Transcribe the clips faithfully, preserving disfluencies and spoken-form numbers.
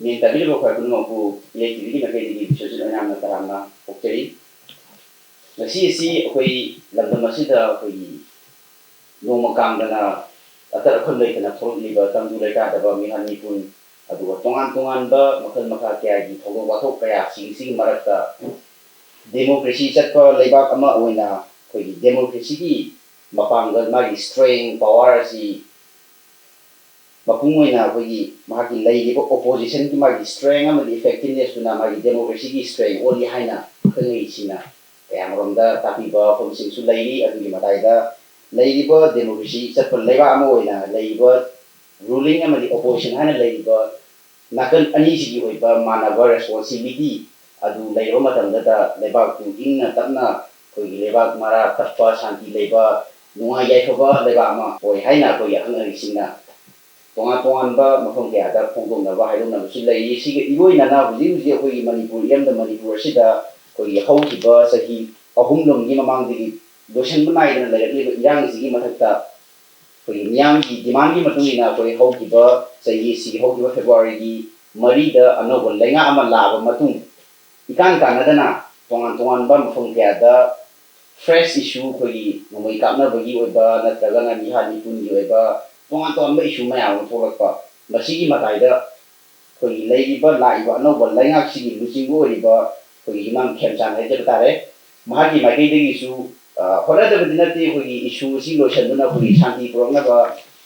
ꯃꯤꯡ ꯇꯥꯕꯤꯔꯤꯕ ꯑꯩꯈꯣꯏ ꯄꯨꯝꯅꯃꯛꯄꯨ ꯏꯌꯥꯏ ꯇꯤꯚꯤꯒꯤ ꯃꯥꯏꯀꯩꯗꯒꯤ ꯕꯤꯁ꯭ꯋꯖꯤꯠ ꯑꯣꯏꯅꯥꯝꯅ ꯇꯔꯥꯝꯅ ꯑꯣꯛꯆꯔꯤ꯫ ꯉꯁꯤ ꯑꯁꯤ ꯑꯩꯈꯣꯏ ꯂꯝꯗꯝ ꯑꯁꯤꯗ ꯑꯩꯈꯣꯏꯒꯤ ꯅꯣꯡꯃ ꯀꯥꯡꯗꯅ ꯑꯇꯠ ꯑꯈꯝ ꯂꯩꯇꯅ ꯊꯣꯛꯂꯛꯂꯤꯕ ꯇꯪꯗꯨ ꯂꯩꯇꯥꯗꯕ ꯃꯤꯍꯥꯠ ꯃꯤꯄꯨꯟ, ꯑꯗꯨꯒ ꯇꯣꯉꯥꯟ ꯇꯣꯉꯥꯟꯕ ꯃꯈꯜ ꯃꯈꯥ ꯀꯌꯥꯒꯤ ꯊꯧꯗꯣꯛ ꯋꯥꯊꯣꯛ ꯀꯌꯥꯁꯤꯡꯁꯤꯒꯤ ꯃꯔꯛꯇ ꯗꯦꯃꯣꯀ꯭ꯔꯦꯁꯤ ꯆꯠꯄ ꯂꯩꯕꯥꯛ ꯑꯃ ꯑꯣꯏꯅ ꯑꯩꯈꯣꯏꯒꯤ ꯗꯦꯃꯣꯀ꯭ꯔꯦꯁꯤꯒꯤ ꯃꯄꯥꯡꯒꯜ, ꯃꯥꯒꯤ strength, power ꯑꯁꯤ ꯃꯄꯨꯡ ꯑꯣꯏꯅ ꯑꯩꯈꯣꯏꯒꯤ ꯃꯍꯥꯛꯀꯤ ꯂꯩꯔꯤꯕ oppositionꯒꯤ ꯃꯥꯒꯤ strength ꯑꯃꯗꯤ effectivenessꯇꯨꯅ ꯃꯥꯒꯤ democracyꯒꯤ strength ꯑꯣꯜꯂꯤ ꯍꯥꯏꯅ ꯈꯪꯅꯩꯁꯤꯅ ꯀꯌꯥꯃꯔꯣꯝꯗ ꯇꯥꯛꯄꯤꯕ ꯋꯥꯐꯝꯁꯤꯡꯁꯨ ꯂꯩꯔꯤ꯫ ꯑꯗꯨꯒꯤ ꯃꯇꯥꯏꯗ ꯂꯩꯔꯤꯕ democracy ꯆꯠꯄ ꯂꯩꯕꯥꯛ ꯑꯃ ꯑꯣꯏꯅ ꯂꯩꯔꯤꯕ ruling ꯑꯃꯗꯤ opposition ꯍꯥꯏꯅ ꯂꯩꯔꯤꯕ ꯅꯥꯀꯟ ꯑꯅꯤꯁꯤꯒꯤ ꯑꯣꯏꯕ ꯃꯥꯟꯅꯕ responsibility ꯑꯗꯨ ꯂꯩꯔꯕ ꯃꯇꯝꯗꯇ ꯂꯩꯕꯥꯛꯇꯨ ꯏꯪꯅ ꯇꯞꯅ ꯑꯩꯈꯣꯏꯒꯤ ꯂꯩꯕꯥꯛ ꯃꯔꯥ ꯇꯞꯄ, ꯁꯥꯟꯇꯤ ꯂꯩꯕ, ꯅꯨꯡꯉꯥꯏ ꯌꯥꯏꯐꯕ ꯂꯩꯕꯥꯛ ꯑꯃ ꯑꯣꯏ ꯍꯥꯏꯅ ꯑꯩꯈꯣꯏꯒꯤ ꯑꯈꯪ ꯑꯍꯩꯁꯤꯡꯅ ꯇꯣꯉꯥꯟ ꯇꯣꯉꯥꯟꯕ ꯃꯐꯝ ꯀꯌꯥꯗ ꯐꯣꯡꯗꯣꯛꯅꯕ ꯍꯥꯏꯗꯣꯛꯅꯕꯁꯨ ꯂꯩꯔꯤ꯫ ꯁꯤꯒ ꯏꯔꯣꯏꯅꯅ ꯍꯧꯖꯤꯛ ꯍꯧꯖꯤꯛ ꯑꯩꯈꯣꯏꯒꯤ ꯃꯅꯤꯄꯨꯔ ꯏꯔꯝꯗꯝ ꯃꯅꯤꯄꯨꯔ ꯑꯁꯤꯗ ꯑꯩꯈꯣꯏꯒꯤ ꯍꯧꯈꯤꯕ ꯆꯍꯤ ꯑꯍꯨꯝꯂꯣꯝꯒꯤ ꯃꯃꯥꯡꯗꯒꯤ ꯂꯣꯏꯁꯤꯟꯕ ꯅꯥꯏꯗꯅ ꯂꯩꯔꯛꯂꯤꯕ ꯏꯔꯥꯡꯁꯤꯒꯤ ꯃꯊꯛꯇ ꯑꯩꯈꯣꯏꯒꯤ ꯃꯤꯌꯥꯝꯒꯤ demandꯒꯤ ꯃꯇꯨꯡ ꯏꯟꯅ ꯑꯩꯈꯣꯏ ꯍꯧꯈꯤꯕ ꯆꯍꯤ ꯑꯁꯤꯒꯤ ꯍꯧꯈꯤꯕ Februaryꯒꯤ ꯃꯔꯤꯗ ꯑꯅꯧꯕ ꯂꯩꯉꯥꯛ ꯑꯃ ꯂꯥꯛꯑꯕ ꯃꯇꯨꯡ ꯏꯀꯥꯟ ꯀꯥꯟꯅꯗꯅ ꯇꯣꯉꯥꯟ ꯇꯣꯉꯥꯟꯕ ꯃꯐꯝ ꯀꯌꯥꯗ fresh issue ꯑꯩꯈꯣꯏꯒꯤ ꯅꯣꯡꯃꯩ ꯀꯥꯞꯅꯕꯒꯤ ꯑꯣꯏꯕ ꯅꯠꯇ꯭ꯔꯒꯅ ꯃꯤꯍꯥꯠ ꯃꯤꯄꯨꯟꯒꯤ ꯑꯣꯏꯕ ꯇꯣꯉꯥꯟ ꯇꯣꯉꯥꯟꯕ issue ꯃꯌꯥꯝ ꯑꯃ ꯊꯣꯛꯂꯛꯄ, ꯃꯁꯤꯒꯤ ꯃꯇꯥꯏꯗ ꯑꯩꯈꯣꯏꯒꯤ ꯂꯩꯔꯤꯕ ꯂꯥꯛꯏꯕ ꯑꯅꯧꯕ ꯂꯩꯉꯥꯛꯁꯤꯒꯤ ꯂꯨꯆꯤꯡꯕ ꯑꯣꯏꯔꯤꯕ ꯑꯩꯈꯣꯏꯒꯤ ꯍꯤꯃꯥꯝ ꯈꯦꯝꯆꯥꯟ ꯍꯥꯏꯖꯕ ꯇꯥꯔꯦ, ꯃꯍꯥꯛꯀꯤ ꯃꯥꯏꯀꯩꯗꯒꯤꯁꯨ ꯑ, ꯍꯣꯠꯅꯗꯕꯗꯤ ꯅꯠꯇꯦ, ꯑꯩꯈꯣꯏꯒꯤ issue ꯑꯁꯤ ꯂꯣꯏꯁꯤꯟꯗꯨꯅ ꯑꯩꯈꯣꯏꯒꯤ ꯁꯥꯟꯇꯤ ꯄꯨꯔꯛꯅꯕ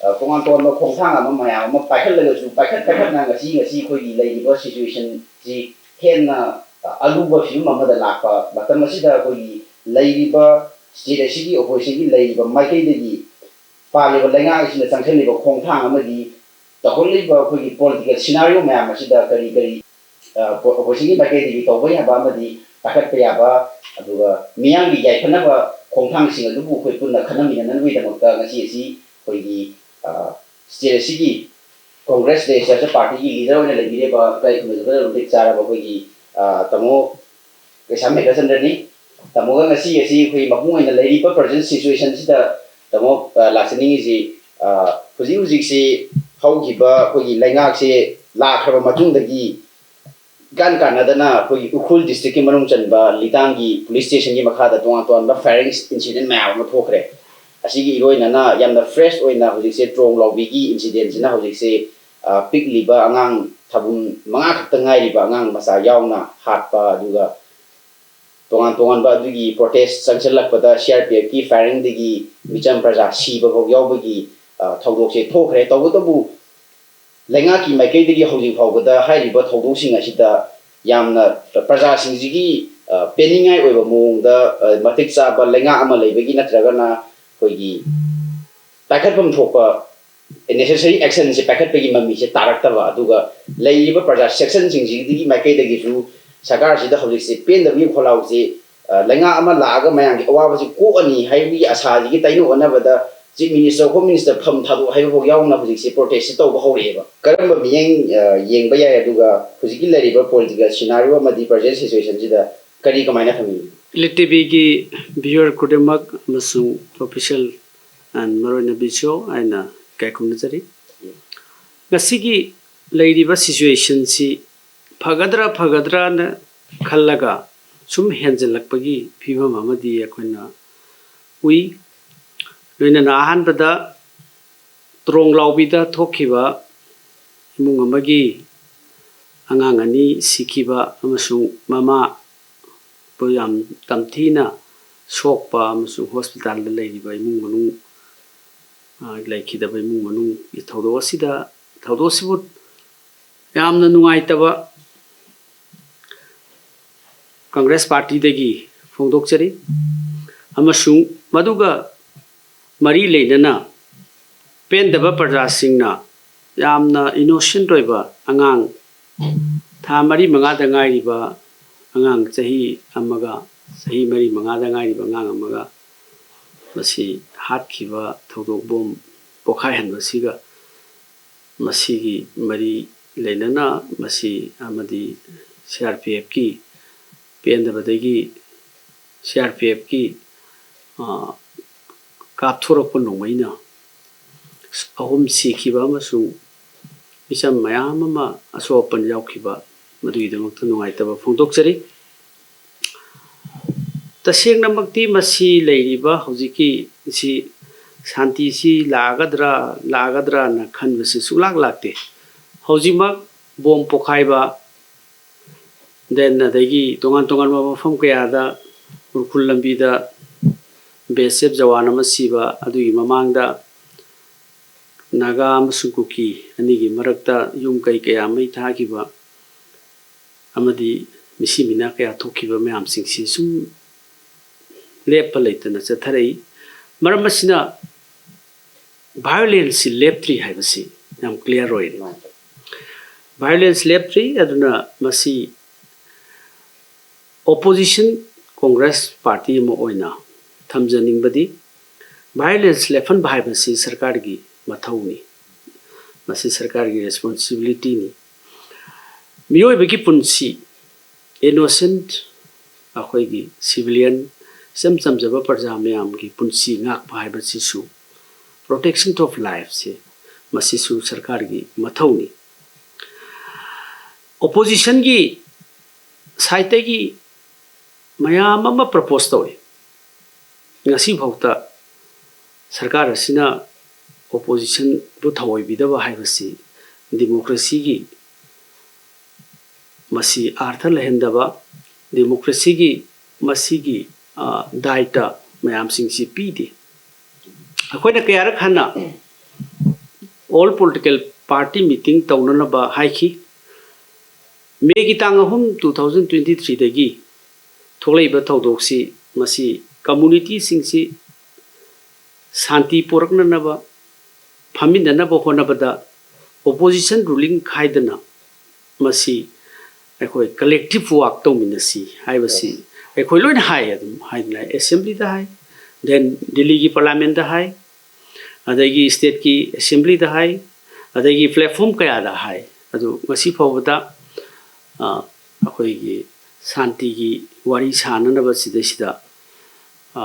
ꯑ, ꯇꯣꯉꯥꯟ ꯇꯣꯉꯥꯟꯕ ꯈꯣꯡꯊꯥꯡ ꯑꯃ ꯃꯌꯥꯝ ꯑꯃ ꯄꯥꯏꯈꯠꯂꯒꯁꯨ ꯄꯥꯏꯈꯠ ꯄꯥꯏꯈꯠꯅ ꯉꯁꯤ ꯉꯁꯤ ꯑꯩꯈꯣꯏꯒꯤ ꯂꯩꯔꯤꯕ situationꯁꯤ ꯍꯦꯟꯅ ꯑ, ꯑꯂꯨꯕ ꯐꯤꯕꯝ ꯑꯃꯗ ꯂꯥꯛꯄ ꯃꯇꯝ ꯑꯁꯤꯗ ꯑꯩꯈꯣꯏꯒꯤ ꯂꯩꯔꯤꯕ state ꯑꯁꯤꯒꯤ oppositionꯒꯤ ꯂꯩꯔꯤꯕ ꯃꯥꯏꯀꯩꯗꯒꯤ ꯄꯥꯜꯂꯤꯕ ꯂꯩꯉꯥꯛ ꯑꯁꯤꯅ ꯆꯪꯁꯤꯜꯂꯤꯕ ꯈꯣꯡꯊꯥꯡ ꯑꯃꯗꯤ ꯇꯧꯍꯜꯂꯤꯕ ꯑꯩꯈꯣꯏꯒꯤ political scenario ꯃꯌꯥꯝ ꯑꯁꯤꯗ ꯀꯔꯤ ꯀꯔꯤ ꯑ, oppositionꯒꯤ ꯃꯥꯏꯀꯩꯗꯒꯤ ꯇꯧꯕ ꯌꯥꯕ ꯑꯃꯗꯤ ꯄꯥꯏꯈꯠꯄ ꯌꯥꯕ, ꯑꯗꯨꯒ ꯃꯤꯌꯥꯝꯒꯤ ꯌꯥꯏꯐꯅꯕ ꯈꯣꯡꯊꯥꯡꯁꯤꯡ ꯑꯗꯨꯕꯨ ꯑꯩꯈꯣꯏ ꯄꯨꯟꯅ ꯈꯟꯅꯃꯤꯟꯅꯅꯕꯒꯤꯗꯃꯛꯇ ꯉꯁꯤ ꯑꯁꯤ ꯑꯩꯈꯣꯏꯒꯤ ꯑ, state ꯑꯁꯤꯒꯤ Congress Legislature Partyꯒꯤ leader ꯑꯣꯏꯅ ꯂꯩꯕꯤꯔꯤꯕ ꯏꯀꯥꯏ ꯈꯨꯝꯅꯖꯕ ꯃꯇꯤꯛ ꯆꯥꯔꯕ ꯑꯩꯈꯣꯏꯒꯤ ꯑ, ꯇꯥꯃꯣ ꯀꯩꯁꯥꯝ ꯃꯦꯘꯆꯟꯗ꯭ꯔꯅꯤ꯫ ꯇꯥꯃꯣꯒ ꯉꯁꯤ ꯑꯁꯤ ꯑꯩꯈꯣꯏ ꯃꯄꯨꯡ ꯑꯣꯏꯅ ꯂꯩꯔꯤꯕ present situationꯁꯤꯗ ꯇꯥꯃꯣ ꯑ, ꯂꯥꯛꯆꯅꯤꯡꯉꯤꯁꯤ ꯑ, ꯍꯧꯖꯤꯛ ꯍꯧꯖꯤꯛꯁꯤ ꯍꯧꯈꯤꯕ ꯑꯩꯈꯣꯏꯒꯤ ꯂꯩꯉꯥꯛꯁꯦ ꯂꯥꯛꯈ꯭ꯔꯕ ꯃꯇꯨꯡꯗꯒꯤ ꯏꯀꯥꯟ ꯀꯥꯟꯅꯗꯅ ꯑꯩꯈꯣꯏꯒꯤ ꯎꯈ꯭ꯔꯨꯜ district ꯀꯤ ꯃꯅꯨꯡ ꯆꯟꯕ ꯂꯤꯇꯥꯟꯒꯤ police station ꯒꯤ ꯃꯈꯥꯗ ꯇꯣꯉꯥꯟ ꯇꯣꯉꯥꯟꯕ firing incident ꯃꯌꯥꯝ ꯑꯃ ꯊꯣꯛꯈ꯭ꯔꯦ꯫ ꯑꯁꯤꯒꯤ ꯏꯔꯣꯏꯅꯅ ꯌꯥꯝꯅ fresh ꯑꯣꯏꯅ ꯍꯧꯖꯤꯛꯁꯦ ꯇ꯭ꯔꯣꯡ ꯂꯥꯎꯕꯤꯒꯤ incident ꯁꯤꯅ ꯍꯧꯖꯤꯛꯁꯦ, ꯑ, ꯄꯤꯛꯂꯤꯕ ꯑꯉꯥꯡ ꯊꯥꯕꯨꯝ ꯃꯉꯥ ꯈꯛꯇ ꯉꯥꯏꯔꯤꯕ ꯑꯉꯥꯡ ꯃꯆꯥ ꯌꯥꯎꯅ ꯍꯥꯠꯄ, ꯑꯗꯨꯒ ꯇꯣꯉꯥꯟ ꯇꯣꯉꯥꯟꯕ ꯑꯗꯨꯒꯤ protest ꯆꯪꯁꯤꯜꯂꯛꯄꯗ C R P F ꯀꯤ firing ꯗꯒꯤ ꯃꯤꯆꯝ ꯄ꯭ꯔꯖꯥ ꯁꯤꯕ ꯐꯥꯎ ꯌꯥꯎꯕꯒꯤ, ꯑ, ꯊꯧꯗꯣꯛꯁꯦ ꯊꯣꯛꯈ꯭ꯔꯦ꯫ ꯇꯧꯕꯇꯕꯨ ꯂꯩꯉꯥꯛꯀꯤ ꯃꯥꯏꯀꯩꯗꯒꯤ ꯍꯧꯖꯤꯛ ꯐꯥꯎꯕꯗ ꯍꯥꯏꯔꯤꯕ ꯊꯧꯗꯣꯛꯁꯤꯡ ꯑꯁꯤꯗ ꯌꯥꯝꯅ ꯄ꯭ꯔꯖꯥꯁꯤꯡꯁꯤꯒꯤ, ꯑ, ꯄꯦꯟꯅꯤꯡꯉꯥꯏ ꯑꯣꯏꯕ ꯃꯑꯣꯡꯗ, ꯑ, ꯃꯇꯤꯛ ꯆꯥꯕ ꯂꯩꯉꯥꯛ ꯑꯃ ꯂꯩꯕꯒꯤ ꯅꯠꯇ꯭ꯔꯒꯅ ꯑꯩꯈꯣꯏꯒꯤ ꯄꯥꯏꯈꯠꯐꯝ ꯊꯣꯛꯄ necessary action ꯁꯦ ꯄꯥꯏꯈꯠꯄꯒꯤ ꯃꯃꯤꯁꯦ ꯇꯥꯔꯛꯇꯕ, ꯑꯗꯨꯒ ꯂꯩꯔꯤꯕ ꯄ꯭ꯔꯖꯥ section ꯁꯤꯡꯁꯤꯒꯤ ꯃꯥꯏꯀꯩꯗꯒꯤꯁꯨ ꯁꯔꯀꯥꯔꯁꯤꯗ ꯍꯧꯖꯤꯛꯁꯦ ꯄꯦꯟꯗꯕꯒꯤ ꯈꯣꯜꯂꯥꯎꯁꯦ, ꯑ, ꯂꯩꯉꯥꯛ ꯑꯃ ꯂꯥꯛꯑꯒ ꯃꯌꯥꯝꯒꯤ ꯑꯋꯥꯕꯁꯤ ꯀꯣꯛꯑꯅꯤ ꯍꯥꯏꯕꯒꯤ ꯑꯁꯥꯁꯤꯒꯤ ꯇꯩꯅ ꯑꯣꯟꯅꯕꯗ Chief Minister, Home Minister ꯐꯝ ꯊꯥꯗꯣꯛ ꯍꯥꯏꯕ ꯐꯥꯎ ꯌꯥꯎꯅ ꯍꯧꯖꯤꯛꯁꯦ protest ꯁꯦ ꯇꯧꯕ ꯍꯧꯔꯛꯑꯦꯕ꯫ ꯀꯔꯝꯕ ꯃꯤꯠꯌꯦꯡ, ꯑ, ꯌꯦꯡꯕ ꯌꯥꯏ, ꯑꯗꯨꯒ ꯍꯧꯖꯤꯛꯀꯤ ꯂꯩꯔꯤꯕ political scenario ꯑꯃꯗꯤ present situation ꯁꯤꯗ ꯀꯔꯤ ꯀꯃꯥꯏꯅ ꯊꯝꯕꯤꯕꯒꯦ? L T V ꯒꯤ viewer ꯈꯨꯗꯤꯡꯃꯛ ꯑꯃꯁꯨꯡ official and ꯃꯔꯨꯑꯣꯏꯅ ꯕꯤꯁꯣ ꯑꯩꯅ ꯏꯀꯥꯏ ꯈꯨꯝꯅꯖꯔꯤ꯫ ꯉꯁꯤꯒꯤ ꯂꯩꯔꯤꯕ situation ꯁꯤ ꯐꯒꯗ꯭ꯔꯥ ꯐꯒꯗ꯭ꯔꯥꯅ ꯈꯜꯂꯒ ꯁꯨꯝ ꯍꯦꯟꯖꯜꯂꯛꯄꯒꯤ ꯐꯤꯕꯝ ꯑꯃꯗꯤ ꯑꯩꯈꯣꯏꯅ ꯎꯏ꯫ ꯂꯣꯏꯅꯅ ꯑꯍꯥꯟꯕꯗ ꯇ꯭ꯔꯣꯡ ꯂꯥꯎꯕꯤꯗ ꯊꯣꯛꯈꯤꯕ ꯏꯃꯨꯡ ꯑꯃꯒꯤ ꯑꯉꯥꯡ ꯑꯅꯤ ꯁꯤꯈꯤꯕ ꯑꯃꯁꯨꯡ ꯃꯃꯥ ꯄꯨ ꯌꯥꯝ ꯇꯝꯊꯤꯅ ꯁꯣꯛꯄ ꯑꯃꯁꯨꯡ hospital ꯗ ꯂꯩꯔꯤꯕ ꯏꯃꯨꯡ ꯃꯅꯨꯡ, ꯑ, ꯂꯩꯈꯤꯗꯕ ꯏꯃꯨꯡ ꯃꯅꯨꯡꯒꯤ ꯊꯧꯗꯣꯛ ꯑꯁꯤꯗ, ꯊꯧꯗꯣꯛ ꯑꯁꯤꯕꯨ ꯌꯥꯝꯅ ꯅꯨꯡꯉꯥꯏꯇꯕ Congress Party ꯗꯒꯤ ꯐꯣꯡꯗꯣꯛꯆꯔꯤ꯫ ꯑꯃꯁꯨꯡ ꯃꯗꯨꯒ ꯃꯔꯤ ꯂꯩꯅꯅ ꯄꯦꯟꯗꯕ ꯄ꯭ꯔꯖꯥꯁꯤꯡꯅ ꯌꯥꯝꯅ innocent ꯑꯣꯏꯕ ꯑꯉꯥꯡ, ꯊꯥ ꯃꯔꯤ ꯃꯉꯥꯗ ꯉꯥꯏꯔꯤꯕ ꯑꯉꯥꯡ, ꯆꯍꯤ ꯑꯃꯒ, ꯆꯍꯤ ꯃꯔꯤ ꯃꯉꯥꯗ ꯉꯥꯏꯔꯤꯕ ꯑꯉꯥꯡ ꯑꯃꯒ ꯃꯁꯤ ꯍꯥꯠꯈꯤꯕ ꯊꯧꯗꯣꯛ, ꯕꯣꯝ ꯄꯣꯈꯥꯏꯍꯟꯕꯁꯤꯒ ꯃꯁꯤꯒꯤ ꯃꯔꯤ ꯂꯩꯅꯅ ꯃꯁꯤ ꯑꯃꯗꯤ C R P F ꯀꯤ ꯄꯦꯟꯗꯕꯗꯒꯤ C R P F ꯀꯤ, ꯑ, ꯀꯥꯞꯊꯣꯔꯛꯄ ꯅꯣꯡꯃꯩꯅ ꯑꯍꯨꯝ ꯁꯤꯈꯤꯕ ꯑꯃꯁꯨꯡ ꯃꯤꯆꯝ ꯃꯌꯥꯝ ꯑꯃ ꯑꯁꯣꯛ ꯑꯄꯟ ꯌꯥꯎꯈꯤꯕ, ꯃꯗꯨꯒꯤꯗꯃꯛꯇ ꯅꯨꯡꯉꯥꯏꯇꯕ ꯐꯣꯡꯗꯣꯛꯆꯔꯤ꯫ ꯇꯁꯦꯡꯅꯃꯛꯇꯤ ꯃꯁꯤ ꯂꯩꯔꯤꯕ ꯍꯧꯖꯤꯛꯀꯤ ꯁꯤ ꯁꯥꯟꯇꯤꯁꯤ ꯂꯥꯛꯑꯒꯗ꯭ꯔꯥ, ꯂꯥꯛꯑꯒꯗ꯭ꯔꯥꯅ ꯈꯟꯕꯁꯤ ꯁꯨꯡꯂꯥꯛ ꯂꯥꯛꯇꯦ꯫ ꯍꯧꯖꯤꯛꯃꯛ ꯕꯣꯝ ꯄꯣꯈꯥꯏꯕ, then ꯑꯗꯒꯤ ꯇꯣꯉꯥꯟ ꯇꯣꯉꯥꯟꯕ ꯃꯐꯝ ꯀꯌꯥꯗ ꯎꯈ꯭ꯔꯨꯜ ꯂꯝꯕꯤꯗ ꯕꯤ ꯑꯦꯁ ꯑꯦꯐ ꯖꯋꯥꯟ ꯑꯃ ꯁꯤꯕ, ꯑꯗꯨꯒꯤ ꯃꯃꯥꯡꯗ ꯅꯥꯒꯥ ꯑꯃꯁꯨꯡ ꯀꯨꯀꯤ ꯑꯅꯤꯒꯤ ꯃꯔꯛꯇ ꯌꯨꯝ ꯀꯩ ꯀꯌꯥ ꯃꯩ ꯊꯥꯈꯤꯕ ꯑꯃꯗꯤ ꯃꯤꯁꯤ ꯃꯤꯅꯥ ꯀꯌꯥ ꯊꯣꯛꯈꯤꯕ ꯃꯌꯥꯝꯁꯤꯡꯁꯤ ꯁꯨꯝ ꯂꯦꯞꯄ ꯂꯩꯇꯅ ꯆꯠꯊꯔꯛꯏ꯫ ꯃꯔꯝ ꯑꯁꯤꯅ ꯚꯥꯏꯑꯣꯂꯦꯟꯁꯁꯤ ꯂꯦꯞꯇ꯭ꯔꯤ ꯍꯥꯏꯕꯁꯤ ꯌꯥꯝ ꯀ꯭ꯂꯤꯌꯥꯔ ꯑꯣꯏꯔꯦ꯫ ꯚꯥꯏꯑꯣꯂꯦꯟꯁ ꯂꯦꯞꯇ꯭ꯔꯤ꯫ ꯑꯗꯨꯅ ꯃꯁꯤ ꯑꯣꯄꯣꯖꯤꯁꯟ ꯀꯣꯡꯒ꯭ꯔꯦꯁ ꯄꯥꯔꯇꯤ ꯑꯃ ꯑꯣꯏꯅ ꯊꯝꯖꯅꯤꯡꯕꯗꯤ, ꯚꯥꯏꯑꯣꯂꯦꯟꯁ ꯂꯦꯞꯍꯟꯕ ꯍꯥꯏꯕꯁꯤ ꯁꯔꯀꯥꯔꯒꯤ ꯃꯊꯧꯅꯤ, ꯃꯁꯤ ꯁꯔꯀꯥꯔꯒꯤ ꯔꯦꯁꯄꯣꯟꯁꯤꯕꯤꯂꯤꯇꯤꯅꯤ꯫ ꯃꯤꯑꯣꯏꯕꯒꯤ ꯄꯨꯟꯁꯤ, ꯏꯅꯣꯁꯦꯟꯠ ꯑꯩꯈꯣꯏꯒꯤ ꯁꯤꯚꯤꯂꯤꯌꯟ, ꯏꯆꯝ ꯆꯝꯖꯕ ꯄ꯭ꯔꯖꯥ ꯃꯌꯥꯝꯒꯤ ꯄꯨꯟꯁꯤ ꯉꯥꯛꯄ ꯍꯥꯏꯕꯁꯤꯁꯨ, protection of lifeꯁꯦ, ꯃꯁꯤꯁꯨ ꯁꯔꯀꯥꯔꯒꯤ ꯃꯊꯧꯅꯤ꯫ ꯑꯣꯄꯣꯖꯤꯁꯟꯒꯤ ꯁꯥꯏꯠꯇꯒꯤ ꯃꯌꯥꯝ ꯑꯃ ꯄ꯭ꯔꯄꯣꯁ ꯇꯧꯏ꯫ ꯉꯁꯤꯐꯥꯎꯗ ꯁꯔꯀꯥꯔ ꯑꯁꯤꯅ ꯑꯣꯄꯣꯖꯤꯁꯟꯕꯨ ꯊꯑꯣꯏꯕꯤꯗꯕ ꯍꯥꯏꯕꯁꯤ ꯗꯤꯃꯣꯀ꯭ꯔꯦꯁꯤꯒꯤ ꯃꯁꯤ ꯑꯥꯔꯊ ꯂꯩꯍꯟꯗꯕ, ꯗꯤꯃꯣꯀ꯭ꯔꯦꯁꯤꯒꯤ ꯃꯁꯤꯒꯤ, ꯑ, ꯗꯥꯏꯇ ꯃꯌꯥꯝꯁꯤꯡꯁꯤ ꯄꯤꯗꯦ꯫ ꯑꯩꯈꯣꯏꯅ ꯀꯌꯥꯔꯛ ꯍꯟꯅ all political party meeting ꯇꯧꯅꯅꯕ ꯍꯥꯏꯈꯤ꯫ ꯃꯦꯒꯤ ꯇꯥꯡ ꯑꯍꯨꯝ, two thousand twenty threeꯗꯒꯤ ꯊꯣꯛꯂꯛꯏꯕ ꯊꯧꯗꯣꯛꯁꯤ, ꯃꯁꯤ ꯀꯝꯃꯨꯅꯤꯇꯤꯁꯤꯡꯁꯤ ꯁꯥꯟꯇꯤ ꯄꯨꯔꯛꯅꯅꯕ, ꯐꯝꯃꯤꯟꯅꯅꯕ ꯍꯣꯠꯅꯕꯗ ꯑꯣꯄꯣꯖꯤꯁꯟ ꯔꯨꯂꯤꯡ ꯈꯥꯏꯗꯅ ꯃꯁꯤ ꯑꯩꯈꯣꯏ ꯀꯂꯦꯛꯇꯤꯞ ꯋꯥꯛ ꯇꯧꯃꯤꯟꯅꯁꯤ ꯍꯥꯏꯕꯁꯤ ꯑꯩꯈꯣꯏ ꯂꯣꯏꯅ ꯍꯥꯏ, ꯑꯗꯨꯝ ꯍꯥꯏꯗꯅ ꯑꯦꯁꯦꯝꯕ꯭ꯂꯤꯗ ꯍꯥꯏ, then ꯗꯤꯜꯂꯤꯒꯤ ꯄꯥꯔꯂꯤꯌꯥꯃꯦꯟꯗ ꯍꯥꯏ, ꯑꯗꯒꯤ ꯁ꯭ꯇꯦꯠꯀꯤ ꯑꯦꯁꯦꯝꯕ꯭ꯂꯤꯗ ꯍꯥꯏ, ꯑꯗꯒꯤ ꯄ꯭ꯂꯦꯠꯐꯣꯝ ꯀꯌꯥꯗ ꯍꯥꯏ꯫ ꯑꯗꯨ ꯉꯁꯤ ꯐꯥꯎꯕꯗ, ꯑ, ꯑꯩꯈꯣꯏꯒꯤ ꯁꯥꯟꯇꯤꯒꯤ ꯋꯥꯔꯤ ꯁꯥꯅꯅꯕ ꯁꯤꯗꯩꯁꯤꯗ, ꯑ,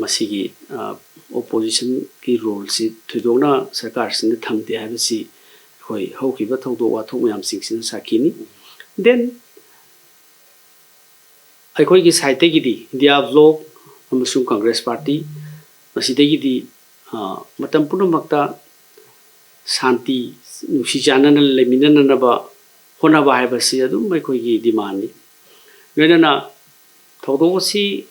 ꯃꯁꯤꯒꯤ, ꯑ, ꯑꯣꯄꯣꯖꯤꯁꯟꯒꯤ ꯔꯣꯜꯁꯤ ꯊꯣꯏꯗꯣꯛꯅ ꯁꯔꯀꯥꯔꯁꯤꯅ ꯊꯝꯗꯦ ꯍꯥꯏꯕꯁꯤ ꯑꯩꯈꯣꯏ ꯍꯧꯈꯤꯕ ꯊꯧꯗꯣꯛ ꯋꯥꯊꯣꯛ ꯃꯌꯥꯝꯁꯤꯡꯁꯤꯅ ꯁꯥꯈꯤꯅꯤ꯫ Then ꯑꯩꯈꯣꯏꯒꯤ ꯁꯥꯏꯠꯇꯒꯤꯗꯤ ꯏꯟꯗꯤꯌꯥ ꯕ꯭ꯂꯣꯛ ꯑꯃꯁꯨꯡ ꯀꯪꯒ꯭ꯔꯦꯁ ꯄꯥꯔꯇꯤ ꯃꯁꯤꯗꯒꯤꯗꯤ, ꯑ, ꯃꯇꯝ ꯄꯨꯝꯅꯃꯛꯇ ꯁꯥꯟꯇꯤ, ꯅꯨꯡꯁꯤ ꯆꯥꯟꯅꯅ ꯂꯩꯃꯤꯟꯅꯅꯅꯕ ꯍꯣꯠꯅꯕ ꯍꯥꯏꯕꯁꯤ ꯑꯗꯨꯝ ꯑꯩꯈꯣꯏꯒꯤ ꯗꯤꯃꯥꯟꯅꯤ꯫ ꯂꯣꯏꯅꯅ ꯊꯧꯗꯣꯛ ꯑꯁꯤ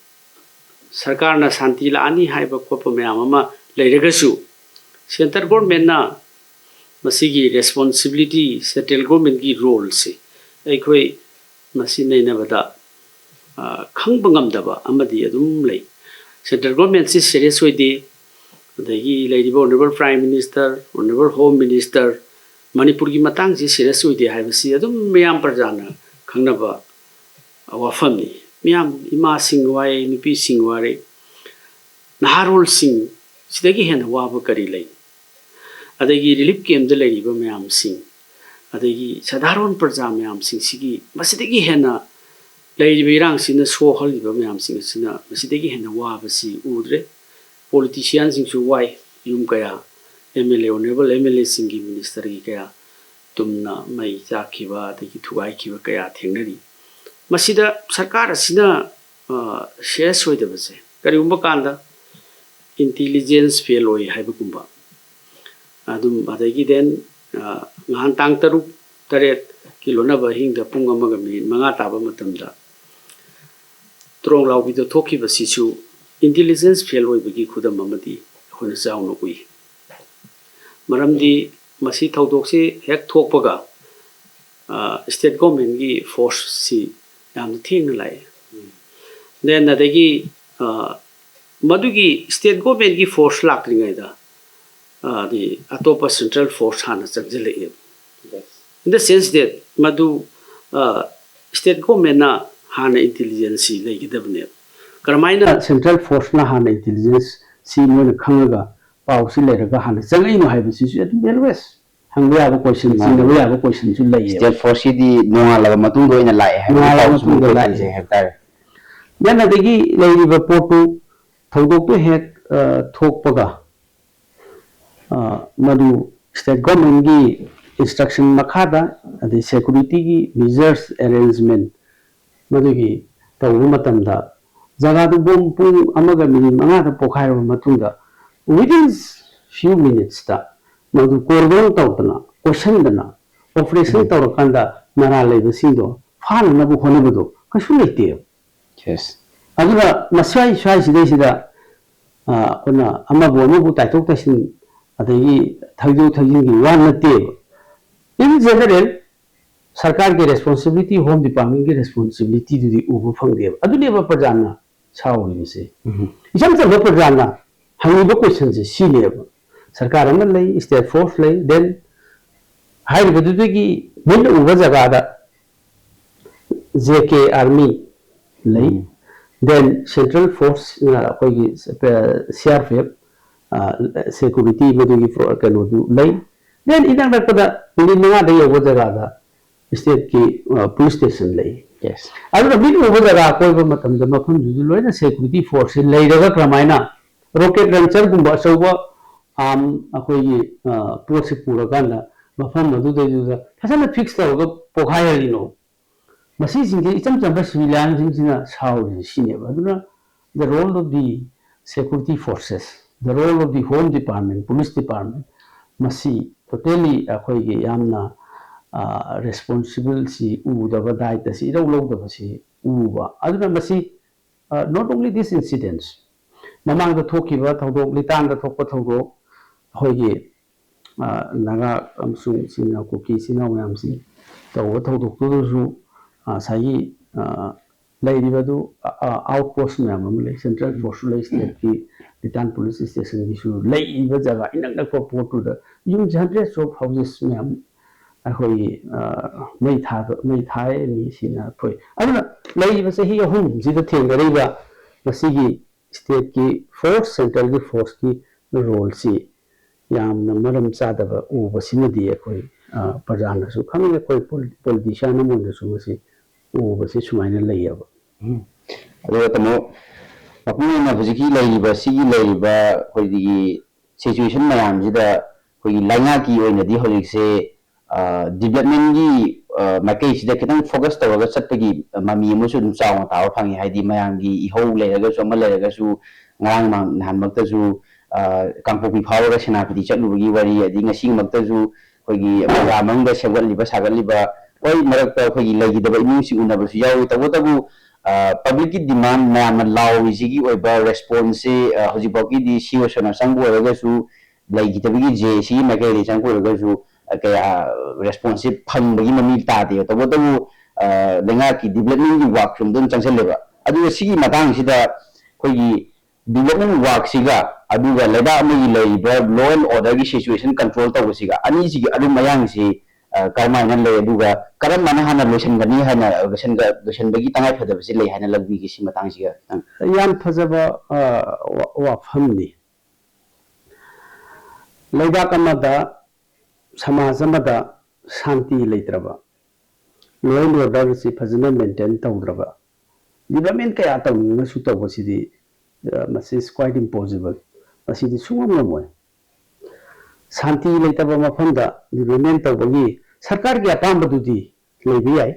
ꯁꯔꯀꯥꯔꯅ ꯁꯥꯟꯇꯤ ꯂꯥꯛꯑꯅꯤ ꯍꯥꯏꯕ ꯈꯣꯠꯄ ꯃꯌꯥꯝ ꯑꯃ ꯂꯩꯔꯒꯁꯨ, ꯁꯦꯟꯇꯔ ꯒꯣꯔꯃꯦꯟꯅ ꯃꯁꯤꯒꯤ ꯔꯦꯁꯄꯣꯟꯁꯤꯕꯤꯂꯤꯇꯤ, ꯁꯦꯟꯇ꯭ꯔꯦꯜ ꯒꯣꯔꯃꯦꯟꯒꯤ ꯔꯣꯜꯁꯦ ꯑꯩꯈꯣꯏ ꯃꯁꯤ ꯅꯩꯅꯕꯗ, ꯑ, ꯈꯪꯕ ꯉꯝꯗꯕ ꯑꯃꯗꯤ ꯑꯗꯨꯝ ꯂꯩ꯫ ꯁꯦꯟꯇ꯭ꯔꯦꯜ ꯒꯣꯔꯃꯦꯟꯁꯤ ꯁꯦꯔꯤꯌꯁ ꯑꯣꯏꯗꯦ, ꯑꯗꯒꯤ ꯂꯩꯔꯤꯕ honourable prime minister, honourable home minister ꯃꯅꯤꯄꯨꯔꯒꯤ ꯃꯇꯥꯡꯁꯤ ꯁꯦꯔꯤꯌꯁ ꯑꯣꯏꯗꯦ ꯍꯥꯏꯕꯁꯤ ꯑꯗꯨꯝ ꯃꯤꯌꯥꯝ ꯄ꯭ꯔꯖꯥꯅ ꯈꯪꯅꯕ ꯋꯥꯐꯝꯅꯤ꯫ ꯃꯤꯌꯥꯝ, ꯏꯃꯥꯁꯤꯡ ꯋꯥꯏ, ꯅꯨꯄꯤꯁꯤꯡ ꯋꯥꯔꯦ, ꯅꯍꯥꯔꯣꯜꯁꯤꯡ ꯁꯤꯗꯒꯤ ꯍꯦꯟꯅ ꯋꯥꯕ ꯀꯔꯤ ꯂꯩ? ꯑꯗꯒꯤ ꯔꯤꯂꯤꯐ ꯀꯦꯝꯞꯇ ꯂꯩꯔꯤꯕ ꯃꯌꯥꯝꯁꯤꯡ, ꯑꯗꯒꯤ ꯁꯙꯥꯔꯣꯟ ꯄ꯭ꯔꯖꯥ ꯃꯌꯥꯝꯁꯤꯡꯁꯤꯒꯤ ꯃꯁꯤꯗꯒꯤ ꯍꯦꯟꯅ ꯂꯩꯔꯤꯕ ꯏꯔꯥꯡꯁꯤꯅ ꯁꯣꯛꯍꯜꯂꯤꯕ ꯃꯌꯥꯝꯁꯤꯡ ꯑꯁꯤꯅ ꯃꯁꯤꯗꯒꯤ ꯍꯦꯟꯅ ꯋꯥꯕꯁꯤ ꯎꯗ꯭ꯔꯦ꯫ ꯄꯣꯂꯤꯇꯤꯁꯤꯌꯥꯟꯁꯤꯡꯁꯨ ꯋꯥꯏ, ꯌꯨꯝ ꯀꯌꯥ, M L A, honourable M L ꯑꯦꯁꯤꯡꯒꯤ, ꯃꯤꯅꯤꯁꯇꯔꯒꯤ ꯀꯌꯥ ꯇꯨꯝꯅ ꯃꯩ ꯆꯥꯛꯈꯤꯕ ꯑꯗꯒꯤ ꯊꯨꯒꯥꯏꯈꯤꯕ ꯀꯌꯥ ꯊꯦꯡꯅꯔꯤ꯫ ꯃꯁꯤꯗ ꯁꯔꯀꯥꯔ ꯑꯁꯤꯅ, ꯑ, ꯁꯦꯔꯤꯌꯁ ꯑꯣꯏꯗꯕꯁꯦ ꯀꯔꯤꯒꯨꯝꯕ ꯀꯥꯟꯗ ꯏꯟꯇꯤꯂꯤꯖꯦꯟꯁ ꯐꯦꯜ ꯑꯣꯏ ꯍꯥꯏꯕꯒꯨꯝꯕ, ꯑꯗꯨꯝ, ꯑꯗꯒꯤ then, ꯑ, ꯉꯍꯥꯟ ꯇꯥꯡ ꯇꯔꯨꯛ, ꯇꯔꯦꯠꯀꯤ ꯂꯣꯟꯅꯕ ꯑꯍꯤꯡꯗ ꯄꯨꯡ ꯑꯃꯒ ꯃꯤꯅꯤꯠ ꯃꯉꯥ ꯇꯥꯕ ꯃꯇꯝꯗ ꯇ꯭ꯔꯣꯡ ꯂꯥꯎꯕꯤꯗ ꯊꯣꯛꯈꯤꯕꯁꯤꯁꯨ ꯏꯟꯇꯤꯂꯤꯖꯦꯟꯁ ꯐꯦꯜ ꯑꯣꯏꯕꯒꯤ ꯈꯨꯗꯝ ꯑꯃꯗꯤ ꯑꯩꯈꯣꯏꯅ ꯆꯥꯎꯅ ꯎꯏ꯫ ꯃꯔꯝꯗꯤ ꯃꯁꯤ ꯊꯧꯗꯣꯛꯁꯤ ꯍꯦꯛ ꯊꯣꯛꯄꯒ, ꯑ, ꯁ꯭ꯇꯦꯠ ꯒꯣꯔꯃꯦꯟꯒꯤ ꯐꯣꯔꯁꯁꯤ ꯌꯥꯝꯅ ꯊꯦꯡꯅ ꯂꯥꯛꯑꯦ꯫ Then ꯑꯗꯒꯤ, ꯑ, ꯃꯗꯨꯒꯤ ꯁ꯭ꯇꯦꯠ ꯒꯣꯔꯃꯦꯟꯒꯤ ꯐꯣꯔꯁ ꯂꯥꯛꯇ꯭ꯔꯤꯉꯩꯗ, ꯑ, ꯑꯗꯤ ꯑꯇꯣꯞꯄ ꯁꯦꯟꯇ꯭ꯔꯦꯜ ꯐꯣꯔꯁ ꯍꯥꯟꯅ ꯆꯪꯁꯤꯜꯂꯛꯑꯦꯕ꯫ In the sense that ꯃꯗꯨ, ꯑ, ꯁ꯭ꯇꯦꯠ ꯒꯣꯔꯃꯦꯟꯅ ꯍꯥꯟꯅ ꯏꯟꯇꯤꯂꯤꯖꯦꯟꯁꯁꯤ ꯂꯩꯒꯗꯕꯅꯦꯕ꯫ ꯀꯔꯝꯍꯥꯏꯅ ꯁꯦꯟꯇ꯭ꯔꯦꯜ ꯐꯣꯔꯁꯅ ꯍꯥꯟꯅ ꯏꯟꯇꯤꯂꯤꯖꯦꯟꯁꯁꯤ ꯃꯣꯏꯅ ꯈꯪꯉꯒ ꯄꯥꯎꯁꯤ ꯂꯩꯔꯒ ꯍꯥꯟꯅ ꯆꯪꯉꯛꯏꯅꯣ ꯍꯥꯏꯕꯁꯤꯁꯨ ꯑꯗꯨꯝ always ꯍꯪꯕ ꯌꯥꯕ ꯀꯣꯏꯁꯟ, ꯃꯥꯅꯤ꯫ ꯆꯤꯡꯅꯕ ꯌꯥꯕ ꯀꯣꯏꯁꯟꯁꯨ ꯂꯩꯌꯦꯕ꯫ ꯁ꯭ꯇꯦꯠ ꯐꯣꯔꯁꯁꯤꯗꯤ ꯅꯣꯡꯉꯥꯜꯂꯕ ꯃꯇꯨꯡꯗ ꯑꯣꯏꯅ ꯂꯥꯛꯑꯦ ꯍꯥꯏꯕꯒꯤ ꯅꯣꯡꯉꯥꯜꯂꯕ ꯄꯥꯎꯁꯨ ꯃꯇꯨꯡꯗ ꯂꯥꯛꯑꯦ꯫ ꯂꯩꯖꯩ ꯍꯥꯏꯕ ꯇꯥꯔꯦ꯫ Then ꯑꯗꯒꯤ ꯂꯩꯔꯤꯕ ꯄꯣꯠꯇꯨ, ꯊꯧꯗꯣꯛꯇꯨ ꯍꯦꯛ, ꯑ, ꯊꯣꯛꯄꯒ, ꯑ, ꯃꯗꯨ ꯁ꯭ꯇꯦꯠ ꯒꯣꯔꯃꯦꯟꯒꯤ instruction ꯃꯈꯥꯗ, ꯑꯗꯩ security ꯒꯤ measures arrangement ꯃꯗꯨꯒꯤ ꯇꯧꯕ ꯃꯇꯝꯗ, ꯖꯒꯥꯗꯨ ꯕꯣꯝ ꯄꯨꯡ ꯑꯃꯒ ꯃꯤꯅꯤꯠ ꯃꯉꯥꯗ ꯄꯣꯈꯥꯏꯔꯕ ꯃꯇꯨꯡꯗ, within few minutes ꯇ ꯃꯗꯨ cordon ꯇꯧꯗꯅ, ꯀꯣꯏꯁꯟꯗꯅ, operation ꯎꯝ꯫ ꯇꯧꯔꯀꯥꯟꯗ ꯃꯔꯥꯜ ꯂꯩꯕꯁꯤꯡꯗꯣ ꯐꯥꯅꯅꯕ ꯍꯣꯠꯅꯕꯗꯣ ꯀꯩꯁꯨ ꯂꯩꯇꯦꯕ꯫ Yes꯫ ꯑꯗꯨꯅ ꯃꯁ꯭ꯋꯥꯏ ꯁ꯭ꯋꯥꯏꯁꯤꯗꯩꯁꯤꯗ, ꯑ, ꯑꯩꯈꯣꯏꯅ ꯑꯃꯕꯨ ꯑꯃꯕꯨ ꯇꯥꯏꯊꯣꯛ ꯇꯥꯏꯁꯤꯟ ꯑꯗꯒꯤ ꯊꯛꯖꯤꯟ ꯊꯛꯖꯤꯟꯒꯤ ꯋꯥ ꯅꯠꯇꯦꯕ꯫ In general, ꯁꯔꯀꯥꯔꯒꯤ responsibility, Home Department ꯀꯤ responsibility ꯗꯨꯗꯤ ꯎꯕ ꯐꯪꯗꯦꯕ꯫ ꯑꯗꯨꯅꯦꯕ ꯄ꯭ꯔꯖꯥꯅ ꯁꯥꯎꯔꯤꯕꯁꯦ꯫ ꯎꯝ꯫ ꯏꯆꯝ ꯆꯝꯕ ꯄ꯭ꯔꯖꯥꯅ ꯍꯪꯉꯤꯕ question ꯁꯦ ꯁꯤꯅꯦꯕ꯫ ꯁꯔꯀꯥꯔ ꯑꯃ ꯂꯩ, state force ꯂꯩ, then ꯍꯥꯏꯔꯤꯕꯗꯨꯗꯒꯤ ꯃꯤꯠꯅ ꯎꯕ ꯖꯒꯥꯗ J K Army ꯂꯩ, ꯎꯝ꯫ Then central force, ꯑ, ꯑꯩꯈꯣꯏꯒꯤ, ꯑ, C R P F, ꯑ, security ꯃꯗꯨꯒꯤ ꯐꯣ-, ꯀꯩꯅꯣꯗꯨ ꯂꯩ, then ꯏꯅꯛ ꯅꯛꯄꯗ ꯃꯤꯅꯤꯠ ꯃꯉꯥꯗ ꯌꯧꯕ ꯖꯒꯥꯗ state ꯀꯤ, ꯑ, police station ꯂꯩ꯫ Yes꯫ ꯑꯗꯨꯅ ꯃꯤꯠ ꯎꯕ ꯖꯒꯥ ꯀꯣꯏꯕ ꯃꯇꯝꯗ ꯃꯐꯝꯗꯨꯗ ꯂꯣꯏꯅ security force ꯁꯤ ꯂꯩꯔꯒ ꯀꯔꯝꯍꯥꯏꯅ rocket launcher ꯒꯨꯝꯕ ꯑꯆꯧꯕ arm ꯑꯩꯈꯣꯏꯒꯤ, ꯑ, ꯄꯣꯠꯁꯤ ꯄꯨꯔꯀꯥꯟꯗ ꯃꯐꯝ ꯑꯗꯨꯗꯩꯗꯨꯗ ꯐꯖꯅ fix ꯇꯧꯔꯒ ꯄꯣꯈꯥꯏꯍꯜꯂꯤꯅꯣ? ꯃꯁꯤꯁꯤꯡꯁꯦ ꯏꯆꯝ ꯆꯝꯕ civilian ꯁꯤꯡꯁꯤꯅ ꯁꯥꯎꯔꯤꯁꯦ ꯁꯤꯅꯦꯕ꯫ ꯑꯗꯨꯅ the role of the security forces, the role of the Home Department, Police Department, ꯃꯁꯤ totally ꯑꯩꯈꯣꯏꯒꯤ ꯌꯥꯝꯅ, ꯑ, responsible ꯁꯤ ꯎꯗꯕ, ꯗꯥꯏꯇ ꯁꯤ ꯏꯔꯧ ꯂꯧꯗꯕꯁꯤ ꯎꯕ꯫ ꯑꯗꯨꯅ ꯃꯁꯤ, ꯑ, not only this incidents, ꯃꯃꯥꯡꯗ ꯊꯣꯛꯈꯤꯕ ꯊꯧꯗꯣꯛ, ꯂꯤꯇꯥꯟꯗ ꯊꯣꯛꯄ ꯊꯧꯗꯣꯛ, ꯑꯩꯈꯣꯏꯒꯤ, ꯑ, ꯅꯥꯒꯥ ꯑꯃꯁꯨꯡ ꯏꯆꯤꯟ ꯏꯅꯥꯎ, ꯀꯨꯀꯤ ꯏꯆꯤꯟ ꯏꯅꯥꯎ ꯃꯌꯥꯝꯁꯤ ꯇꯧꯕ ꯊꯧꯗꯣꯛꯇꯨꯗꯁꯨ, ꯑ, ꯉꯁꯥꯏꯒꯤ, ꯑ, ꯂꯩꯔꯤꯕꯗꯨ, ꯑ, ꯑ, outpost ꯃꯌꯥꯝ ꯑꯃ ꯂꯩ, central force ꯁꯨ ꯂꯩ, state ꯀꯤ ꯂꯤꯇꯥꯟ police station ꯒꯤꯁꯨ ꯂꯩꯔꯤꯕ ꯖꯒꯥ ꯏꯅꯛ ꯅꯛꯄ ꯄꯣꯠꯇꯨꯗ ꯌꯨꯝꯁꯦ hundreds of houses ꯃꯌꯥꯝ ꯑꯩꯈꯣꯏꯒꯤ, ꯑ, ꯃꯩ ꯊꯥꯕ, ꯃꯩ ꯊꯥꯏ, ꯃꯤ ꯁꯤꯅ ꯊꯣꯛꯏ꯫ ꯑꯗꯨꯅ ꯂꯩꯔꯤꯕ ꯆꯍꯤ ꯑꯍꯨꯝꯁꯤꯗ ꯊꯦꯡꯅꯔꯤꯕ ꯃꯁꯤꯒꯤ state ꯀꯤ force, central ꯒꯤ force ꯀꯤ role ꯁꯤ ꯌꯥꯝꯅ ꯃꯔꯝ ꯆꯥꯗꯕ ꯎꯕꯁꯤꯃꯗꯤ ꯑꯩꯈꯣꯏ, ꯑ, ꯄ꯭ꯔꯖꯥꯅꯁꯨ ꯈꯪꯉꯤ, ꯑꯩꯈꯣꯏ ꯄꯣꯂꯤ-, politician ꯑꯃ ꯑꯣꯏꯅꯁꯨ ꯃꯁꯤ ꯎꯕꯁꯤ ꯁꯨꯃꯥꯏꯅ ꯂꯩꯌꯦꯕ꯫ ꯎꯝ꯫ ꯑꯗꯨꯒ ꯇꯥꯃꯣ, ꯃꯄꯨꯡ ꯑꯣꯏꯅ ꯍꯧꯖꯤꯛꯀꯤ ꯂꯩꯔꯤꯕ, ꯁꯤꯒꯤ ꯂꯩꯔꯤꯕ ꯑꯩꯈꯣꯏꯒꯤ situation ꯃꯌꯥꯝꯁꯤꯗ ꯑꯩꯈꯣꯏꯒꯤ ꯂꯩꯉꯥꯛꯀꯤ ꯑꯣꯏꯅꯗꯤ ꯍꯧꯖꯤꯛꯁꯦ ꯗꯤꯕ꯭ꯂꯞꯃꯦꯟꯒꯤ ꯃꯥꯏꯀꯩꯁꯤꯗ ꯈꯤꯇꯪ ꯐꯣꯀꯁ ꯇꯧꯔꯒ ꯆꯠꯄꯒꯤ ꯃꯃꯤ ꯑꯃꯁꯨ ꯑꯗꯨꯝ ꯆꯥꯎꯅ ꯇꯥꯕ ꯐꯪꯉꯤ꯫ ꯍꯥꯏꯗꯤ ꯃꯌꯥꯝꯒꯤ ꯏꯍꯧ ꯂꯩꯔꯒꯁꯨ, ꯑꯃ ꯂꯩꯔꯒꯁꯨ, ꯉꯔꯥꯡ ꯃꯥꯡ- ꯅꯍꯥꯟꯃꯛꯇꯁꯨ ꯀꯥꯡꯄꯣꯛꯄꯤ ꯐꯥꯎꯔꯒ ꯁꯦꯅꯥꯄꯇꯤ ꯆꯠꯂꯨꯕꯒꯤ ꯋꯥꯔꯤ, ꯑꯗꯩ ꯉꯁꯤꯃꯛꯇꯁꯨ ꯑꯩꯈꯣꯏꯒꯤ ꯕꯖꯥꯔ ꯃꯅꯨꯡꯗ ꯁꯦꯝꯒꯠꯂꯤꯕ ꯁꯥꯒꯠꯂꯤꯕ, ꯍꯣꯏ, ꯃꯔꯛꯇ ꯑꯩꯈꯣꯏꯒꯤ ꯂꯩꯈꯤꯗꯕ ꯏꯃꯨꯡꯁꯤꯡ ꯎꯅꯕꯁꯨ ꯌꯥꯎꯏ꯫ ꯇꯧꯕꯇꯕꯨ ꯄꯕ꯭ꯂꯤꯛꯀꯤ ꯗꯤꯃꯥꯟ, ꯃꯌꯥꯝꯅ ꯂꯥꯎꯔꯤꯁꯤꯒꯤ ꯑꯣꯏꯕ ꯔꯦꯁꯄꯣꯟꯁꯁꯦ ꯍꯧꯖꯤꯛꯐꯥꯎꯒꯤꯗꯤ ꯁꯤ ꯑꯣꯏꯁꯅ ꯆꯪꯕ ꯑꯣꯏꯔꯒꯁꯨ, ꯂꯩꯈꯤꯗꯕꯒꯤ ꯖꯦ ꯑꯦ ꯁꯤꯒꯤ ꯃꯥꯏꯀꯩꯗꯒꯤ ꯆꯪꯕ ꯑꯣꯏꯔꯒꯁꯨ ꯀꯌꯥ ꯔꯦꯁꯄꯣꯟꯁꯁꯦ ꯐꯪꯕꯒꯤ ꯃꯃꯤ ꯇꯥꯗꯦ꯫ ꯇꯧꯕꯇꯕꯨ ꯂꯩꯉꯥꯛꯀꯤ ꯗꯤꯕ꯭ꯂꯞꯃꯦꯟꯒꯤ ꯋꯥꯛꯁꯨ ꯑꯗꯨꯝ ꯆꯪꯁꯤꯜꯂꯦꯕ꯫ ꯑꯗꯨꯒ ꯁꯤꯒꯤ ꯃꯇꯥꯡꯁꯤꯗ ꯑꯩꯈꯣꯏꯒꯤ ꯗꯤꯕ꯭ꯂꯞꯃꯦꯟ ꯋꯥꯛꯁꯤꯒ ꯑꯗꯨꯒ ꯂꯩꯕꯥꯛ ꯑꯃꯒꯤ ꯂꯩꯔꯤꯕ ꯂꯣ ꯑꯦꯟ ꯑꯣꯔꯗꯔꯒꯤ ꯁꯤꯆꯨꯋꯦꯁꯟ ꯀꯟꯇ꯭ꯔꯣꯜ ꯇꯧꯕꯁꯤꯒ, ꯑꯅꯤꯁꯤꯒꯤ ꯑꯔꯨꯝ ꯑꯌꯥꯡꯁꯤ ꯀꯔꯝꯍꯥꯏꯅ ꯂꯩ, ꯑꯗꯨꯒ ꯀꯔꯝꯕꯅ ꯍꯥꯟꯅ ꯂꯣꯏꯁꯤꯟꯒꯅꯤ ꯍꯥꯏꯅ ꯂꯣꯏꯁꯤꯟꯕꯒꯤ ꯇꯉꯥꯏꯐꯗꯕꯁꯤ ꯂꯩ ꯍꯥꯏꯅ ꯂꯧꯕꯤꯒꯦ? ꯁꯤ ꯃꯇꯥꯡꯁꯤꯒ ꯈꯤꯇꯪ꯫ ꯌꯥꯝ ꯐꯖꯕ ꯋꯥꯐꯝꯅꯤ꯫ ꯂꯩꯕꯥꯛ ꯑꯃꯗ, ꯁꯃꯥꯖ ꯑꯃꯗ ꯁꯥꯟꯇꯤ ꯂꯩꯇ꯭ꯔꯕ, ꯂꯣ ꯑꯦꯟ ꯑꯣꯔꯗꯔꯁꯤ ꯐꯖꯅ ꯃꯦꯟꯇꯦꯟ ꯇꯧꯗ꯭ꯔꯕ, ꯗꯤꯕ꯭ꯂꯞꯃꯦꯟ ꯀꯌꯥ ꯇꯧꯅꯤꯡꯉꯁꯨ ꯇꯧꯕꯁꯤꯗꯤ, ꯃꯁꯤ is quite impossible꯫ ꯃꯁꯤꯗꯤ ꯁꯨꯡꯉꯝ ꯉꯝꯃꯣꯏ꯫ ꯁꯥꯟꯇꯤ ꯂꯩꯇꯕ ꯃꯐꯝꯗ ꯗꯤꯕ꯭ꯂꯞꯃꯦꯟ ꯇꯧꯕꯒꯤ ꯁꯔꯀꯥꯔꯒꯤ ꯑꯄꯥꯝꯕꯗꯨꯗꯤ ꯂꯩꯕ ꯌꯥꯏ꯫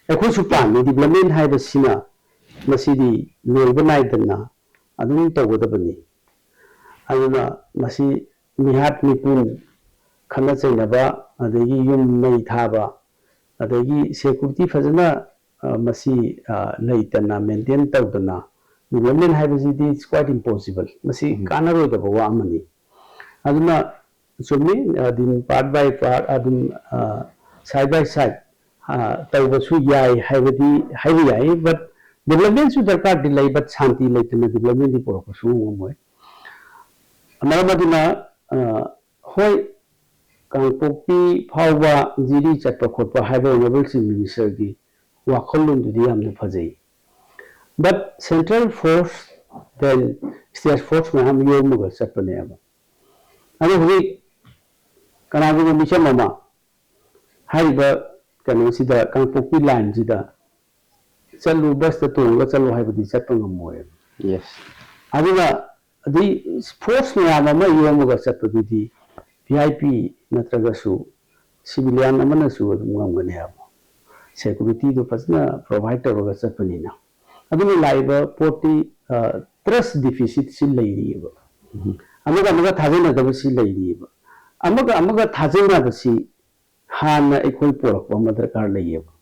ꯑꯩꯈꯣꯏꯁꯨ ꯄꯥꯝꯃꯤ, ꯗꯤꯕ꯭ꯂꯞꯃꯦꯟ ꯍꯥꯏꯕꯁꯤꯅ ꯃꯁꯤꯗꯤ ꯂꯣꯏꯕ ꯅꯥꯏꯗꯅ ꯑꯗꯨꯝ ꯇꯧꯒꯗꯕꯅꯤ꯫ ꯑꯗꯨꯅ ꯃꯁꯤ ꯃꯤꯍꯥꯠ ꯃꯤꯄꯨꯟ, ꯈꯠꯅ ꯆꯩꯅꯕ, ꯑꯗꯒꯤ ꯌꯨꯝ ꯃꯩ ꯊꯥꯕ, ꯑꯗꯒꯤ ꯁꯦꯀ꯭ꯌꯨꯔꯤꯇꯤ ꯐꯖꯅ ꯃꯁꯤ ꯂꯩꯇꯅ, ꯃꯦꯟꯇꯦꯟ ꯇꯧꯗꯅ ꯗꯤꯕ꯭ꯂꯞꯃꯦꯟ ꯍꯥꯏꯕꯁꯤꯗꯤ it's quite impossible꯫ ꯃꯁꯤ ꯀꯥꯟꯅꯔꯣꯏꯗꯕ ꯋꯥ ꯑꯃꯅꯤ꯫ ꯑꯗꯨꯅ ꯆꯨꯝꯃꯤ, ꯑꯗꯨꯝ part by part, ꯑꯗꯨꯝ side by side ꯇꯧꯕꯁꯨ ꯌꯥꯏ ꯍꯥꯏꯕꯗꯤ ꯍꯥꯏꯕ ꯌꯥꯏ, but ꯗꯤꯕ꯭ꯂꯞꯃꯦꯟꯁꯨ ꯗꯔꯀꯥꯔꯗꯤ ꯂꯩ, but ꯁꯥꯟꯇꯤ ꯂꯩꯇꯅ ꯗꯤꯕ꯭ꯂꯞꯃꯦꯟꯗꯤ ꯄꯨꯔꯛꯄꯁꯨ ꯉꯝꯃꯣꯏ꯫ ꯃꯔꯝ ꯑꯗꯨꯅ, ꯍꯣꯏ, ꯀꯥꯡꯄꯣꯛꯄꯤ ꯐꯥꯎꯕ ꯖꯤꯔꯤ ꯆꯠꯄ ꯈꯣꯠꯄ ꯍꯥꯏꯕ ꯑꯣꯅꯔꯦꯕꯜ ꯆꯤꯐ ꯃꯤꯅꯤꯁꯇꯔꯒꯤ ꯋꯥꯈꯜꯂꯣꯟꯗꯨꯗꯤ ꯌꯥꯝꯅ ꯐꯖꯩ, but central force, then state force ꯃꯌꯥꯝ ꯌꯣꯝꯃꯒ ꯆꯠꯄꯅꯦꯕ꯫ ꯑꯗꯣ ꯍꯧꯖꯤꯛ ꯀꯅꯥꯒꯨꯝꯕ ꯃꯤꯆꯝ ꯑꯃ ꯍꯥꯏꯔꯤꯕ ꯀꯩꯅꯣꯁꯤꯗ, ꯀꯥꯡꯄꯣꯛꯄꯤ ꯂꯥꯏꯟꯁꯤꯗ ꯆꯠꯂꯨ, ꯕꯁꯇ ꯇꯣꯡꯉꯒ ꯆꯠꯂꯨ ꯍꯥꯏꯕꯗꯤ ꯆꯠꯄ ꯉꯝꯃꯣꯏꯕ꯫ ꯌꯦꯁ꯫ ꯑꯗꯨꯅ ꯑꯗꯩ ꯐꯣꯔꯁ ꯃꯌꯥꯝ ꯑꯃ ꯌꯣꯝꯃꯒ ꯆꯠꯄꯗꯨꯗꯤ ꯚꯤ ꯑꯥꯏ ꯄꯤ ꯅꯠꯇ꯭ꯔꯒꯁꯨ ꯁꯤꯚꯤꯂꯤꯌꯥꯟ ꯑꯃꯅꯁꯨ ꯑꯗꯨꯝ ꯉꯝꯒꯅꯤ ꯍꯥꯏꯕ, ꯁꯦꯀꯨꯔꯤꯇꯤꯗꯨ ꯐꯖꯅ ꯄ꯭ꯔꯣꯚꯥꯏꯠ ꯇꯧꯔꯒ ꯆꯠꯄꯅꯤꯅ꯫ ꯑꯗꯨꯅ ꯂꯥꯛꯏꯕ ꯄꯣꯠꯇꯤ ꯇ꯭ꯔꯁ ꯗꯤꯐꯤꯁꯤꯠꯁꯤ ꯂꯩꯔꯤꯑꯕ꯫ ꯑꯃꯒ ꯑꯃꯒ ꯊꯥꯖꯅꯗꯕꯁꯤ ꯂꯩꯔꯤꯑꯕ꯫ ꯑꯃꯒ ꯑꯃꯒ ꯊꯥꯖꯅꯕꯁꯤ ꯍꯥꯟꯅ ꯑꯩꯈꯣꯏ ꯄꯣꯔꯛꯄ ꯑꯃ ꯗꯔꯀꯥꯔ ꯂꯩꯌꯦꯕ꯫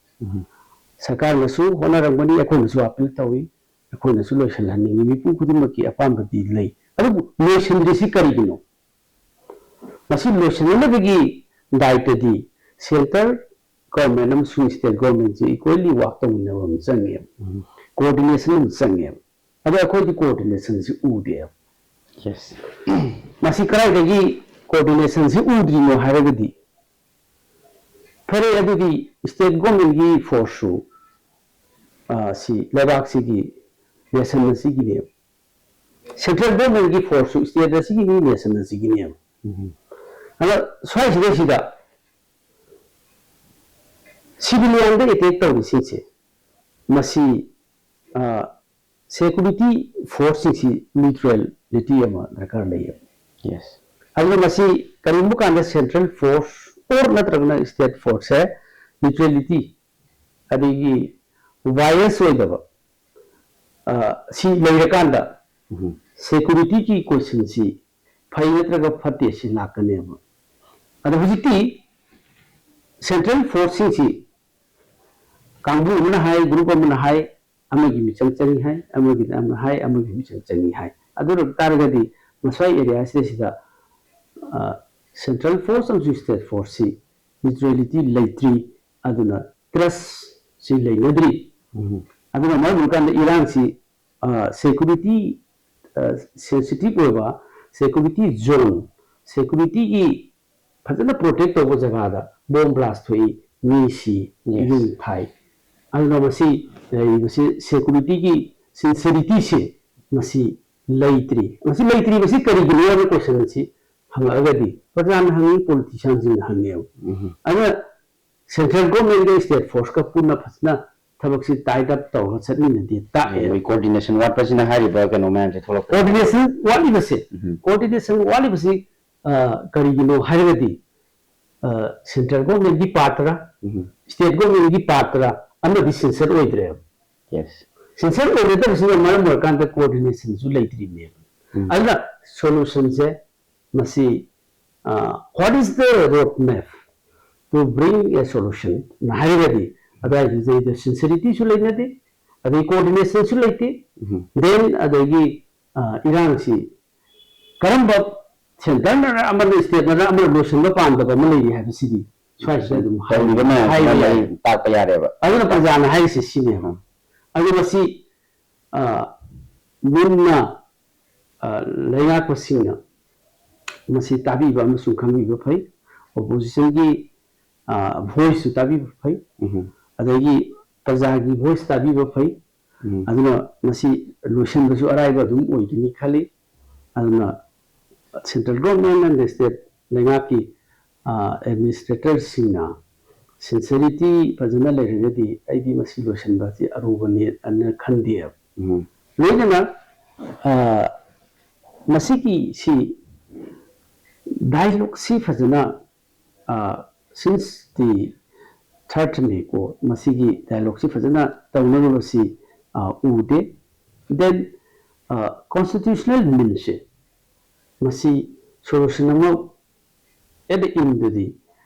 ꯁꯔꯀꯥꯔꯅꯁꯨ ꯍꯣꯠꯅꯔꯝꯒꯅꯤ, ꯑꯩꯈꯣꯏꯅꯁꯨ ꯑꯄꯤꯜ ꯇꯧꯏ, ꯑꯩꯈꯣꯏꯅꯁꯨ ꯂꯣꯏꯁꯤꯜꯍꯟꯅꯤꯡꯉꯤ, ꯃꯤꯄꯨꯝ ꯈꯨꯗꯤꯡꯃꯛꯀꯤ ꯑꯄꯥꯝꯕꯗꯤ ꯂꯩ꯫ ꯑꯗꯨꯕꯨ ꯂꯣꯏꯁꯤꯟꯗ꯭ꯔꯤꯁꯤ ꯀꯔꯤꯒꯤꯅꯣ? ꯃꯁꯤ ꯂꯣꯏꯁꯤꯟꯅꯅꯕꯒꯤ ꯗꯥꯏꯇꯗꯤ ꯁꯦꯟꯇꯔ ꯒꯣꯔꯃꯦꯟ ꯑꯃꯁꯨꯡ ꯁ꯭ꯇꯦꯠ ꯒꯣꯔꯃꯦꯟꯁꯦ ꯏꯀ꯭ꯋꯦꯂꯤ ꯋꯥꯛ ꯇꯧꯃꯤꯟꯅꯕ ꯑꯃ ꯆꯪꯉꯦꯕ, ꯀꯣꯑꯣꯔꯗꯤꯅꯦꯁꯟ ꯑꯃ ꯆꯪꯉꯦꯕ꯫ ꯑꯗꯣ ꯑꯩꯈꯣꯏꯗꯤ ꯀꯣꯑꯣꯔꯗꯤꯅꯦꯁꯟꯁꯤ ꯎꯗꯦꯕ꯫ ꯌꯦꯁ꯫ ꯃꯁꯤ ꯀꯗꯥꯏꯗꯒꯤ ꯀꯣꯑꯣꯔꯗꯤꯅꯦꯁꯟꯁꯤ ꯎꯗ꯭ꯔꯤꯅꯣ ꯍꯥꯏꯔꯒꯗꯤ, ꯐꯔꯦ, ꯑꯗꯨꯗꯤ ꯁ꯭ꯇꯦꯠ ꯒꯣꯔꯃꯦꯟꯒꯤ ꯐꯣꯔꯁꯁꯨ ꯁꯤ ꯂꯩꯕꯥꯛꯁꯤꯒꯤ ꯅꯦꯁꯟ ꯑꯁꯤꯒꯤꯅꯦꯕ, ꯁꯦꯟꯇ꯭ꯔꯦꯜ ꯒꯣꯔꯃꯦꯟꯒꯤ ꯐꯣꯔꯁꯁꯨ ꯁ꯭ꯇꯦꯠ ꯑꯁꯤꯒꯤꯅꯤ, ꯅꯦꯁꯟ ꯑꯁꯤꯒꯤꯅꯦꯕ꯫ ꯑꯗ ꯁ꯭ꯋꯥꯏꯁꯤꯗꯩꯁꯤꯗ ꯁꯤꯚꯤꯂꯤꯌꯥꯟꯗ ꯑꯦꯇꯦꯛ ꯇꯧꯔꯤꯁꯤꯡꯁꯦ, ꯃꯁꯤ ꯁꯦꯀꯨꯔꯤꯇꯤ ꯐꯣꯔꯁꯁꯤꯡꯁꯤ ꯅ꯭ꯌꯨꯇ꯭ꯔꯦꯂꯤꯇꯤ ꯑꯃ ꯗꯔꯀꯥꯔ ꯂꯩꯌꯦꯕ꯫ ꯌꯦꯁ꯫ ꯑꯗꯨꯅ ꯃꯁꯤ ꯀꯔꯤꯒꯨꯝꯕ ꯀꯥꯟꯗ ꯁꯦꯟꯇ꯭ꯔꯦꯜ ꯐꯣꯔꯁ ꯑꯣꯔ ꯅꯠꯇ꯭ꯔꯒꯅ ꯁ꯭ꯇꯦꯠ ꯐꯣꯔꯁꯁꯦ ꯅ꯭ꯌꯨꯇ꯭ꯔꯦꯂꯤꯇꯤ, ꯑꯗꯒꯤ ꯕꯥꯏꯑꯦꯁ ꯑꯣꯏꯗꯕ, ꯑ, ꯁꯤ ꯂꯩꯔꯀꯥꯟꯗ ꯁꯦꯀꯨꯔꯤꯇꯤꯒꯤ ꯀꯣꯏꯁꯟꯁꯤ ꯐꯩ ꯅꯠꯇ꯭ꯔꯒ ꯐꯠꯇꯦ ꯁꯤ ꯂꯥꯛꯀꯅꯦꯕ꯫ ꯑꯗꯣ ꯍꯧꯖꯤꯛꯇꯤ ꯁꯦꯟꯇ꯭ꯔꯦꯜ ꯐꯣꯔꯁꯁꯤꯡꯁꯤ ꯀꯥꯡꯕꯨ ꯑꯃꯅ ꯍꯥꯏ, ꯒ꯭ꯔꯨꯞ ꯑꯃꯅ ꯍꯥꯏ, ꯑꯃꯒꯤ ꯃꯤꯆꯪ ꯆꯪꯏ ꯍꯥꯏ, ꯑꯃꯒꯤꯅ ꯑꯃ ꯍꯥꯏ, ꯑꯃꯒꯤ ꯃꯤꯆꯪ ꯆꯪꯏ ꯍꯥꯏ꯫ ꯑꯗꯨ ꯑꯣꯏꯕ ꯇꯥꯔꯒꯗꯤ ꯃꯁ꯭ꯋꯥꯏ ꯑꯦꯔꯤꯌꯥꯁꯤꯗꯩꯁꯤꯗ ꯁꯦꯟꯇ꯭ꯔꯦꯜ ꯐꯣꯔꯁ ꯑꯃꯁꯨꯡ ꯁ꯭ꯇꯦꯠ ꯐꯣꯔꯁꯁꯤ ꯅ꯭ꯌꯨꯇ꯭ꯔꯦꯂꯤꯇꯤ ꯂꯩꯇ꯭ꯔꯤ, ꯑꯗꯨꯅ ꯇ꯭ꯔꯁꯁꯤ ꯂꯩꯅꯗ꯭ꯔꯤ꯫ ꯑꯗꯨꯅ ꯃꯔꯝ ꯑꯣꯏꯔꯀꯥꯟꯗ ꯏꯔꯥꯡꯁꯤ ꯁꯦꯀꯨꯔꯤꯇꯤ ꯁꯦꯟꯁꯤꯇꯤꯚ ꯑꯣꯏꯕ, ꯁꯦꯀꯨꯔꯤꯇꯤ ꯖꯣꯟ, ꯁꯦꯀꯨꯔꯤꯇꯤꯒꯤ ꯐꯖꯅ ꯄ꯭ꯔꯣꯇꯦꯛ ꯇꯧꯕ ꯖꯒꯥꯗ ꯕꯣꯝ ꯕ꯭ꯂꯥꯁ ꯊꯣꯛꯏ, ꯃꯤ ꯁꯤ, Yes. ꯌꯨꯝ ꯊꯥꯏ꯫ ꯑꯗꯨꯅ ꯃꯁꯤ ꯂꯩꯔꯤꯕꯁꯤ ꯁꯦꯀꯨꯔꯤꯇꯤꯒꯤ ꯁꯤꯟꯁꯦꯔꯤꯇꯤꯁꯦ ꯃꯁꯤ ꯂꯩꯇ꯭ꯔꯤ꯫ ꯃꯁꯤ ꯂꯩꯇ꯭ꯔꯤꯕꯁꯤ ꯀꯔꯤꯒꯤꯅꯣ ꯍꯥꯏꯕ ꯀꯣꯏꯁꯟ ꯑꯁꯤ ꯍꯪꯉꯛꯑꯒꯗꯤ ꯄ꯭ꯔꯖꯥꯅ ꯍꯪꯉꯤ, ꯄꯣꯂꯤꯇꯤꯁꯤꯌꯥꯟꯁꯤꯡꯅ ꯍꯪꯉꯦꯕ꯫ ꯑꯗꯨꯅ ꯁꯦꯟꯇ꯭ꯔꯦꯜ ꯒꯣꯔꯃꯦꯟꯒ ꯁ꯭ꯇꯦꯠ ꯐꯣꯔꯁꯀ ꯄꯨꯟꯅ ꯐꯖꯅ ꯊꯕꯛꯁꯤ ꯇꯥꯏꯠ ꯑꯞ ꯇꯧꯔꯒ ꯆꯠꯃꯤꯟꯅꯗꯦ ꯇꯥꯛꯑꯦ꯫ ꯃꯣꯏ ꯀꯣꯑꯣꯔꯗꯤꯅꯦꯁꯟ ꯋꯥꯠꯄꯁꯤꯅ ꯍꯥꯏꯔꯤꯕ ꯀꯩꯅꯣ ꯃꯌꯥꯝꯁꯦ ꯊꯣꯛꯂꯛꯄ꯫ ꯀꯣꯑꯣꯔꯗꯤꯅꯦꯁꯟ ꯋꯥꯠꯂꯤꯕꯁꯦ, ꯎꯝ. ꯀꯣꯑꯣꯔꯗꯤꯅꯦꯁꯟ ꯋꯥꯠꯂꯤꯕꯁꯤ ꯑ, ꯀꯔꯤꯒꯤꯅꯣ ꯍꯥꯏꯔꯒꯗꯤ ꯁꯦꯟꯇ꯭ꯔꯦꯜ ꯒꯣꯔꯃꯦꯟꯒꯤ ꯄꯥꯔꯠꯇꯔ, ꯎꯝ ꯁ꯭ꯇꯦꯠ ꯒꯣꯔꯃꯦꯟꯒꯤ ꯄꯥꯔꯠꯇꯔ, ꯑꯃꯗꯤ ꯁꯤꯟꯁꯔ ꯑꯣꯏꯗ꯭ꯔꯦꯕ꯫ ꯌꯦꯁ ꯁꯤꯟꯁꯔ ꯑꯣꯏꯒꯗꯕꯁꯤꯅ ꯃꯔꯝ ꯑꯣꯏꯔꯀꯥꯟꯗ ꯀꯣꯑꯣꯔꯗꯤꯅꯦꯁꯟꯁꯨ ꯂꯩꯇ꯭ꯔꯤꯕꯅꯦꯕ꯫ ꯎꯝ ꯑꯗꯨꯅ ꯁꯣꯂꯨꯁꯟꯁꯦ ꯃꯁꯤ, what is the road map to bring a solution ꯅ ꯍꯥꯏꯔꯒꯗꯤ, ꯑꯗꯨꯋꯥꯏꯗꯨꯗꯩꯗ ꯁꯤꯟꯁꯔꯤꯇꯤꯁꯨ ꯂꯩꯅꯗꯦ, ꯑꯗꯩ ꯀꯣꯑꯣꯔꯗꯤꯅꯦꯁꯟꯁꯨ ꯂꯩꯇꯦ꯫ ꯎꯝ ꯗꯦꯟ ꯑꯗꯒꯤ ꯑ, ꯏꯔꯥꯡꯁꯤ ꯀꯔꯝꯕ ꯁꯦꯟꯇꯔꯅꯔ ꯑꯃꯅ ꯁ꯭ꯇꯦꯠꯅꯔ ꯑꯃꯅ ꯂꯣꯏꯁꯤꯟꯕ ꯄꯥꯝꯗꯕ ꯑꯃ ꯂꯩꯔꯤ ꯍꯥꯏꯕꯁꯤꯗꯤ ꯁ꯭ꯋꯥꯏꯁꯤꯗ ꯑꯗꯨꯝ ꯇꯧꯔꯤꯕ ꯍꯥꯏꯕ ꯃꯌꯥꯝꯁꯤꯅ ꯌꯥꯏ꯫ ꯂꯣꯏ ꯇꯥꯛꯄ ꯌꯥꯔꯦꯕ꯫ ꯑꯗꯨꯅ ꯄ꯭ꯔꯖꯥꯅ ꯍꯥꯏꯔꯤꯁꯦ ꯁꯤꯅꯦꯕ꯫ ꯎꯝ ꯑꯗꯨ ꯃꯁꯤ ꯑ, ꯃꯨꯟꯅ ꯑ, ꯂꯩꯉꯥꯛꯄꯁꯤꯡꯅ ꯃꯁꯤ ꯇꯥꯕꯤꯕ ꯑꯃꯁꯨꯡ ꯈꯪꯕꯤꯕ ꯐꯩ꯫ ꯑꯣꯄꯣꯖꯤꯁꯟꯒꯤ ꯚꯣꯏꯁꯁꯨ ꯇꯥꯕꯤꯕ ꯐꯩ, ꯎꯝ ꯑꯗꯒꯤ ꯄ꯭ꯔꯖꯥꯒꯤ ꯚꯣꯏꯁ ꯇꯥꯕꯤꯕ ꯐꯩ꯫ ꯎꯝ ꯑꯗꯨꯅ ꯃꯁꯤ ꯂꯣꯏꯁꯤꯟꯕꯁꯨ ꯑꯔꯥꯏꯕ ꯑꯗꯨꯝ ꯑꯣꯏꯒꯅꯤ ꯈꯜꯂꯤ꯫ ꯑꯗꯨꯅ ꯁꯦꯟꯇ꯭ꯔꯦꯜ ꯒꯣꯔꯃꯦꯟ ꯑꯦꯟ ꯁ꯭ꯇꯦꯠ ꯂꯩꯉꯥꯛꯀꯤ ꯑꯦꯗꯃꯤꯅꯤꯁꯇ꯭ꯔꯦꯇꯔꯁꯤꯡꯅ ꯁꯤꯟꯁꯔꯤꯇꯤ ꯐꯖꯅ ꯂꯩꯔꯒꯗꯤ ꯑꯩꯗꯤ ꯃꯁꯤ ꯂꯣꯏꯁꯤꯟꯕ ꯑꯁꯤ ꯑꯔꯨꯕꯅꯤ ꯑꯅ ꯈꯟꯗꯦꯕ꯫ ꯎꯝ ꯂꯣꯏꯅꯅ ꯑ, ꯃꯁꯤꯒꯤ ꯁꯤ ꯗꯥꯏꯂꯣꯒꯁꯤ ꯐꯖꯅ since the third May ꯀꯣ ꯃꯁꯤꯒꯤ ꯗꯥꯏꯂꯣꯒꯁꯤ ꯐꯖꯅ ꯇꯧꯅꯔꯨꯕꯁꯤ ꯑ, ꯎꯗꯦ꯫ ꯗꯦꯟ ꯀꯣꯟꯁꯇꯤꯇ꯭ꯌꯨꯁꯅꯦꯜ ꯃꯤꯟꯁꯦ ꯃꯁꯤ ꯁꯣꯂꯨꯁꯟ ꯑꯃ ꯑꯦꯠ ꯗ ꯏꯟꯗꯗꯤ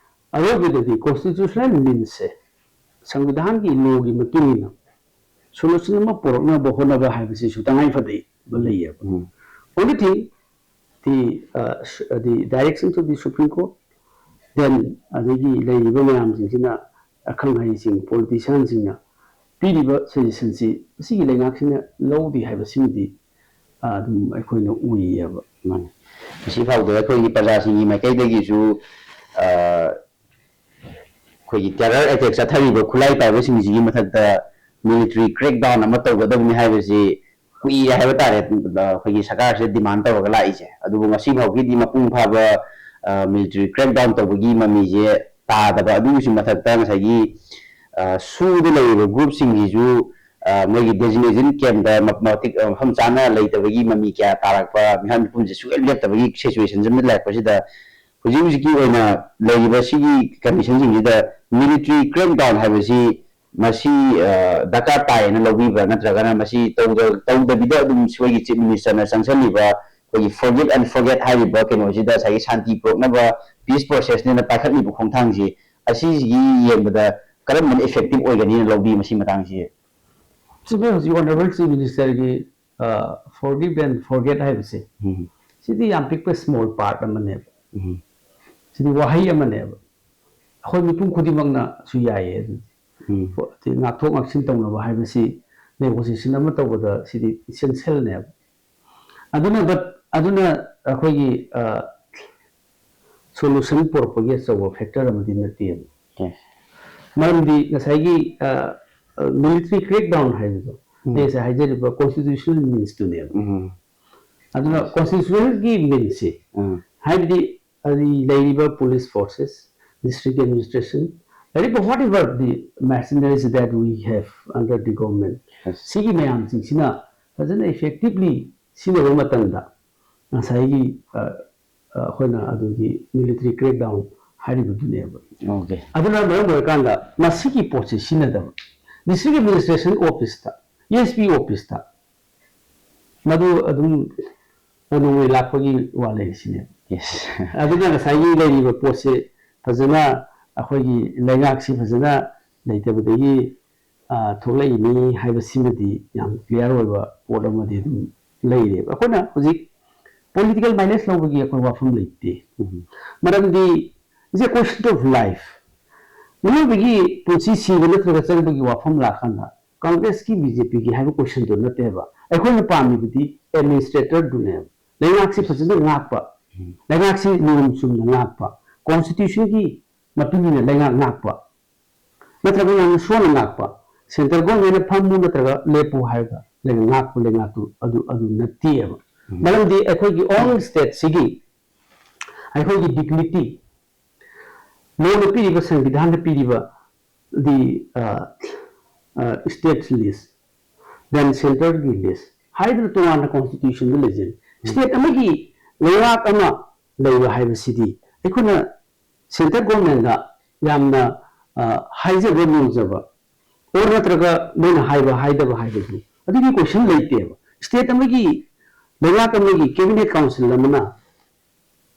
ꯑꯔꯣꯏꯕꯗꯗꯤ ꯀꯣꯟꯁꯇꯤꯇ꯭ꯌꯨꯁꯅꯦꯜ ꯃꯤꯟꯁꯦ ꯁꯪꯕꯤꯙꯥꯟꯒꯤ ꯂꯣꯒꯤ ꯃꯇꯨꯡ ꯏꯟꯅ ꯁꯣꯂꯨꯁꯟ ꯑꯃ ꯄꯨꯔꯛꯅꯕ ꯍꯣꯠꯅꯕ ꯍꯥꯏꯕꯁꯤꯁꯨ ꯇꯉꯥꯏ ꯐꯗꯕ ꯂꯩꯌꯦꯕ꯫ ꯎꯝ Only thing, the, uh, the direction to the Supreme Court, then ꯑꯗꯒꯤ ꯂꯩꯔꯤꯕ ꯃꯌꯥꯝꯁꯤꯡꯁꯤꯅ ꯑꯈꯪ ꯑꯍꯩꯁꯤꯡ ꯄꯣꯂꯤꯇꯤꯁꯤꯌꯥꯟꯁꯤꯡꯅ ꯄꯤꯔꯤꯕ ꯁꯖꯦꯁꯟꯁꯤ ꯃꯁꯤꯒꯤ ꯂꯩꯉꯥꯛꯁꯤꯅ ꯂꯧꯗꯦ ꯍꯥꯏꯕꯁꯤꯃꯗꯤ ꯑꯗꯨꯝ ꯑꯩꯈꯣꯏꯅ ꯎꯏꯌꯦꯕ꯫ ꯃꯥꯅꯤ꯫ ꯉꯁꯤ ꯐꯥꯎꯗ ꯑꯩꯈꯣꯏꯒꯤ ꯄ꯭ꯔꯖꯥꯁꯤꯡꯒꯤ ꯃꯥꯏꯀꯩꯗꯒꯤꯁꯨ ꯑ, ꯑꯩꯈꯣꯏꯒꯤ ꯇꯦꯔꯔ ꯑꯦꯇꯦꯛ ꯆꯠꯊꯔꯤꯕ ꯈꯨꯠꯂꯥꯏ ꯄꯥꯏꯕꯁꯤꯡꯁꯤꯒꯤ ꯃꯊꯛꯇ ꯃꯤꯂꯤꯇꯔꯤ ꯀ꯭ꯔꯦꯛ ꯗꯥꯎꯟ ꯑꯃ ꯇꯧꯒꯗꯕꯅꯤ ꯍꯥꯏꯕꯁꯤ ꯀꯨꯏꯔꯦ ꯍꯥꯏꯕ ꯇꯥꯔꯦ, ꯑꯩꯈꯣꯏꯒꯤ ꯁꯔꯀꯥꯔꯁꯤꯗ ꯗꯤꯃꯥꯟ ꯇꯧꯔꯒ ꯂꯥꯛꯏꯁꯦ꯫ ꯑꯗꯨꯕꯨ ꯉꯁꯤ ꯐꯥꯎꯒꯤꯗꯤ ꯃꯄꯨꯡ ꯐꯥꯕ ꯃꯤꯂꯤꯇꯔꯤ ꯀ꯭ꯔꯦꯛ ꯗꯥꯎꯟ ꯇꯧꯕꯒꯤ ꯃꯃꯤꯁꯦ ꯇꯥꯗꯕ꯫ ꯑꯗꯨꯒꯤꯁꯨ ꯃꯊꯛꯇ ꯉꯁꯥꯏꯒꯤ ꯑ, ꯁꯨꯗ ꯂꯩꯔꯤꯕ ꯒ꯭ꯔꯨꯞꯁꯤꯡꯁꯤꯁꯨ ꯑ, ꯃꯣꯏꯒꯤ ꯗꯦꯖꯤꯅꯦꯁꯟ ꯀꯦꯝꯗ ꯃ- ꯃꯇꯤꯛ ꯑ, ꯃꯐꯝ ꯆꯥꯅ ꯂꯩꯇꯕꯒꯤ ꯃꯃꯤ ꯀꯌꯥ ꯇꯥꯔꯛꯄ, ꯃꯤꯍꯥꯠ ꯃꯤꯄꯨꯟꯁꯦ ꯁꯨꯡꯂꯦꯞ ꯂꯦꯞꯇꯕꯒꯤ ꯁꯤꯆꯨꯋꯦꯁꯟꯁꯤ ꯑꯃ ꯂꯩꯔꯛꯄꯁꯤꯗ ꯍꯧꯖꯤꯛ ꯍꯧꯖꯤꯛꯀꯤ ꯑꯣꯏꯅ ꯂꯩꯔꯤꯕ ꯁꯤꯒꯤ ꯀꯟꯗꯤꯁꯟꯁꯤꯡꯁꯤꯗ ꯃꯤꯂꯤꯇꯔꯤ ꯀ꯭ꯔꯦꯛ ꯗꯥꯎꯟ ꯍꯥꯏꯕꯁꯤ ꯃꯁꯤ ꯗꯔꯀꯥꯔ ꯇꯥꯏꯌꯦꯅ ꯂꯧꯕꯤꯕ꯭ꯔꯥ, ꯅꯠꯇ꯭ꯔꯒꯅ ꯃꯁꯤ ꯇꯧꯗꯕꯤꯗ ꯑꯗꯨꯝ ꯑꯩꯈꯣꯏꯒꯤ ꯆꯤꯐ ꯃꯤꯅꯤꯁꯇꯔꯅ ꯆꯪꯁꯤꯜꯂꯤꯕ ꯑꯩꯈꯣꯏꯒꯤ forgive and forget ꯍꯥꯏꯔꯤꯕ ꯀꯩꯅꯣꯁꯤꯗ ꯉꯁꯥꯏꯒꯤ ꯁꯥꯟꯇꯤ ꯄꯨꯔꯛꯅꯕ, ꯄꯤꯁ ꯄ꯭ꯔꯣꯁꯦꯁꯅꯦꯅ ꯄꯥꯏꯈꯠꯂꯤꯕ ꯈꯣꯡꯊꯥꯡꯁꯤ, ꯑꯁꯤꯁꯤꯒꯤ ꯌꯦꯡꯕꯗ ꯀꯔꯝꯕꯅ ꯏꯐꯦꯛꯇꯤꯚ ꯑꯣꯏꯒꯅꯤꯅ ꯂꯧꯕꯤ ꯃꯁꯤ ꯃꯇꯥꯡꯁꯤ? ꯆꯨꯝꯃꯦ, ꯍꯧꯖꯤꯛ ꯑꯣꯅꯔꯦꯕꯜ ꯆꯤꯐ ꯃꯤꯅꯤꯁꯇꯔꯒꯤ forgive and forget ꯍꯥꯏꯕꯁꯦ, ꯎꯝ, ꯁꯤꯗꯤ ꯌꯥꯝ ꯄꯤꯛꯄ ꯁ꯭ꯃꯣꯜ ꯄꯥꯔꯠ ꯑꯃꯅꯦꯕ꯫ ꯎꯝ, ꯁꯤꯗꯤ ꯋꯥꯍꯩ ꯑꯃꯅꯦꯕ, ꯑꯩꯈꯣꯏ ꯃꯤꯄꯨꯝ ꯈꯨꯗꯤꯡꯃꯛꯅꯁꯨ ꯌꯥꯏꯌꯦ ꯑꯗꯨꯗꯤ꯫ ꯎꯝ, ꯉꯥꯛꯊꯣꯛ ꯉꯥꯛꯁꯤꯟ ꯇꯧꯅꯕ ꯍꯥꯏꯕꯁꯤ ꯅꯦꯒꯣꯁꯤꯌꯦꯁꯟ ꯑꯃ ꯇꯧꯕꯗ ꯁꯤꯗꯤ ꯏꯁꯦꯟꯁꯤꯌꯦꯜꯅꯦꯕ꯫ ꯑꯗꯨꯅ, but ꯑꯗꯨꯅ ꯑꯩꯈꯣꯏꯒꯤ ꯁꯣꯂꯨꯁꯟ ꯄꯨꯔꯛꯄꯒꯤ ꯑꯆꯧꯕ ꯐꯦꯛꯇꯔ ꯑꯃꯗꯤ ꯅꯠꯇꯦꯕ꯫ yes, ꯃꯔꯝꯗꯤ ꯉꯁꯥꯏꯒꯤ ꯃꯤꯂꯤꯇꯔꯤ ꯀ꯭ꯔꯦꯛ ꯗꯥꯎꯟ ꯍꯥꯏꯕꯗꯣ, ꯎꯝ, ꯑꯩ ꯉꯁꯥꯏ ꯍꯥꯏꯖꯔꯤꯕ ꯀꯣꯟꯁꯇꯤꯇ꯭ꯌꯨꯁꯅꯦꯜ ꯃꯤꯟꯁꯇꯨꯅꯦꯕ꯫ ꯎꯝ, ꯑꯗꯨꯅ ꯀꯣꯟꯁꯇꯤꯇ꯭ꯌꯨꯁꯅꯦꯜꯒꯤ ꯃꯤꯟꯁꯦ, ꯎꯝ, ꯍꯥꯏꯕꯗꯤ ꯑꯩ ꯂꯩꯔꯤꯕ ꯄꯨꯂꯤꯁ ꯐꯣꯔꯁꯦꯁ, ꯗꯤꯁꯇ꯭ꯔꯤꯛ ꯑꯦꯗꯃꯤꯅꯤꯁꯇ꯭ꯔꯦꯁꯟ, ꯂꯩꯔꯤꯕ whatever the machineries that we have under the government, yes, ꯁꯤꯒꯤ ꯃꯌꯥꯝꯁꯤꯡꯁꯤꯅ ꯐꯖꯅ ꯏꯐꯦꯛꯇꯤꯚꯂꯤ ꯁꯤꯖꯤꯟꯅꯕ ꯃꯇꯝꯗ ꯉꯁꯥꯏꯒꯤ ꯑ, ꯑ, ꯑꯩꯈꯣꯏꯅ ꯑꯗꯨꯒꯤ ꯃꯤꯂꯤꯇꯔꯤ ꯀ꯭ꯔꯦꯛ ꯗꯥꯎꯟ ꯍꯥꯏꯔꯤꯕꯗꯨꯅꯦꯕ꯫ okay, ꯑꯗꯨꯅ ꯃꯔꯝ ꯑꯣꯏꯔꯀꯥꯟꯗ ꯃꯁꯤꯒꯤ ꯄꯣꯠꯁꯤ ꯁꯤꯖꯤꯟꯅꯗꯕ, ꯗꯤꯁꯇ꯭ꯔꯤꯛ ꯑꯦꯗꯃꯤꯅꯤꯁꯇ꯭ꯔꯦꯁꯟ ꯑꯣꯐꯤꯁꯇ, ꯑꯦꯁ ꯄꯤ ꯑꯣꯐꯤꯁꯇ ꯃꯗꯨ ꯑꯗꯨꯝ ꯅꯣꯡꯃꯩ ꯂꯥꯛꯄꯒꯤ ꯋꯥ ꯂꯩꯔꯤꯁꯤꯅꯦ꯫ yes, ꯑꯗꯨꯅ ꯉꯁꯥꯏꯒꯤ ꯂꯩꯔꯤꯕ ꯄꯣꯠꯁꯦ ꯐꯖꯅ, ꯑꯩꯈꯣꯏꯒꯤ ꯂꯩꯉꯥꯛꯁꯤ ꯐꯖꯅ ꯂꯩꯇꯕꯗꯒꯤ ꯑ, ꯊꯣꯛꯂꯛꯏꯅꯤ ꯍꯥꯏꯕꯁꯤꯃꯗꯤ ꯌꯥꯝ ꯀ꯭ꯂꯤꯌꯥꯔ ꯑꯣꯏꯕ ꯄꯣꯠ ꯑꯃꯗꯤ ꯑꯗꯨꯝ ꯂꯩꯔꯦꯕ꯫ ꯑꯩꯈꯣꯏꯅ ꯍꯧꯖꯤꯛ ꯄꯣꯂꯤꯇꯤꯀꯦꯜ ꯃꯥꯏꯂꯦꯖ ꯂꯧꯕꯒꯤ ꯑꯩꯈꯣꯏ ꯋꯥꯐꯝ ꯂꯩꯇꯦ꯫ ꯎꯝ, ꯃꯔꯝꯗꯤ it's a question of life, ꯃꯤꯑꯣꯏꯕꯒꯤ ꯄꯨꯟꯁꯤ ꯁꯤꯕ ꯅꯠꯇ꯭ꯔꯒ ꯆꯪꯕꯒꯤ ꯋꯥꯐꯝ ꯂꯥꯛꯀꯥꯟꯗ ꯀꯪꯒ꯭ꯔꯦꯁꯀꯤ ꯕꯤ ꯖꯦ ꯄꯤꯒꯤ ꯍꯥꯏꯕ ꯀꯣꯏꯁꯟꯗꯣ ꯅꯠꯇꯦꯕ꯫ ꯑꯩꯈꯣꯏꯅ ꯄꯥꯝꯃꯤꯕꯗꯤ ꯑꯦꯗꯃꯤꯅꯤꯁꯇ꯭ꯔꯦꯇꯔꯗꯨꯅꯦꯕ, ꯂꯩꯉꯥꯛꯁꯤ ꯐꯖꯅ ꯉꯥꯛꯄ, ꯎꯝ, ꯂꯩꯉꯥꯛꯁꯤ ꯅꯤꯌꯣꯝ ꯆꯨꯝꯅ ꯉꯥꯛꯄ, ꯀꯣꯟꯁꯇꯤꯇ꯭ꯌꯨꯁꯟꯒꯤ ꯃꯇꯨꯡ ꯏꯟꯅ ꯂꯩꯉꯥꯛ ꯉꯥꯛꯄ, ꯅꯠꯇ꯭ꯔꯒ ꯌꯥꯝꯅ ꯁꯣꯟꯅ ꯉꯥꯛꯄ, ꯁꯦꯟꯇ꯭ꯔꯦꯜ ꯒꯣꯔꯃꯦꯟꯅ ꯐꯝꯃꯨ ꯅꯠꯇ꯭ꯔꯒ ꯂꯦꯞꯄꯨ ꯍꯥꯏꯔꯒ ꯂꯩꯉꯥꯛ ꯉꯥꯛꯄ ꯂꯩꯉꯥꯛꯇꯨ ꯑꯗꯨ ꯑꯗꯨ ꯅꯠꯇꯦꯕ꯫ ꯎꯝ, ꯃꯔꯝꯗꯤ ꯑꯩꯈꯣꯏꯒꯤ ꯑꯣꯜ ꯁ꯭ꯇꯦꯠꯁꯤꯒꯤ ꯑꯩꯈꯣꯏꯒꯤ ꯗꯤꯒꯅꯤꯇꯤ, ꯂꯣꯅ ꯄꯤꯔꯤꯕ, ꯁꯪꯕꯤꯙꯥꯟꯅ ꯄꯤꯔꯤꯕ the state list, then centreꯒꯤ list ꯍꯥꯏꯗꯅ ꯇꯣꯉꯥꯟꯅ ꯀꯣꯟꯁꯇꯤꯇ꯭ꯌꯨꯁꯟꯗ ꯂꯩꯖꯔꯤ꯫ ꯁ꯭ꯇꯦꯠ ꯑꯃꯒꯤ ꯂꯩꯉꯥꯛ ꯑꯃ ꯂꯩꯕ ꯍꯥꯏꯕꯁꯤꯗꯤ ꯑꯩꯈꯣꯏꯅ ꯁꯦꯟꯇ꯭ꯔꯦꯜ ꯒꯣꯔꯃꯦꯟꯗ ꯌꯥꯝꯅ ꯑ, ꯍꯥꯏꯖꯕ ꯅꯤꯡꯖꯕ ꯑꯣꯔ ꯅꯠꯇ꯭ꯔꯒ ꯃꯣꯏꯅ ꯍꯥꯏꯕ ꯍꯥꯏꯗꯕ ꯍꯥꯏꯕꯗꯨ ꯑꯗꯨꯒꯤ ꯀꯣꯏꯁꯟ ꯂꯩꯇꯦꯕ꯫ ꯁ꯭ꯇꯦꯠ ꯑꯃꯒꯤ ꯂꯩꯉꯥꯛ ꯑꯃꯒꯤ ꯀꯦꯕꯤꯅꯦꯠ ꯀꯥꯎꯟꯁꯤꯜ ꯑꯃꯅ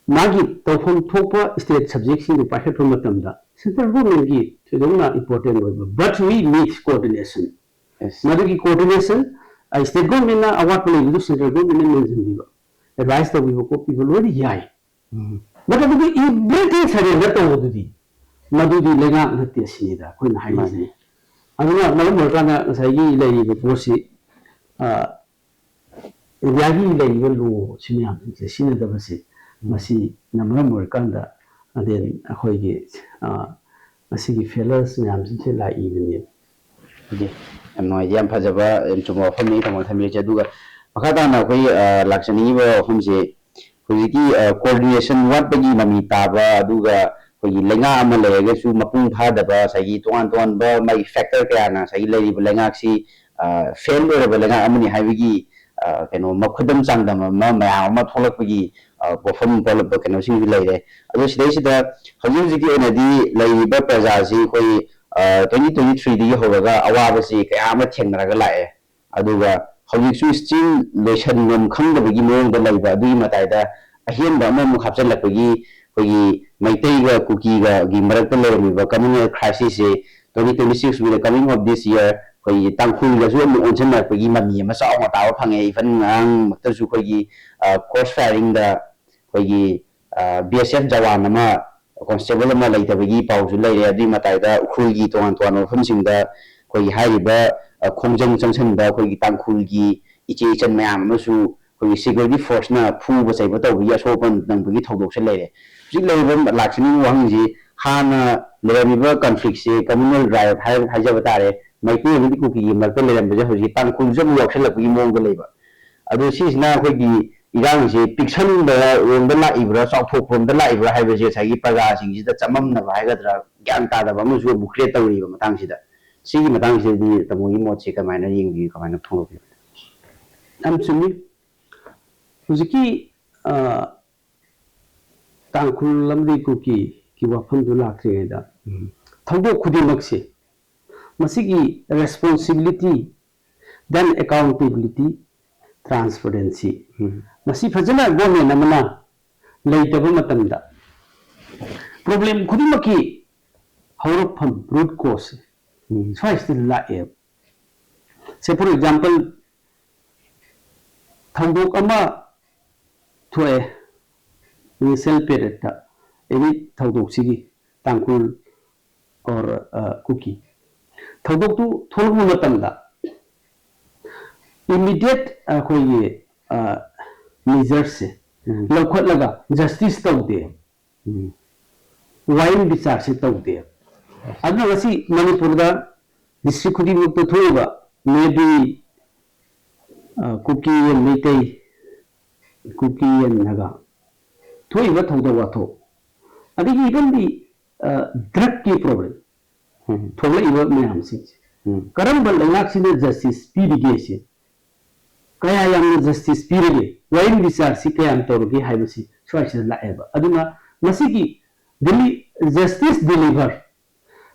ꯃꯥꯒꯤ ꯇꯧꯐꯝ ꯊꯣꯛꯄ ꯁ꯭ꯇꯦꯠ ꯁꯕꯖꯦꯛꯁꯤꯡꯗꯨ ꯄꯥꯏꯈꯠꯄ ꯃꯇꯝꯗ ꯁꯦꯟꯇ꯭ꯔꯦꯜ ꯒꯣꯔꯃꯦꯟꯒꯤ ꯊꯣꯏꯗꯣꯛꯅ ꯏꯝꯄꯣꯔꯇꯦꯟ ꯑꯣꯏꯕ, but we need coordination. ꯃꯗꯨꯒꯤ ꯀꯣꯑꯣꯔꯗꯤꯅꯦꯁꯟ ꯁ꯭ꯇꯦꯠ ꯒꯣꯔꯃꯦꯟꯅ ꯑꯋꯥꯠꯄ ꯂꯩꯕꯗꯨ ꯁꯦꯟꯇ꯭ꯔꯦꯜ ꯒꯣꯔꯃꯦꯟꯅ ꯃꯦꯟꯁꯤꯟꯕꯤꯕ, ꯑꯦꯗꯚꯥꯏꯁ ꯇꯧꯕꯤꯕ ꯈꯣꯠꯄꯤꯕ ꯂꯣꯏꯅ ꯌꯥꯏ꯫ But ꯑꯗꯨꯒ ꯏꯃꯤꯗꯤꯌꯦꯠꯂꯤ ꯁꯔꯦꯟꯗꯔ ꯇꯧꯕꯗꯨꯗꯤ ꯃꯗꯨꯗꯤ ꯂꯩꯉꯥꯛ ꯅꯠꯇꯦ ꯁꯤꯅꯤꯗ ꯑꯩꯈꯣꯏꯅ ꯍꯥꯏꯅꯤꯡꯉꯤꯁꯦ꯫ ꯑꯗꯨꯅ ꯃꯔꯝ ꯑꯣꯏꯔꯀꯥꯟꯗ ꯉꯁꯥꯏꯒꯤ ꯂꯩꯔꯤꯕ ꯄꯣꯠꯁꯤ ꯑ, ꯏꯟꯗꯤꯌꯥꯒꯤ ꯂꯩꯔꯤꯕ ꯂꯣꯁꯤ ꯃꯌꯥꯝꯁꯤꯡꯁꯦ ꯁꯤꯖꯤꯟꯅꯗꯕꯁꯤ ꯃꯁꯤꯅ ꯃꯔꯝ ꯑꯣꯏꯔꯀꯥꯟꯗ ꯑꯗꯦꯟ ꯑꯩꯈꯣꯏꯒꯤ ꯑ, ꯃꯁꯤꯒꯤ ꯐꯦꯂꯔꯁ ꯃꯌꯥꯝꯁꯤꯡꯁꯦ ꯂꯥꯛꯏꯕꯅꯦꯕ꯫ ꯑꯗꯨꯗꯤ ꯌꯥꯝ ꯅꯨꯡꯉꯥꯏꯖꯩ, ꯌꯥꯝ ꯐꯖꯕ, ꯌꯥꯝ ꯆꯨꯝꯕ ꯋꯥꯐꯝꯅꯤ ꯇꯥꯃꯣꯅ ꯊꯝꯕꯤꯔꯤꯁꯦ꯫ ꯑꯗꯨꯒ ꯃꯈꯥ ꯇꯥꯅ ꯑꯩꯈꯣꯏ ꯑ, ꯂꯥꯛꯆꯅꯤꯡꯉꯤꯕ ꯋꯥꯐꯝꯁꯦ, ꯍꯧꯖꯤꯛꯀꯤ ꯀꯣꯑꯣꯔꯗꯤꯅꯦꯁꯟ ꯋꯥꯠꯄꯒꯤ ꯃꯃꯤ ꯇꯥꯕ, ꯑꯗꯨꯒ ꯑꯩꯈꯣꯏꯒꯤ ꯂꯩꯉꯥꯛ ꯑꯃ ꯂꯩꯔꯒꯁꯨ ꯃꯄꯨꯡ ꯐꯥꯗꯕ, ꯉꯁꯥꯏꯒꯤ ꯇꯣꯉꯥꯟ ꯇꯣꯉꯥꯟꯕ ꯃꯥꯒꯤ ꯐꯦꯛꯇꯔ ꯀꯌꯥꯅ ꯉꯁꯥꯏꯒꯤ ꯂꯩꯔꯤꯕ ꯂꯩꯉꯥꯛꯁꯤ ꯐꯦꯜ ꯑꯣꯏꯔꯕ ꯂꯩꯉꯥꯛ ꯑꯃꯅꯤ ꯍꯥꯏꯕꯒꯤ ꯑ, ꯀꯩꯅꯣ ꯃꯈꯨꯗꯝ ꯆꯥꯡꯗꯝ ꯑꯃ ꯃꯌꯥꯝ ꯑꯃ ꯊꯣꯛꯂꯛꯄꯒꯤ ꯑ, ꯋꯥꯐꯝ ꯄꯣꯛꯂꯛꯄ ꯀꯩꯅꯣꯁꯤꯡꯁꯨ ꯂꯩꯔꯦ꯫ ꯑꯗꯣ ꯁꯤꯗꯩꯁꯤꯗ ꯍꯧꯖꯤꯛ ꯍꯧꯖꯤꯛꯀꯤ ꯑꯣꯏꯅꯗꯤ ꯂꯩꯔꯤꯕ ꯄ꯭ꯔꯖꯥꯁꯤ ꯑꯩꯈꯣꯏ ꯇ꯭ꯋꯦꯟꯇꯤ ꯇ꯭ꯋꯦꯟꯇꯤ ꯊ꯭ꯔꯤꯗꯒꯤ ꯍꯧꯔꯒ ꯑꯋꯥꯕꯁꯤ ꯀꯌꯥ ꯑꯃ ꯊꯦꯡꯅꯔꯒ ꯂꯥꯛꯑꯦ꯫ ꯑꯗꯨꯒ ꯍꯧꯖꯤꯛꯁꯨ ꯁ꯭ꯇꯤꯜ ꯂꯣꯏꯁꯟꯐꯝ ꯈꯪꯗꯕꯒꯤ ꯃꯑꯣꯡꯗ ꯂꯩꯕ, ꯑꯗꯨꯒꯤ ꯃꯇꯥꯏꯗ ꯑꯍꯦꯟꯕ ꯑꯃꯃꯨꯛ ꯍꯥꯞꯆꯤꯜꯂꯛꯄꯒꯤ ꯑꯩꯈꯣꯏꯒꯤ ꯃꯩꯇꯩꯒ ꯀꯨꯀꯤꯒꯒꯤ ꯃꯔꯛꯇ ꯂꯩꯔꯝꯃꯤꯕ ꯀꯃ꯭ꯌꯨꯅꯦꯜ ꯀ꯭ꯔꯥꯏꯁꯤꯁꯁꯦ twenty twenty six with the coming of this year ꯑꯩꯈꯣꯏꯒꯤ ꯇꯥꯡꯈꯨꯜꯗꯁꯨ ꯑꯃꯨꯛ ꯑꯣꯟꯁꯤꯟꯅꯔꯛꯄꯒꯤ ꯃꯃꯤ ꯑꯃ ꯆꯥꯎꯅ ꯇꯥꯕ ꯐꯪꯉꯦ꯫ ꯏꯚꯟ ꯉꯔꯥꯡꯃꯛꯇꯁꯨ ꯑꯩꯈꯣꯏꯒꯤ ꯀ꯭ꯔꯣꯁ ꯐꯥꯏꯌꯔꯤꯡꯗ ꯑꯩꯈꯣꯏꯒꯤ ꯕꯤ ꯑꯦꯁ ꯑꯦꯐ ꯖꯋꯥꯟ ꯑꯃ, ꯀꯣꯟꯁꯇꯦꯕꯜ ꯑꯃ ꯂꯩꯇꯕꯒꯤ ꯄꯥꯎꯁꯨ ꯂꯩꯔꯦ꯫ ꯑꯗꯨꯒꯤ ꯃꯇꯥꯏꯗ ꯎꯈ꯭ꯔꯨꯜꯒꯤ ꯇꯣꯉꯥꯟ ꯇꯣꯉꯥꯟꯕ ꯃꯐꯝꯁꯤꯡꯗ ꯑꯩꯈꯣꯏꯒꯤ ꯍꯥꯏꯔꯤꯕ ꯈꯣꯡꯖꯪ ꯆꯪꯁꯤꯟꯕ ꯑꯩꯈꯣꯏꯒꯤ ꯇꯥꯡꯈꯨꯜꯒꯤ ꯏꯆꯦ ꯏꯆꯟ ꯃꯌꯥꯝ ꯑꯃꯁꯨ ꯑꯩꯈꯣꯏꯒꯤ ꯁꯦꯀ꯭ꯌꯨꯔꯤꯇꯤ ꯐꯣꯔꯁꯅ ꯐꯨꯕ ꯆꯩꯕ ꯇꯧꯕꯒꯤ ꯑꯁꯣꯛ ꯑꯄꯟ ꯅꯪꯕꯒꯤ ꯊꯧꯗꯣꯛꯁꯦ ꯂꯩꯔꯦ꯫ ꯍꯧꯖꯤꯛ ꯂꯩꯔꯤꯕ ꯂꯥꯛꯆꯅꯤꯡꯕ ꯋꯥꯍꯪꯁꯤ, ꯍꯥꯟꯅ ꯂꯩꯔꯝꯃꯤꯕ ꯀꯟꯐ꯭ꯂꯤꯛꯁꯦ ꯀꯃ꯭ꯌꯨꯅꯦꯜ ꯔꯥꯏꯠ ꯍꯥꯏꯖꯕ ꯇꯥꯔꯦ, ꯃꯩꯇꯩ ꯑꯃꯗꯤ ꯀꯨꯀꯤꯒꯤ ꯃꯔꯛꯇ ꯂꯩꯔꯝꯕꯁꯦ ꯍꯧꯖꯤꯛ ꯇꯥꯡꯈꯨꯜꯁꯨ ꯑꯃꯨꯛ ꯌꯥꯎꯁꯜꯂꯛꯄꯒꯤ ꯃꯑꯣꯡꯗ ꯂꯩꯕ꯫ ꯑꯗꯣ ꯁꯤꯁꯤꯅ ꯑꯩꯈꯣꯏꯒꯤ ꯏꯔꯥꯡꯁꯦ ꯄꯤꯛꯁꯟꯕ ꯔꯣꯝꯗ ꯂꯥꯛꯏꯕ꯭ꯔꯥ, ꯆꯥꯎꯊꯣꯛꯄ ꯔꯣꯝꯗ ꯂꯥꯛꯏꯕ꯭ꯔꯥ ꯍꯥꯏꯕꯁꯦ ꯉꯁꯥꯏꯒꯤ ꯄ꯭ꯔꯖꯥꯁꯤꯡꯁꯤꯗ ꯆꯃꯝꯅꯕ ꯍꯥꯏꯒꯗ꯭ꯔꯥ, ꯒ꯭ꯌꯥꯟ ꯇꯥꯗꯕ ꯑꯃꯁꯨ ꯑꯃꯨꯛ ꯀ꯭ꯔꯤꯌꯦꯠ ꯇꯧꯔꯤꯕ ꯃꯇꯥꯡꯁꯤꯗ꯫ ꯁꯤꯒꯤ ꯃꯇꯥꯡꯁꯤꯗꯗꯤ ꯇꯥꯃꯣꯒꯤ ꯃꯣꯠꯁꯦ ꯀꯃꯥꯏꯅ ꯌꯦꯡꯕꯤꯌꯨ, ꯀꯃꯥꯏꯅ ꯐꯣꯡꯗꯣꯛꯄꯤꯌꯨ? ꯌꯥꯝ ꯆꯨꯝꯃꯤ꯫ ꯍꯧꯖꯤꯛꯀꯤ ꯑ, ꯇꯥꯡꯈꯨꯜ ꯑꯃꯗꯤ ꯀꯨꯀꯤꯒꯤ ꯋꯥꯐꯝꯗꯨ ꯂꯥꯛꯇ꯭ꯔꯤꯉꯩꯗ, ꯎꯝ, ꯊꯧꯗꯣꯛ ꯈꯨꯗꯤꯡꯃꯛꯁꯤ ꯃꯁꯤꯒꯤ responsibility, then accountability, transparency, ꯎꯝ, ꯃꯁꯤ ꯐꯖꯅ government ꯑꯃꯅ ꯂꯩꯇꯕ ꯃꯇꯝꯗ problem ꯈꯨꯗꯤꯡꯃꯛꯀꯤ ꯍꯧꯔꯛꯐꯝ, root cause, ꯎꯝ, ꯁ꯭ꯋꯥꯏꯁꯤꯗ ꯂꯥꯛꯑꯦꯕ꯫ Say for example, ꯊꯧꯗꯣꯛ ꯑꯃ ꯊꯣꯛꯑꯦ initial periodꯇ, any ꯊꯧꯗꯣꯛꯁꯤꯒꯤ, ꯇꯥꯡꯈꯨꯜ or, ꯑ, ꯀꯨꯀꯤ ꯊꯧꯗꯣꯛꯇꯨ ꯊꯣꯛꯂꯛꯄ ꯃꯇꯝꯗ immediate ꯑꯩꯈꯣꯏꯒꯤ, ꯑ, measuresꯁꯦ, ꯎꯝ, ꯂꯧꯈꯠꯂꯒ justice ꯇꯧꯗꯦ꯫ ꯎꯝ꯫ ꯋꯥꯌꯦꯜ ꯕꯤꯆꯥꯔꯁꯦ ꯇꯧꯗꯦ꯫ ꯑꯗꯨꯅ ꯉꯁꯤ ꯃꯅꯤꯄꯨꯔꯗ district ꯈꯨꯗꯤꯡꯃꯛꯇ ꯊꯣꯛꯏꯕ, maybe, ꯑ, ꯀꯨꯀꯤ and Meitei, Kuki and Naga ꯊꯣꯛꯏꯕ ꯊꯧꯗꯣꯛ ꯋꯥꯊꯣꯛ, ꯑꯗꯒꯤ even the, ꯑ, drugꯀꯤ problem, ꯎꯝ, ꯊꯣꯛꯂꯛꯏꯕ ꯃꯌꯥꯝꯁꯤꯡꯁꯦ, ꯎꯝ, ꯀꯔꯝꯕ ꯂꯩꯉꯥꯛꯁꯤꯅ justice ꯄꯤꯔꯤꯒꯦ ꯁꯤ, ꯀꯌꯥ ꯌꯥꯝꯅ justice ꯄꯤꯔꯒꯦ, ꯋꯥꯌꯦꯜ ꯕꯤꯆꯥꯔꯁꯤ ꯀꯌꯥꯝ ꯇꯧꯔꯒꯦ ꯍꯥꯏꯕꯁꯤ ꯁ꯭ꯋꯥꯏꯁꯤꯗ ꯂꯥꯛꯑꯦꯕ꯫ ꯑꯗꯨꯅ ꯃꯁꯤꯒꯤ deli-, justice deliver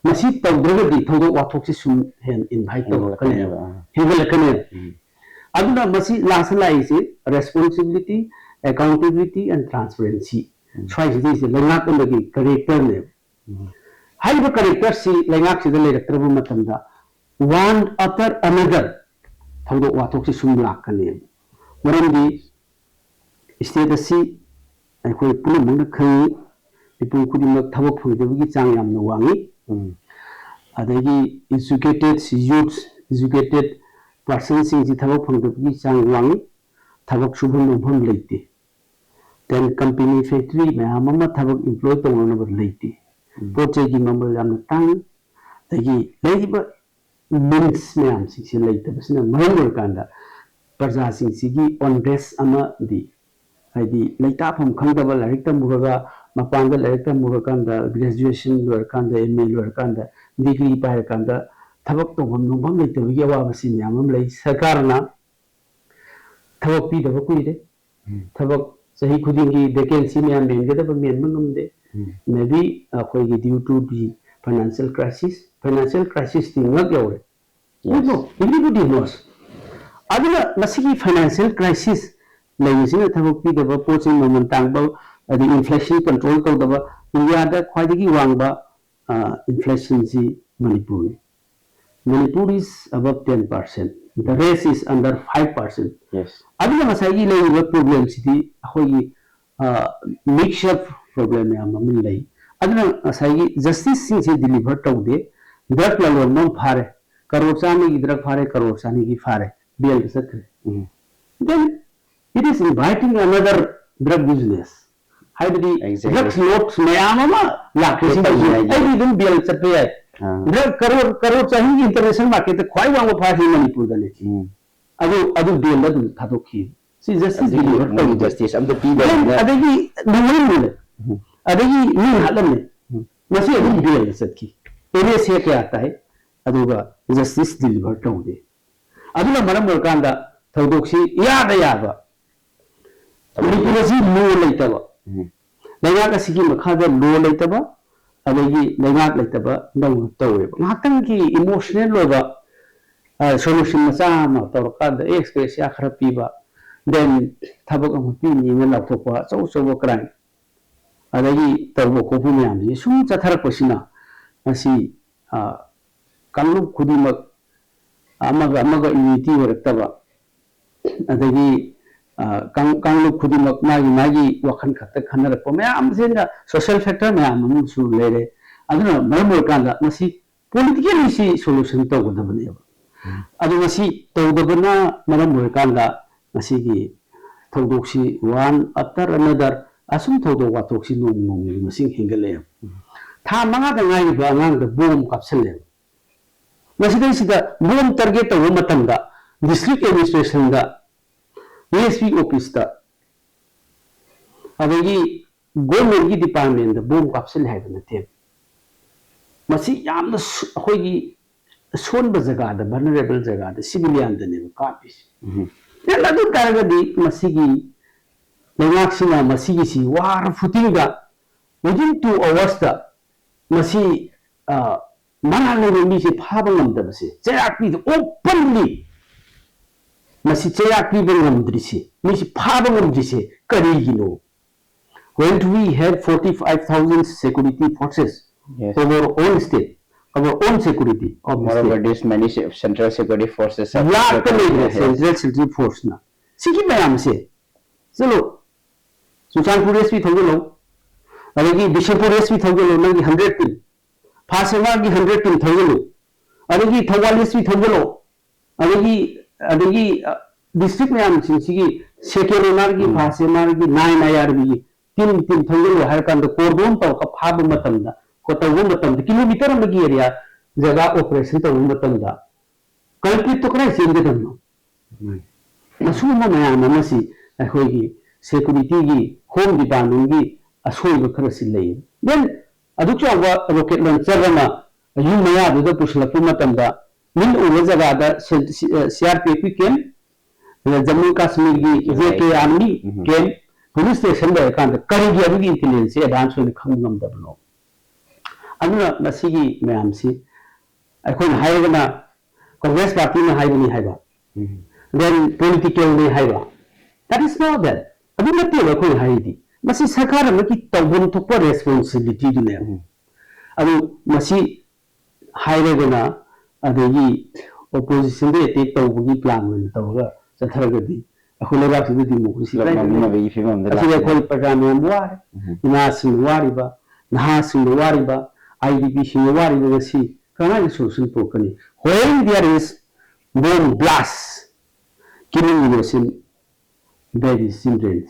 ꯃꯁꯤ ꯇꯧꯗ꯭ꯔꯒꯗꯤ ꯊꯧꯗꯣꯛ ꯋꯥꯊꯣꯛꯁꯤ ꯁꯨꯝ ꯍꯦꯟꯅ invite ꯇꯧꯔꯛꯀꯅꯦꯕ, ꯍꯦꯟꯒꯠꯂꯛꯀꯅꯦꯕ꯫ ꯎꯝ꯫ ꯑꯗꯨꯅ ꯃꯁꯤ lastꯇ ꯂꯥꯛꯏꯁꯤ responsibility, accountability and transparency꯫ ꯎꯝ꯫ ꯁ꯭ꯋꯥꯏꯁꯤꯗꯩꯁꯦ ꯂꯩꯉꯥꯛ ꯑꯃꯒꯤ characterꯅꯦꯕ꯫ ꯎꯝ꯫ ꯍꯥꯏꯔꯤꯕ characterꯁꯤ ꯂꯩꯉꯥꯛꯁꯤꯗ ꯂꯩꯔꯛꯇ꯭ꯔꯕ ꯃꯇꯝꯗ one after another ꯊꯧꯗꯣꯛ ꯋꯥꯊꯣꯛꯁꯤ ꯁꯨꯝ ꯂꯥꯛꯀꯅꯦꯕ꯫ ꯃꯔꯝꯗꯤ state ꯑꯁꯤ ꯑꯩꯈꯣꯏ ꯄꯨꯝꯅꯃꯛꯅ ꯈꯪꯉꯤ, ꯃꯤꯄꯨꯝ ꯈꯨꯗꯤꯡꯃꯛ ꯊꯕꯛ ꯐꯪꯗꯕꯒꯤ ꯆꯥꯡ ꯌꯥꯝꯅ ꯋꯥꯡꯉꯤ꯫ ꯎꯝ꯫ ꯑꯗꯒꯤ educated youth, educated personꯁꯤꯡꯁꯤ ꯊꯕꯛ ꯐꯪꯗꯕꯒꯤ ꯆꯥꯡ ꯋꯥꯡꯉꯤ꯫ ꯊꯕꯛ ꯁꯨꯐꯝ ꯅꯣꯝꯐꯝ ꯂꯩꯇꯦ꯫ Then company, factory ꯃꯌꯥꯝ ꯑꯃ ꯊꯕꯛ employ ꯇꯧꯅꯅꯕ ꯂꯩꯇꯦ꯫ ꯎꯝ꯫ ꯄꯣꯠ ꯆꯩꯒꯤ ꯃꯃꯜ ꯌꯥꯝꯅ ꯇꯥꯡꯉꯤ꯫ ꯑꯗꯒꯤ ꯂꯩꯔꯤꯕ means ꯃꯌꯥꯝꯁꯤꯡꯁꯤ ꯂꯩꯇꯕꯁꯤꯅ ꯃꯔꯝ ꯑꯣꯏꯔꯀꯥꯟꯗ ꯄ꯭ꯔꯖꯥꯁꯤꯡꯁꯤꯒꯤ unrest ꯑꯃꯗꯤ, ꯍꯥꯏꯗꯤ ꯂꯩꯇꯥꯐꯝ ꯈꯪꯗꯕ, ꯂꯥꯏꯔꯤꯛ ꯇꯝꯃꯨꯔꯒ, ꯃꯄꯥꯟꯗ ꯂꯥꯏꯔꯤꯛ ꯇꯝꯃꯨꯔꯀꯥꯟꯗ, graduation ꯂꯣꯏꯔꯀꯥꯟꯗ, M A ꯂꯣꯏꯔꯀꯥꯟꯗ, degree ꯄꯥꯏꯔꯀꯥꯟꯗ ꯊꯕꯛ ꯇꯧꯐꯝ ꯅꯣꯝꯐꯝ ꯂꯩꯇꯕꯒꯤ ꯑꯋꯥꯕꯁꯤ ꯃꯌꯥꯝ ꯑꯃ ꯂꯩ꯫ ꯁꯔꯀꯥꯔꯅ ꯊꯕꯛ ꯄꯤꯗꯕ ꯀꯨꯏꯔꯦ꯫ ꯎꯝ꯫ ꯊꯕꯛ ꯆꯍꯤ ꯈꯨꯗꯤꯡꯒꯤ vacancy ꯃꯌꯥꯝ ꯃꯦꯟꯒꯗꯕ ꯃꯦꯟꯕ ꯉꯝꯗꯦ꯫ Maybe ꯑꯩꯈꯣꯏꯒꯤ due to the financial crisis, financial crisisꯇꯤ ꯉꯛ ꯌꯧꯔꯦ꯫ You know, everybody knows. ꯑꯗꯨꯅ ꯃꯁꯤꯒꯤ financial crisis ꯂꯩꯕꯁꯤꯅ ꯊꯕꯛ ꯄꯤꯗꯕ, ꯄꯣꯠꯁꯤꯡ ꯃꯃꯜ ꯇꯥꯡꯕ, ꯑꯗꯩ inflation control ꯇꯧꯗꯕ, ꯏꯟꯗꯤꯌꯥꯗ ꯈ꯭ꯋꯥꯏꯗꯒꯤ ꯋꯥꯡꯕ inflationꯁꯤ ꯃꯅꯤꯄꯨꯔꯅꯤ꯫ Manipur is above ten percent, the rest is under five percent. Yes. ꯑꯗꯨꯅ ꯉꯁꯥꯏꯒꯤ ꯂꯩꯔꯤꯕ problemꯁꯤꯗꯤ ꯑꯩꯈꯣꯏꯒꯤ mix up problem ꯃꯌꯥꯝ ꯑꯃ ꯂꯩ꯫ ꯑꯗꯨꯅ ꯉꯁꯥꯏꯒꯤ justiceꯁꯤꯡꯁꯦ deliver ꯇꯧꯗꯦ꯫ Drug ꯂꯂꯣꯟꯕ ꯑꯃ ꯐꯥꯔꯦ, ꯀꯔꯣꯔ ꯆꯥꯝꯃꯒꯤ drug ꯐꯥꯔꯦ, ꯀꯔꯣꯔ ꯆꯅꯤꯒꯤ ꯐꯥꯔꯦ, bailꯗ ꯆꯠꯈ꯭ꯔꯦ꯫ Then it is inviting another drug business. ꯍꯥꯏꯕꯗꯤ Exactly. Drug lords ꯃꯌꯥꯝ ꯑꯃ ꯂꯥꯛꯈ꯭ꯔꯦ꯫ ꯁꯤꯗꯁꯨ ꯇꯧꯅꯤꯡꯉꯥꯏꯒꯤ꯫ ꯑꯩꯗꯤ ꯑꯗꯨꯝ bail ꯆꯠꯄ ꯌꯥꯏ꯫ ꯑꯥ꯫ Drug ꯀꯔꯣꯔ ꯀꯔꯣꯔ ꯆꯍꯤꯒꯤ international marketꯇ ꯈ꯭ꯋꯥꯏ ꯋꯥꯡꯕ ꯐꯥꯔꯁꯤ ꯃꯅꯤꯄꯨꯔꯗꯅꯤ꯫ ꯎꯝ꯫ ꯑꯗꯨ ꯑꯗꯨ bailꯗ ꯑꯗꯨꯝ ꯊꯥꯗꯣꯛꯈꯤ꯫ ꯁꯤ justice ꯑꯗꯨꯒꯤ deliver ꯃꯣꯏꯒꯤ ꯇꯧꯗꯦ꯫ Justice ꯑꯝꯇ Then ꯄꯤꯗꯕꯅꯤꯅ꯫ ꯑꯗꯒꯤ ꯅꯣꯡꯃꯩ ꯂꯩ꯫ ꯎꯝ꯫ ꯑꯗꯒꯤ ꯃꯤ ꯍꯥꯠꯂꯝꯃꯦ꯫ ꯎꯝ꯫ ꯃꯁꯤ ꯑꯗꯨꯝ bailꯗ ꯆꯠꯈꯤ꯫ NSA ꯀꯌꯥ ꯇꯥꯏ, ꯑꯗꯨꯒ justice deliver ꯇꯧꯗꯦ꯫ ꯑꯗꯨꯅ ꯃꯔꯝ ꯑꯣꯏꯔꯀꯥꯟꯗ ꯊꯧꯗꯣꯛꯁꯤ ꯏꯌꯥꯗ ꯌꯥꯕ꯫ ꯃꯅꯤꯄꯨꯔ ꯑꯁꯤ law ꯂꯩꯇꯕ, ꯎꯝ꯫ ꯂꯩꯉꯥꯛ ꯑꯁꯤꯒꯤ ꯃꯈꯥꯗ law ꯂꯩꯇꯕ, ꯑꯗꯒꯤ ꯂꯩꯉꯥꯛ ꯂꯩꯇꯕ ꯗꯧꯅ ꯇꯧꯋꯦꯕ꯫ ꯉꯥꯏꯍꯥꯛꯇꯪꯒꯤ emotional ꯑꯣꯏꯕ solution ꯃꯆꯥ ꯑꯃ ꯇꯧꯔꯀꯥꯟꯗ ex gratia ꯈꯔ ꯄꯤꯕ, then ꯊꯕꯛ ꯑꯃ ꯄꯤꯅꯤꯅ ꯂꯥꯎꯊꯣꯛꯄ ꯑꯆꯧ ꯑꯆꯧꯕ crime, ꯑꯗꯒꯤ ꯇꯧꯕ ꯈꯣꯠꯄ ꯃꯌꯥꯝꯁꯤ ꯁꯨꯝ ꯆꯠꯊꯔꯛꯄꯁꯤꯅ ꯉꯁꯤ ꯀꯥꯡꯂꯨꯞ ꯈꯨꯗꯤꯡꯃꯛ ꯑꯃꯒ ꯑꯃꯒ unity ꯑꯣꯏꯔꯛꯇꯕ, ꯑꯗꯒꯤ ꯀꯥꯡꯂꯨꯞ ꯈꯨꯗꯤꯡꯃꯛ ꯃꯥꯒꯤ ꯃꯥꯒꯤ ꯋꯥꯈꯜ ꯈꯛꯇ ꯈꯟꯅꯔꯛꯄ ꯃꯌꯥꯝꯁꯤꯅ social factor ꯃꯌꯥꯝ ꯑꯃꯁꯨ ꯂꯩꯔꯦ꯫ ꯑꯗꯨꯅ ꯃꯔꯝ ꯑꯣꯏꯔꯀꯥꯟꯗ ꯃꯁꯤ politically ꯁꯤ solution ꯇꯧꯒꯗꯕꯅꯦꯕ꯫ ꯑꯗꯨ ꯃꯁꯤ ꯇꯧꯗꯕꯅ ꯃꯔꯝ ꯑꯣꯏꯔꯀꯥꯟꯗ ꯉꯁꯤꯒꯤ ꯊꯧꯗꯣꯛꯁꯤ one after another ꯑꯁꯨꯝ ꯊꯧꯗꯣꯛ ꯋꯥꯊꯣꯛꯁꯤ ꯅꯣꯡꯃ ꯅꯣꯡꯃꯒꯤ ꯃꯁꯤꯡ ꯍꯦꯟꯒꯠꯂꯛꯑꯦꯕ꯫ ꯊꯥ ꯃꯉꯥꯗ ꯉꯥꯏꯔꯤꯕ ꯑꯉꯥꯡꯗ bomb ꯀꯥꯞꯁꯜꯂꯦꯕ꯫ ꯃꯁꯤꯗꯩꯁꯤꯗ bomb target ꯇꯧꯕ ꯃꯇꯝꯗ district administrationꯗ, DSP officeꯇ, ꯑꯗꯒꯤ governmentꯀꯤ departmentꯗ bomb ꯀꯥꯞꯁꯤꯜꯂꯦ ꯍꯥꯏꯕ ꯅꯠꯇꯦꯕ꯫ ꯃꯁꯤ ꯌꯥꯝꯅ ꯑꯩꯈꯣꯏꯒꯤ ꯑꯁꯣꯟꯕ ꯖꯒꯥꯗ, vulnerable ꯖꯒꯥꯗ, civilianꯗꯅꯦꯕ ꯀꯥꯞꯄꯤꯁꯦ꯫ Then ꯑꯗꯨ ꯇꯥꯔꯒꯗꯤ ꯃꯁꯤꯒꯤ ꯂꯩꯉꯥꯛꯁꯤꯅ ꯃꯁꯤꯒꯤꯁꯤ ꯋꯥꯔ ꯐꯨꯇꯤꯡꯗ within two hours ꯇ ꯃꯁꯤ, ꯑ, ꯃꯔꯥꯜ ꯂꯩꯕ ꯃꯤꯁꯦ ꯐꯥꯕ ꯉꯝꯗꯕꯁꯦ, ꯆꯩꯔꯥꯛꯄꯤꯗ openly ꯃꯁꯤ ꯆꯩꯔꯥꯛ ꯄꯤꯕ ꯉꯝꯗ꯭ꯔꯤꯁꯦ, ꯃꯤꯁꯤ ꯐꯥꯕ ꯉꯝꯗ꯭ꯔꯤꯁꯦ ꯀꯔꯤꯒꯤꯅꯣ? When we have forty-five thousand security forces Yes. of our own state, our own security of the Moreover, state. This many se- central security forces are ꯂꯥꯛꯇ ꯂꯩꯔꯦ Yes. Central Security Force ꯅ꯫ ꯁꯤꯒꯤ ꯃꯌꯥꯝꯁꯦ, ꯆꯠꯂꯣ, ꯆꯨꯔꯆꯥꯟꯄꯨꯔ S P ꯊꯧꯖꯤꯜꯂꯣ, ꯑꯗꯒꯤ Bishnupur S P ꯊꯧꯖꯤꯜꯂꯣ, ꯅꯪꯒꯤ hundred team, ꯐꯥꯁꯦꯃꯥꯒꯤ hundred team ꯊꯧꯖꯤꯜꯂꯨ, ꯑꯗꯒꯤ Thoubal S P ꯊꯧꯖꯤꯜꯂꯣ, ꯑꯗꯒꯤ, ꯑꯗꯒꯤ, ꯑ, district ꯃꯌꯥꯝꯁꯤꯡꯁꯤꯒꯤ second owner ꯒꯤ, ꯎꯝ. first owner ꯒꯤ, nine I R B ꯒꯤ team, team ꯊꯧꯖꯤꯜꯂꯨ ꯍꯥꯏꯔ ꯀꯥꯟꯗ cordon ꯇꯧꯔꯒ ꯐꯥꯕ ꯃꯇꯝꯗ, ꯀꯣ-, ꯇꯧꯕ ꯃꯇꯝꯗ, kilometre ꯑꯃꯒꯤ area ꯖꯒꯥ operation ꯇꯧꯕ ꯃꯇꯝꯗ culprit ꯇꯣ ꯀꯗꯥꯏ ꯆꯦꯟꯒꯗꯕꯅꯣ? ꯎꯝ. ꯑꯁꯤꯒꯨꯝꯕ ꯃꯌꯥꯝ ꯑꯃꯁꯤ ꯑꯩꯈꯣꯏꯒꯤ security ꯒꯤ, home department ꯀꯤ ꯑꯁꯣꯏꯕ ꯈꯔꯁꯤ ꯂꯩ꯫ Then ꯑꯗꯨꯛ ꯆꯥꯎꯕ rocket launcher ꯑꯃ ꯌꯨꯝ ꯃꯌꯥꯗꯨꯗ ꯄꯨꯁꯤꯜꯂꯛꯄ ꯃꯇꯝꯗ, ꯃꯤꯠꯅ ꯎꯕ ꯖꯒꯥꯗ C R P F ꯀꯤ camp, ꯑꯗ ꯖꯝꯃꯨ ꯀꯥꯁꯃꯤꯔꯒꯤ J K Army ꯎꯝ. camp, police station ꯂꯩꯔꯀꯥꯟꯗ ꯀꯔꯤꯒꯤ ꯑꯗꯨꯒꯤ intelligence advance ꯑꯣꯏꯅ ꯈꯪꯕ ꯉꯝꯗꯕꯅꯣ? ꯑꯗꯨꯅ ꯃꯁꯤꯒꯤ ꯃꯌꯥꯝꯁꯤ ꯑꯩꯈꯣꯏꯅ ꯍꯥꯏꯔꯒꯅ Congress party ꯅ ꯍꯥꯏꯕꯅꯤ ꯍꯥꯏꯕ, ꯎꯝ. then political ꯅꯤ ꯍꯥꯏꯕ, that is not that. ꯑꯗꯨ ꯅꯠꯇꯦꯕ ꯑꯩꯈꯣꯏꯅ ꯍꯥꯏꯔꯤꯗꯤ꯫ ꯃꯁꯤ ꯁꯔꯀꯥꯔ ꯑꯃꯒꯤ ꯇꯧꯐꯝ ꯊꯣꯛꯄ responsibility ꯗꯨꯅꯦꯕ꯫ ꯎꯝ. ꯑꯗꯨ ꯃꯁꯤ ꯍꯥꯏꯔꯒꯅ, ꯑꯗꯒꯤ opposition ꯗ attack ꯇꯧꯕꯒꯤ plan ꯑꯣꯏꯅ ꯇꯧꯔꯒ ꯆꯠꯊꯔꯒꯗꯤ ꯑꯩꯈꯣꯏ ꯂꯩꯕꯥꯛꯁꯤꯗ democracy ꯄꯨꯂꯞ ꯀꯗꯥꯏꯗ ꯂꯩ? ꯉꯥꯡꯅꯕꯒꯤ ꯐꯤꯕꯝꯗ ꯑꯁꯤꯗ ꯂꯥꯛꯀꯅꯤ꯫ ꯑꯩꯈꯣꯏ ꯄ꯭ꯔꯖꯥ ꯃꯌꯥꯝ ꯋꯥꯔꯦ, ꯎꯝ. ꯏꯃꯥꯁꯤꯡꯅ ꯋꯥꯔꯤꯕ, ꯅꯍꯥꯁꯤꯡꯅ ꯋꯥꯔꯤꯕ, I D P ꯁꯤꯡꯅ ꯋꯥꯔꯤꯕ ꯉꯁꯤ ꯀꯃꯥꯏꯅ solution ꯄꯨꯔꯛꯀꯅꯤ? When there is bomb blast, killing innocent babies, children,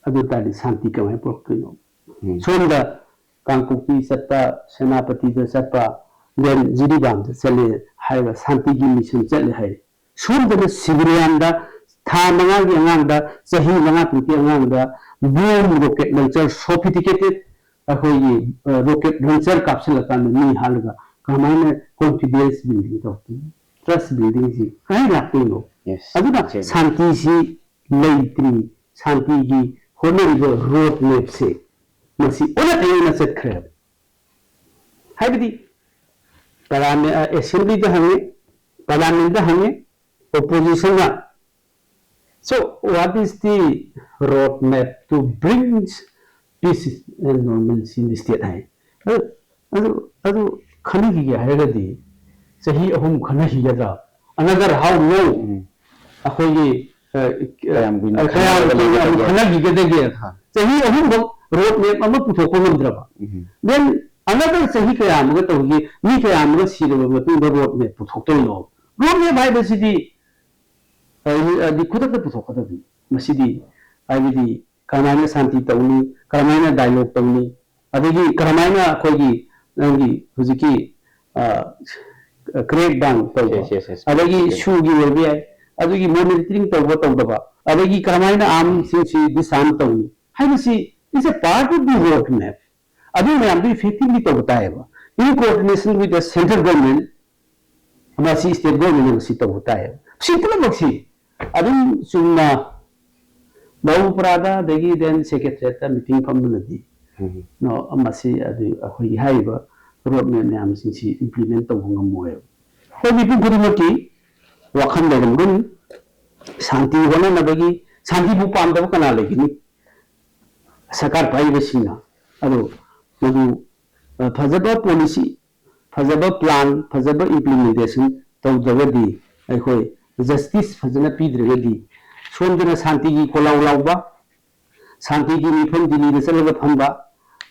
ꯑꯗꯨ ꯇꯥꯔꯗꯤ ꯁꯥꯟꯇꯤ ꯀꯃꯥꯏꯅ ꯄꯨꯔꯛꯇꯣꯏꯅꯣ? ꯎꯝ. ꯁꯣꯝꯗ ꯀꯥꯡꯄꯣꯛꯄꯤ ꯆꯠꯄ, ꯁꯦꯅꯥꯄꯇꯤꯗ ꯆꯠꯄ, then ꯖꯤꯔꯤꯕꯥꯝꯗ ꯆꯠꯂꯦ ꯍꯥꯏꯔꯒ ꯁꯥꯟꯇꯤꯒꯤ mission ꯆꯠꯂꯦ ꯍꯥꯏ꯫ ꯁꯣꯝꯗꯅ civilian ꯗ, ꯊꯥ ꯃꯉꯥꯒꯤ ꯑꯉꯥꯡꯗ, ꯆꯍꯤ ꯃꯉꯥ ꯇꯔꯨꯛꯀꯤ ꯑꯉꯥꯡꯗ bomb, rocket launcher, sophisticated ꯑꯩꯈꯣꯏꯒꯤ, ꯑ, rocket launcher ꯀꯥꯞꯁꯤꯜꯂꯀꯥꯟꯗ ꯃꯤ ꯍꯥꯠꯂꯒ ꯀꯃꯥꯏꯅ confidence building ꯇꯧꯔꯛꯇꯣꯏꯅꯣ? Trust building ꯁꯤ ꯀꯃꯥꯏꯅ ꯂꯥꯛꯇꯣꯏꯅꯣ? Yes. ꯑꯗꯨꯅ Exactly. ꯁꯥꯟꯇꯤꯁꯤ ꯂꯩꯇ꯭ꯔꯤ, ꯁꯥꯟꯇꯤꯒꯤ ꯍꯣꯠꯅꯔꯤꯕ ꯔꯣꯗ ꯃꯦꯞꯁꯦ ꯃꯁꯤ ꯑꯣꯟꯅ ꯇꯩꯅꯅ ꯆꯠꯈ꯭ꯔꯦꯕ꯫ ꯍꯥꯏꯕꯗꯤ ꯄꯥꯔꯂꯤꯌꯥꯃꯦꯟ, ꯑ, ꯑꯦꯁꯦꯝꯕ꯭ꯂꯤꯗ ꯍꯪꯉꯦ, ꯄꯥꯔꯂꯤꯌꯥꯃꯦꯟꯗ ꯍꯪꯉꯦ, ꯑꯣꯄꯣꯖꯤꯁꯟꯅ, "So what is the road map to bring peace and normalcy in the state?" ꯍꯥꯏ꯫ ꯑꯗꯨ, ꯑꯗꯨ, ꯑꯗꯨ ꯈꯟꯅꯈꯤꯒꯦ ꯍꯥꯏꯔꯒꯗꯤ ꯆꯍꯤ ꯑꯍꯨꯝ ꯈꯟꯅꯈꯤꯒꯗ꯭ꯔꯥ? Another how long? ꯎꯝ꯫ ꯑꯩꯈꯣꯏꯒꯤ, ꯑ, ꯀꯌꯥꯝ ꯀꯨꯏꯅ ꯑ, ꯀꯌꯥꯝ ꯈꯟꯅꯔꯒ ꯀꯨꯏꯅ ꯑꯃꯨꯛ ꯂꯩꯒꯗꯒꯦ? ꯈꯟꯅꯈꯤꯒꯗꯒꯦ? ꯑꯍꯥ꯫ ꯆꯍꯤ ꯑꯍꯨꯝꯐꯥꯎ ꯔꯣꯗ ꯃꯦꯞ ꯑꯃ ꯄꯨꯊꯣꯛꯄ ꯉꯝꯗ꯭ꯔꯕ? ꯎꯝ꯫ Then another ꯆꯍꯤ ꯀꯌꯥ ꯑꯃꯒ ꯇꯧꯈꯤ, ꯃꯤ ꯀꯌꯥ ꯑꯃꯒ ꯁꯤꯔꯕ ꯃꯇꯨꯡꯗ ꯔꯣꯗ ꯃꯦꯞ ꯄꯨꯊꯣꯛꯇꯣꯏꯅꯣ? ꯔꯣꯗ ꯃꯦꯞ ꯍꯥꯏꯕꯁꯤꯗꯤ ꯍꯥꯏꯗꯤ, ꯍꯥꯏꯗꯤ ꯈꯨꯗꯛꯇ ꯄꯨꯊꯣꯛꯀꯗꯕꯅꯤ꯫ ꯃꯁꯤꯗꯤ ꯍꯥꯏꯕꯗꯤ ꯀꯔꯝꯍꯥꯏꯅ ꯁꯥꯟꯇꯤ ꯇꯧꯅꯤ, ꯀꯔꯝꯍꯥꯏꯅ ꯗꯥꯏꯂꯣꯒ ꯇꯧꯅꯤ, ꯑꯗꯒꯤ ꯀꯔꯝꯍꯥꯏꯅ ꯑꯩꯈꯣꯏꯒꯤ ꯅꯪꯒꯤ ꯍꯧꯖꯤꯛꯀꯤ, ꯑ, crackdown ꯇꯧꯕ, Yes, yes, yes. ꯑꯗꯒꯤ Yes. ꯁꯨꯒꯤ ꯑꯣꯏꯕ ꯌꯥꯏ, ꯑꯗꯨꯒꯤ ꯃꯣꯅꯤꯇꯔꯤꯡ ꯇꯧꯕ ꯇꯧꯗꯕ, ꯑꯗꯒꯤ ꯀꯔꯝꯍꯥꯏꯅ ꯑꯥꯔꯝꯁꯤꯡꯁꯤ ꯗꯤꯁꯑꯥꯔꯝ ꯇꯧꯅꯤ ꯍꯥꯏꯕꯁꯤ is a part of the road map. ꯑꯗꯨ ꯃꯌꯥꯝꯗꯨ effectively ꯇꯧꯕ ꯇꯥꯏꯌꯦꯕ, in coordination with the central government, ꯃꯁꯤ state government ꯅ ꯃꯁꯤ ꯇꯧꯕ ꯇꯥꯏꯌꯦꯕ꯫ ꯁꯤ ꯄꯨꯝꯅꯃꯛꯁꯤ ꯑꯗꯨꯝ ꯆꯨꯝꯅ ꯕꯥꯕꯨꯄꯨꯔꯥꯗ ꯑꯗꯒꯤ then secretariat ꯇ meeting ꯐꯝꯕꯅꯗꯤ ꯎꯝ꯫ ꯅꯣ, ꯃꯁꯤ ꯑꯗꯨ ꯑꯩꯈꯣꯏꯒꯤ ꯍꯥꯏꯔꯤꯕ ꯔꯣꯗ ꯃꯦꯞ ꯃꯌꯥꯝꯁꯤꯡꯁꯤ implement ꯇꯧꯕ ꯉꯝꯃꯣꯏꯕ꯫ ꯑꯩꯈꯣꯏ ꯃꯤꯄꯨꯝ ꯈꯨꯗꯤꯡꯃꯛꯀꯤ ꯋꯥꯈꯜ ꯂꯩꯔꯝꯒꯅꯤ, ꯁꯥꯟꯇꯤ ꯍꯣꯠꯅꯅꯕꯒꯤ, ꯁꯥꯟꯇꯤꯕꯨ ꯄꯥꯝꯗꯕ ꯀꯅꯥ ꯂꯩꯒꯅꯤ? ꯁꯔꯀꯥꯔ ꯄꯥꯏꯔꯤꯕꯁꯤꯡꯅ꯫ ꯑꯗꯨ ꯃꯗꯨ, ꯑ, ꯐꯖꯕ ꯄꯣꯂꯤꯁꯤ, ꯐꯖꯕ ꯄ꯭ꯂꯥꯟ, ꯐꯖꯕ ꯏꯝꯄ꯭ꯂꯤꯃꯦꯟꯇꯦꯁꯟ ꯇꯧꯗ꯭ꯔꯒꯗꯤ, ꯑꯩꯈꯣꯏ ꯖꯁꯇꯤꯁ ꯐꯖꯅ ꯄꯤꯗ꯭ꯔꯒꯗꯤ, ꯁꯣꯝꯗꯅ ꯁꯥꯟꯇꯤꯒꯤ ꯈꯣꯜꯂꯥꯎ ꯂꯥꯎꯕ, ꯁꯥꯟꯇꯤꯒꯤ ꯃꯤꯐꯝ ꯗꯤꯜꯂꯤꯗ ꯆꯠꯂꯒ ꯐꯝꯕ,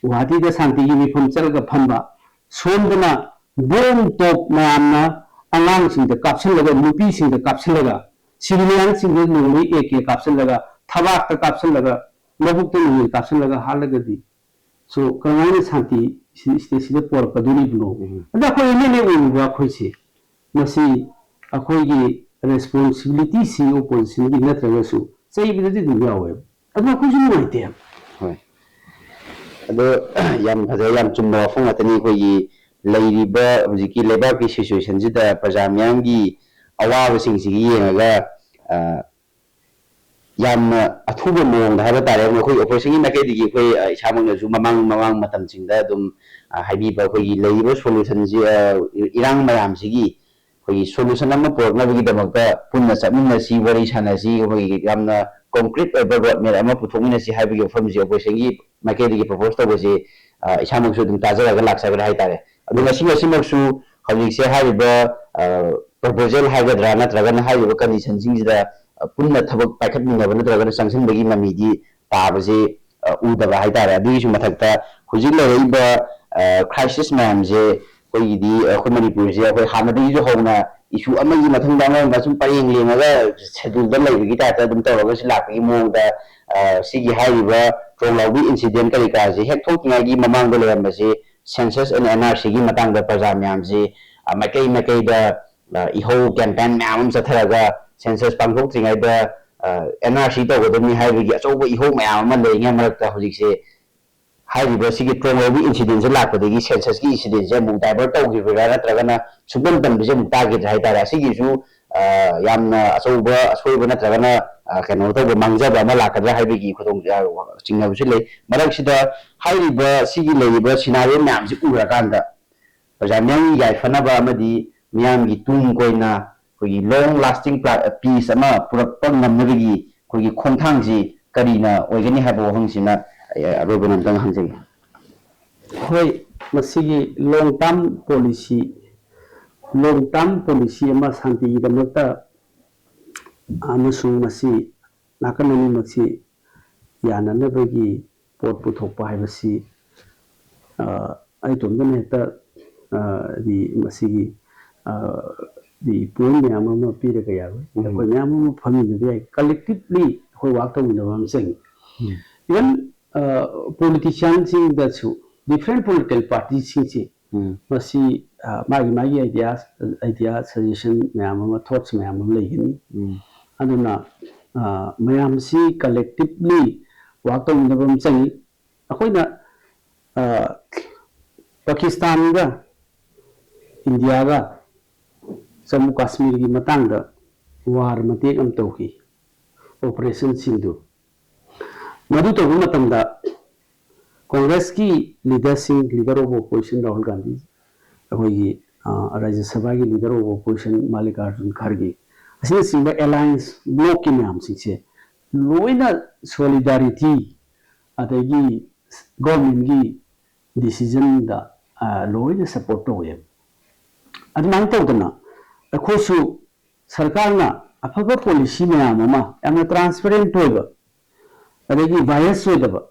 ꯒꯨꯋꯥꯍꯥꯇꯤꯗ ꯁꯥꯟꯇꯤꯒꯤ ꯃꯤꯐꯝ ꯆꯠꯂꯒ ꯐꯝꯕ, ꯁꯣꯝꯗꯅ ꯕꯣꯝ ꯇꯣꯞ ꯃꯌꯥꯝꯅ ꯑꯉꯥꯡꯁꯤꯡꯗ ꯀꯥꯞꯁꯤꯜꯂꯒ, ꯅꯨꯄꯤꯁꯤꯡꯗ ꯀꯥꯞꯁꯤꯜꯂꯒ, ꯁꯤꯚꯤꯂꯤꯌꯟꯁꯤꯡꯗ ꯅꯣꯡꯃꯩ ꯑꯦ ꯀꯦ ꯀꯥꯞꯁꯤꯜꯂꯒ, ꯊꯕꯥꯛꯇ ꯀꯥꯞꯁꯤꯜꯂꯒ, ꯃꯕꯨꯛꯇ ꯅꯣꯡꯃꯩ ꯀꯥꯞꯁꯤꯜꯂꯒ ꯍꯥꯠꯂꯒꯗꯤ, so ꯀꯔꯝꯍꯥꯏꯅ ꯁꯥꯟꯇꯤ ꯁꯤ-, ꯁꯤꯗꯩꯁꯤꯗ ꯄꯣꯔꯛꯀꯗꯣꯔꯤꯕꯅꯣ? ꯎꯝ꯫ ꯑꯗ ꯑꯩꯈꯣꯏ ꯑꯦꯝ ꯑꯦꯜ ꯑꯦ ꯑꯣꯏꯔꯤꯕ ꯑꯩꯈꯣꯏꯁꯦ, ꯃꯁꯤ ꯑꯩꯈꯣꯏꯒꯤ ꯔꯦꯁꯄꯣꯟꯁꯤꯕꯤꯂꯤꯇꯤꯁꯤ ꯑꯣꯄꯣꯖꯤꯁꯟꯒꯤ ꯅꯠꯇ꯭ꯔꯒꯁꯨ ꯆꯩꯕꯗꯗꯤ ꯑꯗꯨꯝ ꯌꯥꯎꯋꯦꯕ꯫ ꯑꯗꯨꯅ ꯑꯩꯈꯣꯏꯁꯨ ꯅꯨꯡꯉꯥꯏꯇꯦ꯫ ꯍꯣꯏ꯫ ꯑꯗꯣ ꯌꯥꯝ ꯐꯖꯩ, ꯌꯥꯝ ꯆꯨꯝꯕ ꯋꯥꯐꯝ ꯉꯥꯛꯇꯅꯤ꯫ ꯑꯩꯈꯣꯏꯒꯤ ꯂꯩꯔꯤꯕ ꯍꯧꯖꯤꯛꯀꯤ ꯂꯩꯕꯥꯛꯀꯤ ꯁꯤꯆꯨꯋꯦꯁꯟꯁꯤꯗ ꯄ꯭ꯔꯖꯥ ꯃꯤꯌꯥꯝꯒꯤ ꯑꯋꯥꯕꯁꯤꯡꯁꯤꯒꯤ ꯌꯦꯡꯉꯒ, ꯑ, ꯌꯥꯝꯅ ꯑꯊꯨꯕ ꯃꯑꯣꯡꯗ ꯍꯥꯏꯕ ꯇꯥꯔꯦ, ꯑꯩꯈꯣꯏ ꯑꯣꯄꯔꯦꯁꯟꯒꯤ ꯃꯥꯏꯀꯩꯗꯒꯤ ꯑꯩꯈꯣꯏ, ꯑ, ꯏꯁꯥꯃꯛꯅꯁꯨ ꯃꯃꯥꯡ ꯃꯃꯥꯡ ꯃꯇꯝꯁꯤꯡꯗ ꯑꯗꯨꯝ, ꯑ, ꯍꯥꯏꯕꯤꯕ ꯑꯩꯈꯣꯏꯒꯤ ꯂꯩꯔꯤꯕ ꯁꯣꯂꯨꯁꯟꯁꯤ, ꯑ, ꯏꯔꯥꯡ ꯃꯌꯥꯝꯁꯤꯒꯤ ꯑꯩꯈꯣꯏꯒꯤ ꯁꯣꯂꯨꯁꯟ ꯑꯃ ꯄꯨꯔꯛꯅꯕꯒꯤꯗꯃꯛꯇ ꯄꯨꯟꯅ ꯆꯠꯃꯤꯟꯅꯁꯤ, ꯋꯥꯔꯤ ꯁꯥꯟꯅꯁꯤ, ꯑꯩꯈꯣꯏꯒꯤ ꯌꯥꯝꯅ ꯀꯣꯟꯀ꯭ꯔꯤꯠ ꯑꯣꯏꯕ ꯔꯣꯗ ꯃꯦꯞ ꯑꯃ ꯄꯨꯊꯣꯛꯃꯤꯟꯅꯁꯤ ꯍꯥꯏꯕꯒꯤ ꯋꯥꯐꯝꯁꯤ ꯑꯣꯄꯔꯦꯁꯟꯒꯤ ꯃꯥꯏꯀꯩꯗꯒꯤ ꯄ꯭ꯔꯣꯄꯣꯁ ꯇꯧꯕꯁꯤ, ꯑ, ꯏꯁꯥꯃꯛꯁꯨ ꯑꯗꯨꯝ ꯇꯥꯖꯔꯒ ꯂꯥꯛꯆꯕꯅ ꯍꯥꯏꯇꯥꯔꯦ꯫ ꯑꯗꯨ ꯉꯁꯤ ꯉꯁꯤꯃꯛꯁꯨ ꯍꯧꯖꯤꯛꯁꯦ ꯍꯥꯏꯔꯤꯕ, ꯑ, ꯄ꯭ꯔꯣꯄꯣꯖꯦꯜ ꯍꯥꯏꯒꯗ꯭ꯔꯥ ꯅꯠꯇ꯭ꯔꯒꯅ ꯍꯥꯏꯔꯤꯕ ꯀꯟꯗꯤꯁꯟꯁꯤꯡꯁꯤꯗ, ꯑ, ꯄꯨꯟꯅ ꯊꯕꯛ ꯄꯥꯏꯈꯠꯃꯤꯟꯅꯕ ꯅꯠꯇ꯭ꯔꯒꯅ ꯆꯪꯁꯤꯟꯕꯒꯤ ꯃꯃꯤꯗꯤ ꯇꯥꯕꯁꯤ, ꯑ, ꯎꯗꯕ ꯍꯥꯏꯇꯥꯔꯦ꯫ ꯑꯗꯨꯒꯤꯁꯨ ꯃꯊꯛꯇ ꯍꯧꯖꯤꯛ ꯂꯩꯔꯛꯏꯕ, ꯑ, ꯀ꯭ꯔꯥꯏꯁꯤꯁ ꯃꯌꯥꯝꯁꯦ ꯑꯩꯈꯣꯏꯒꯤꯗꯤ, ꯑ, ꯑꯩꯈꯣꯏ ꯃꯅꯤꯄꯨꯔꯁꯦ ꯑꯩꯈꯣꯏ ꯍꯥꯟꯅꯗꯒꯤꯁꯨ ꯍꯧꯅ ꯏꯁꯨ ꯑꯃꯒꯤ ꯃꯊꯪꯗ ꯑꯃ ꯁꯨꯝ ꯄꯔꯦꯡ ꯂꯦꯡꯉꯒ ꯁꯦꯗꯨꯜꯗ ꯂꯩꯕꯒꯤ ꯇꯥꯏꯞꯇ ꯑꯗꯨꯝ ꯇꯧꯔꯒꯁꯨ ꯂꯥꯛꯄꯒꯤ ꯃꯑꯣꯡꯗ, ꯑ, ꯁꯤꯒꯤ ꯍꯥꯏꯔꯤꯕ ꯇ꯭ꯔꯣꯡꯂꯥꯎꯕꯤ ꯏꯟꯁꯤꯗꯦꯟ ꯀꯔꯤ ꯀꯔꯥꯁꯦ ꯍꯦꯛ ꯊꯣꯛꯇ꯭ꯔꯤꯉꯩꯒꯤ ꯃꯃꯥꯡꯗ ꯂꯩꯔꯝꯕꯁꯤ ꯁꯦꯟꯁꯁ ꯑꯦꯟ ꯑꯦꯟ ꯑꯥꯔ ꯁꯤꯒꯤ ꯃꯇꯥꯡꯗ ꯄ꯭ꯔꯖꯥ ꯃꯌꯥꯝꯁꯤ, ꯑ, ꯃꯥꯏꯀꯩ ꯃꯥꯏꯀꯩꯗ, ꯑ, ꯏꯍꯧ ꯀꯦꯝꯄꯦꯟ ꯃꯌꯥꯝ ꯑꯃ ꯆꯠꯊꯔꯒ ꯁꯦꯟꯁꯁ ꯄꯥꯡꯊꯣꯛꯇ꯭ꯔꯤꯉꯩꯗ, ꯑ, ꯑꯦꯟ ꯑꯥꯔ ꯁꯤ ꯇꯧꯒꯗꯕꯅꯤ ꯍꯥꯏꯕꯒꯤ ꯑꯆꯧꯕ ꯏꯍꯧ ꯃꯌꯥꯝ ꯑꯃ ꯂꯩꯔꯤꯉꯩ ꯃꯔꯛꯇ ꯍꯧꯖꯤꯛꯁꯦ ꯍꯥꯏꯔꯤꯕ ꯁꯤꯒꯤ ꯇ꯭ꯔꯣꯡꯂꯥꯎꯕꯤ ꯏꯟꯁꯤꯗꯦꯟꯁꯦ ꯂꯥꯛꯄꯗꯒꯤ ꯁꯦꯟꯁꯁꯀꯤ ꯏꯟꯁꯤꯗꯦꯟꯁꯦ ꯑꯃꯨꯛ ꯗꯥꯏꯚꯔꯠ ꯇꯧꯈꯤꯕ꯭ꯔꯥ ꯅꯠꯇ꯭ꯔꯒꯅ ꯁꯨꯡꯇꯝ ꯇꯝꯕꯤꯁꯦ ꯑꯃꯨꯛ ꯇꯥꯈꯤꯗ꯭ꯔꯦ ꯍꯥꯏꯇꯥꯔꯦ꯫ ꯑꯁꯤꯒꯤꯁꯨ, ꯑ, ꯌꯥꯝꯅ ꯑꯆꯧꯕ ꯑꯁꯣꯏꯕ ꯅꯠꯇ꯭ꯔꯒꯅ, ꯑ, ꯀꯩꯅꯣ ꯇꯧꯕ ꯃꯥꯡꯖꯕ ꯑꯃ ꯂꯥꯛꯀꯗ꯭ꯔꯥ ꯍꯥꯏꯕꯒꯤ ꯈꯨꯗꯣꯡ, ꯑ, ꯆꯤꯡꯅꯕꯁꯨ ꯂꯩ꯫ ꯃꯔꯛꯁꯤꯗ ꯍꯥꯏꯔꯤꯕ ꯁꯤꯒꯤ ꯂꯩꯔꯤꯕ ꯁꯤꯅꯥꯔꯤꯑꯣ ꯃꯌꯥꯝꯁꯤ ꯎꯔꯀꯥꯟꯗ ꯄ꯭ꯔꯖꯥ ꯃꯤꯌꯥꯝꯒꯤ ꯌꯥꯏꯐꯅꯕ ꯑꯃꯗꯤ ꯃꯤꯌꯥꯝꯒꯤ ꯇꯨꯡ ꯀꯣꯏꯅ ꯑꯩꯈꯣꯏꯒꯤ ꯂꯣꯡ ꯂꯥꯁꯇꯤꯡ ꯄꯤꯁ ꯑꯃ ꯄꯨꯔꯛꯄ ꯉꯝꯅꯕꯒꯤ ꯑꯩꯈꯣꯏꯒꯤ ꯈꯣꯡꯊꯥꯡꯁꯤ ꯀꯔꯤꯅ ꯑꯣꯏꯒꯅꯤ ꯍꯥꯏꯕ ꯋꯥꯍꯪꯁꯤꯅ ꯑꯩ ꯑꯔꯣꯏꯕꯗ ꯑꯝꯇꯪ ꯍꯪꯖꯒꯦ꯫ ꯍꯣꯏ, ꯃꯁꯤꯒꯤ ꯂꯣꯡ ꯇꯥꯔꯝ ꯄꯣꯂꯤꯁꯤ, ꯂꯣꯡ ꯇꯥꯔꯝ ꯄꯣꯂꯤꯁꯤ ꯑꯃ ꯁꯥꯟꯇꯤꯒꯤꯗꯃꯛꯇ ꯑꯃꯁꯨꯡ ꯃꯁꯤ ꯅꯥꯀꯟ ꯑꯅꯤꯃꯛꯁꯤ ꯌꯥꯅꯅꯕꯒꯤ ꯄꯣꯠ ꯄꯨꯊꯣꯛꯄ ꯍꯥꯏꯕꯁꯤ, ꯑ, ꯑꯩ ꯏꯇꯣꯝꯇꯅ ꯍꯦꯛꯇ, ꯑ, ꯗꯤ ꯃꯁꯤꯒꯤ, ꯑ, ꯗꯤ ꯄꯣꯏꯟ ꯃꯌꯥꯝ ꯑꯃ ꯄꯤꯔꯒ ꯌꯥꯔꯣꯏ꯫ ꯎꯝ꯫ ꯑꯩꯈꯣꯏ ꯃꯌꯥꯝ ꯑꯃ ꯐꯝꯃꯤꯟꯅꯕ ꯌꯥꯏ꯫ ꯀꯂꯦꯛꯇꯤꯞꯂꯤ ꯑꯩꯈꯣꯏ ꯋꯥꯛ ꯇꯧꯃꯤꯟꯅꯕ ꯑꯃ ꯆꯪꯉꯤ꯫ ꯎꯝ꯫ ꯏꯚꯟ, ꯑ, ꯄꯣꯂꯤꯇꯤꯁꯤꯌꯥꯟꯁꯤꯡꯗꯁꯨ, ꯗꯤꯐ꯭ꯔꯦꯟ ꯄꯣꯂꯤꯇꯤꯀꯦꯜ ꯄꯥꯔꯇꯤꯁꯤꯡꯁꯤ ꯎꯝ꯫ ꯃꯁꯤ, ꯑ, ꯃꯥꯒꯤ ꯃꯥꯒꯤ ꯑꯥꯏꯗꯤꯌꯥꯁ, ꯑꯥꯏꯗꯤꯌꯥ, ꯁꯖꯦꯁꯟ ꯃꯌꯥꯝ ꯑꯃ, ꯊꯣꯠꯁ ꯃꯌꯥꯝ ꯑꯃ ꯂꯩꯒꯅꯤ꯫ ꯎꯝ꯫ ꯑꯗꯨꯅ, ꯑ, ꯃꯌꯥꯝꯁꯤ ꯀꯂꯦꯛꯇꯤꯞꯂꯤ ꯋꯥꯛ ꯇꯧꯃꯤꯟꯅꯕ ꯑꯃ ꯆꯪꯉꯤ꯫ ꯑꯩꯈꯣꯏꯅ, ꯑ, ꯄꯥꯀꯤꯁꯇꯥꯟꯒ ꯏꯟꯗꯤꯌꯥꯒ ꯖꯝꯃꯨ ꯀꯥꯁꯃꯤꯔꯒꯤ ꯃꯇꯥꯡꯗ ꯋꯥꯔ ꯃꯇꯦꯛ ꯑꯃ ꯇꯧꯈꯤ꯫ ꯑꯣꯄꯔꯦꯁꯟꯁꯤꯡꯗꯨ ꯃꯗꯨ ꯇꯧꯕ ꯃꯇꯝꯗ ꯀꯣꯡꯒ꯭ꯔꯦꯁꯀꯤ ꯂꯤꯗꯔꯁꯤꯡ, leader of opposition Rahul Gandhi, ꯑꯩꯈꯣꯏꯒꯤ ꯔꯥꯖ꯭ꯌ ꯁꯚꯥꯒꯤ leader of opposition Mallikarjun Kharge ꯑꯁꯤꯅꯆꯤꯡꯕ ꯑꯦꯂꯥꯏꯟꯁ ꯕ꯭ꯂꯣꯛꯀꯤ ꯃꯌꯥꯝꯁꯤꯡꯁꯦ ꯂꯣꯏꯅ ꯁꯣꯂꯤꯗꯥꯔꯤꯇꯤ ꯑꯗꯒꯤ ꯒꯣꯔꯃꯦꯟꯒꯤ ꯗꯤꯁꯤꯖꯟꯗ ꯂꯣꯏꯅ ꯁꯄꯣꯔꯠ ꯇꯧꯋꯦꯕ꯫ ꯑꯗꯨꯃꯥꯏꯅ ꯇꯧꯗꯅ ꯑꯩꯈꯣꯏꯁꯨ ꯁꯔꯀꯥꯔꯅ ꯑꯐꯕ ꯄꯣꯂꯤꯁꯤ ꯃꯌꯥꯝ ꯑꯃ ꯌꯥꯝꯅ ꯇ꯭ꯔꯥꯟꯁꯄꯦꯔꯦꯟ ꯑꯣꯏꯕ, ꯑꯗꯒꯤ ꯕꯥꯏꯑꯁ ꯑꯣꯏꯗꯕ,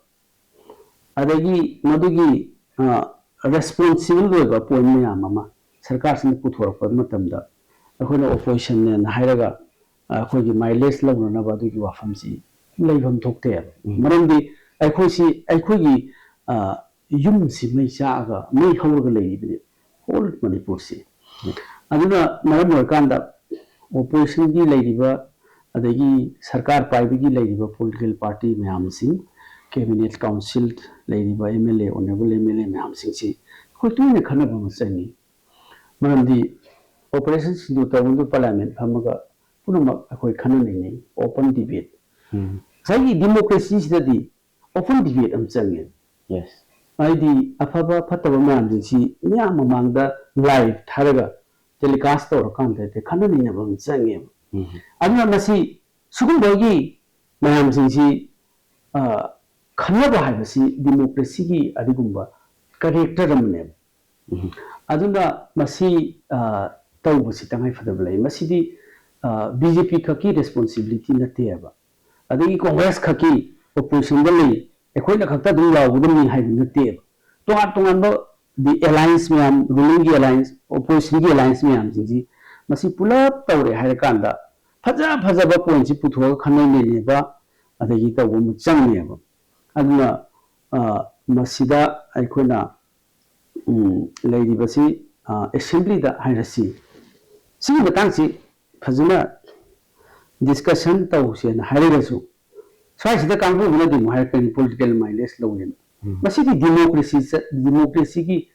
ꯑꯗꯒꯤ ꯃꯗꯨꯒꯤ ꯔꯦꯁꯄꯣꯟꯁꯤꯕꯜ ꯑꯣꯏꯕ ꯄꯣꯏꯟ ꯃꯌꯥꯝ ꯑꯃ ꯁꯔꯀꯥꯔꯁꯤꯅ ꯄꯨꯊꯣꯔꯛꯄ ꯃꯇꯝꯗ ꯑꯩꯈꯣꯏꯅ ꯑꯣꯄꯣꯖꯤꯁꯟꯅꯦꯅ ꯍꯥꯏꯔꯒ ꯑꯩꯈꯣꯏꯒꯤ ꯃꯥꯏꯂꯦꯖ ꯂꯧꯅꯅꯕ ꯑꯗꯨꯒꯤ ꯋꯥꯐꯝꯁꯤ ꯂꯩꯐꯝ ꯊꯣꯛꯇꯦꯕ꯫ ꯃꯔꯝꯗꯤ ꯑꯩꯈꯣꯏꯁꯤ ꯑꯩꯈꯣꯏꯒꯤ ꯌꯨꯝꯁꯤ ꯃꯩ ꯆꯥꯛꯑꯒ ꯃꯩ ꯍꯧꯔꯒ ꯂꯩꯔꯤꯕꯅꯦ ꯍꯣꯜ ꯃꯅꯤꯄꯨꯔꯁꯤ꯫ ꯑꯗꯨꯅ ꯃꯔꯝ ꯑꯣꯏꯔꯀꯥꯟꯗ ꯑꯣꯄꯣꯖꯤꯁꯟꯒꯤ ꯂꯩꯔꯤꯕ ꯑꯗꯒꯤ ꯁꯔꯀꯥꯔ ꯄꯥꯏꯕꯒꯤ ꯂꯩꯔꯤꯕ ꯄꯣꯂꯤꯇꯤꯀꯦꯜ ꯄꯥꯔꯇꯤ ꯃꯌꯥꯝꯁꯤꯡ, ꯀꯦꯕꯤꯅꯦꯠ ꯀꯥꯎꯟꯁꯤꯜ ꯂꯩꯔꯤꯕ M L A, honourable M L ꯑꯦ ꯃꯌꯥꯝꯁꯤꯡꯁꯤ ꯑꯩꯈꯣꯏ ꯇꯣꯏꯅ ꯈꯟꯅꯕ ꯑꯃ ꯆꯪꯉꯤ꯫ ꯃꯔꯝꯗꯤ ꯑꯣꯄꯔꯦꯁꯟ ꯁꯤꯟꯗꯨ ꯇꯧꯕꯗꯨ ꯄꯥꯔꯂꯤꯌꯥꯃꯦꯟ ꯐꯝꯃꯒ ꯄꯨꯝꯅꯃꯛ ꯑꯩꯈꯣꯏ ꯈꯟꯅ ꯅꯩꯅꯩ, ꯑꯣꯄꯟ ꯗꯤꯕꯦꯠ꯫ ꯉꯁꯥꯏꯒꯤ ꯗꯤꯃꯣꯀ꯭ꯔꯦꯁꯤꯁꯤꯗꯗꯤ ꯑꯣꯄꯟ ꯗꯤꯕꯦꯠ ꯑꯃ ꯆꯪꯉꯦ꯫ ꯌꯦꯁ꯫ ꯍꯥꯏꯗꯤ ꯑꯐꯕ ꯐꯠꯇꯕ ꯃꯌꯥꯝꯁꯤꯡꯁꯤ ꯃꯤꯌꯥꯝ ꯃꯃꯥꯡꯗ ꯂꯥꯏꯚ ꯊꯥꯔꯒ ꯇꯦꯂꯤꯀꯥꯁ ꯇꯧꯔꯀꯥꯟꯗ ꯈꯟꯅ ꯅꯩꯅꯕ ꯑꯃ ꯆꯪꯉꯦꯕ꯫ ꯑꯗꯨꯅ ꯃꯁꯤ ꯁꯤꯒꯨꯝꯕꯒꯤ ꯃꯌꯥꯝꯁꯤꯡꯁꯤ ꯈꯟꯅꯕ ꯍꯥꯏꯕꯁꯤ ꯗꯤꯃꯣꯀ꯭ꯔꯦꯁꯤꯒꯤ ꯑꯗꯨꯒꯨꯝꯕ ꯀꯔꯦꯛꯇꯔ ꯑꯃꯅꯦꯕ꯫ ꯑꯗꯨꯅ ꯃꯁꯤ ꯇꯧꯕꯁꯤ ꯇꯉꯥꯏ ꯐꯗꯕ ꯂꯩ꯫ ꯃꯁꯤꯗꯤ ꯕꯤ ꯖꯦ ꯄꯤ ꯈꯛꯀꯤ ꯔꯦꯁꯄꯣꯟꯁꯤꯕꯤꯂꯤꯇꯤ ꯅꯠꯇꯦꯕ, ꯑꯗꯒꯤ ꯀꯣꯡꯒ꯭ꯔꯦꯁ ꯈꯛꯀꯤ ꯑꯣꯄꯣꯖꯤꯁꯟꯗ ꯂꯩ, ꯑꯩꯈꯣꯏꯅ ꯈꯛꯇ ꯑꯗꯨꯝ ꯂꯥꯎꯒꯗꯕꯅꯤ ꯍꯥꯏꯕ ꯅꯠꯇꯦꯕ꯫ ꯇꯣꯉꯥꯟ ꯇꯣꯉꯥꯟꯕ ꯗꯤ ꯑꯦꯂꯥꯏꯟꯁ ꯃꯌꯥꯝ, ꯔꯨꯂꯤꯡꯒꯤ ꯑꯦꯂꯥꯏꯟꯁ, ꯑꯣꯄꯣꯖꯤꯁꯟꯒꯤ ꯑꯦꯂꯥꯏꯟꯁ ꯃꯌꯥꯝꯁꯤꯡꯁꯤ ꯃꯁꯤ ꯄꯨꯂꯞ ꯇꯧꯔꯦ ꯍꯥꯏꯔꯀꯥꯟꯗ ꯐꯖ ꯐꯖꯕ ꯄꯣꯏꯟꯠꯁꯤ ꯄꯨꯊꯣꯛꯑꯒ ꯈꯟꯅ ꯅꯩꯅꯕ ꯑꯗꯒꯤ ꯇꯧꯕ ꯑꯃ ꯆꯪꯉꯦꯕ꯫ ꯑꯗꯨꯅ ꯃꯁꯤꯗ ꯑꯩꯈꯣꯏꯅ ꯂꯩꯔꯤꯕꯁꯤ ꯑꯦꯁꯦꯝꯕ꯭ꯂꯤꯗ ꯍꯥꯏꯔꯁꯤ, ꯁꯤꯒꯤ ꯃꯇꯥꯡꯁꯤ ꯐꯖꯅ ꯗꯤꯁꯀꯁꯟ ꯇꯧꯁꯦꯅ ꯍꯥꯏꯔꯒꯁꯨ ꯁ꯭ꯋꯥꯏꯁꯤꯗ ꯀꯥꯡꯕꯨꯗꯨꯅꯗꯤ ꯑꯃꯨꯛ ꯍꯥꯏꯔꯛꯀꯅꯤ ꯄꯣꯂꯤꯇꯤꯀꯦꯜ ꯃꯥꯏꯂꯦꯖ ꯂꯧꯋꯦꯅ꯫ ꯃꯁꯤꯗꯤ ꯗꯤꯃꯣꯀ꯭ꯔꯦꯁꯤ, ꯗꯤꯃꯣꯀ꯭ꯔꯦꯁꯤꯒꯤ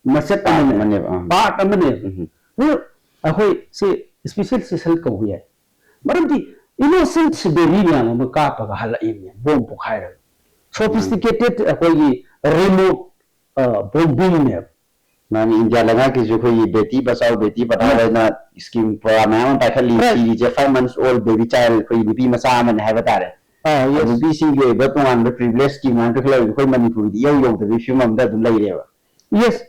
ꯃꯆꯠ ꯑꯃꯅꯦꯕ, ꯄꯥꯔꯠ ꯑꯃꯅꯦꯕ꯫ ꯑꯗꯨ ꯑꯩꯈꯣꯏ ꯁꯤ ꯏꯁꯄꯤꯁꯦꯜ ꯁꯦꯁꯟ ꯀꯧꯕ ꯌꯥꯏ꯫ ꯃꯔꯝꯗꯤ ꯏꯅꯣꯁꯦꯟꯠ ꯕꯦꯕꯤ ꯃꯌꯥꯝ ꯑꯃ ꯀꯥꯞꯄꯒ ꯍꯜꯂꯛꯏꯕꯅꯦ, ꯕꯣꯝ ꯄꯣꯈꯥꯏꯔꯒ꯫ ꯁꯣꯐꯤꯁꯇꯤꯀꯦꯇꯦꯠ ꯑꯩꯈꯣꯏꯒꯤ ꯔꯤꯃꯣꯠ ꯕꯣꯝꯕꯤꯡꯅꯦꯕ꯫ ꯃꯥꯅꯤ, ꯏꯟꯗꯤꯌꯥ ꯂꯩꯉꯥꯛꯀꯤꯁꯨ ꯑꯩꯈꯣꯏꯒꯤ ꯕꯦꯇꯤ ꯕꯆꯥꯎ ꯕꯦꯇꯤ ꯄꯗꯥꯎ ꯍꯥꯏꯅ ꯁ꯭ꯀꯤꯝ ꯄ꯭ꯔꯣꯒ꯭ꯔꯥꯝ ꯃꯌꯥꯝ ꯑꯃ ꯄꯥꯏꯈꯠꯂꯤ꯫ ꯁꯤꯒꯤꯁꯦ five months old baby child, ꯑꯩꯈꯣꯏꯒꯤ ꯅꯨꯄꯤ ꯃꯆꯥ ꯑꯃꯅꯤ ꯍꯥꯏꯕ ꯇꯥꯔꯦ꯫ ꯅꯨꯄꯤꯁꯤꯡꯒꯤ ꯑꯣꯏꯕ ꯇꯣꯉꯥꯟꯕ ꯄ꯭ꯔꯤꯚꯤꯂꯦꯖ ꯁ꯭ꯀꯤꯝ ꯃꯌꯥꯝ ꯄꯥꯏꯈꯠꯂꯛꯏ꯫ ꯑꯩꯈꯣꯏ ꯃꯅꯤꯄꯨꯔꯒꯤꯗꯤ ꯏꯌꯧ ꯌꯧꯗꯕꯒꯤ ꯐꯤꯕꯝ ꯑꯃꯗ ꯑꯗꯨꯝ ꯂꯩꯔꯦꯕ꯫ ꯌꯦꯁ,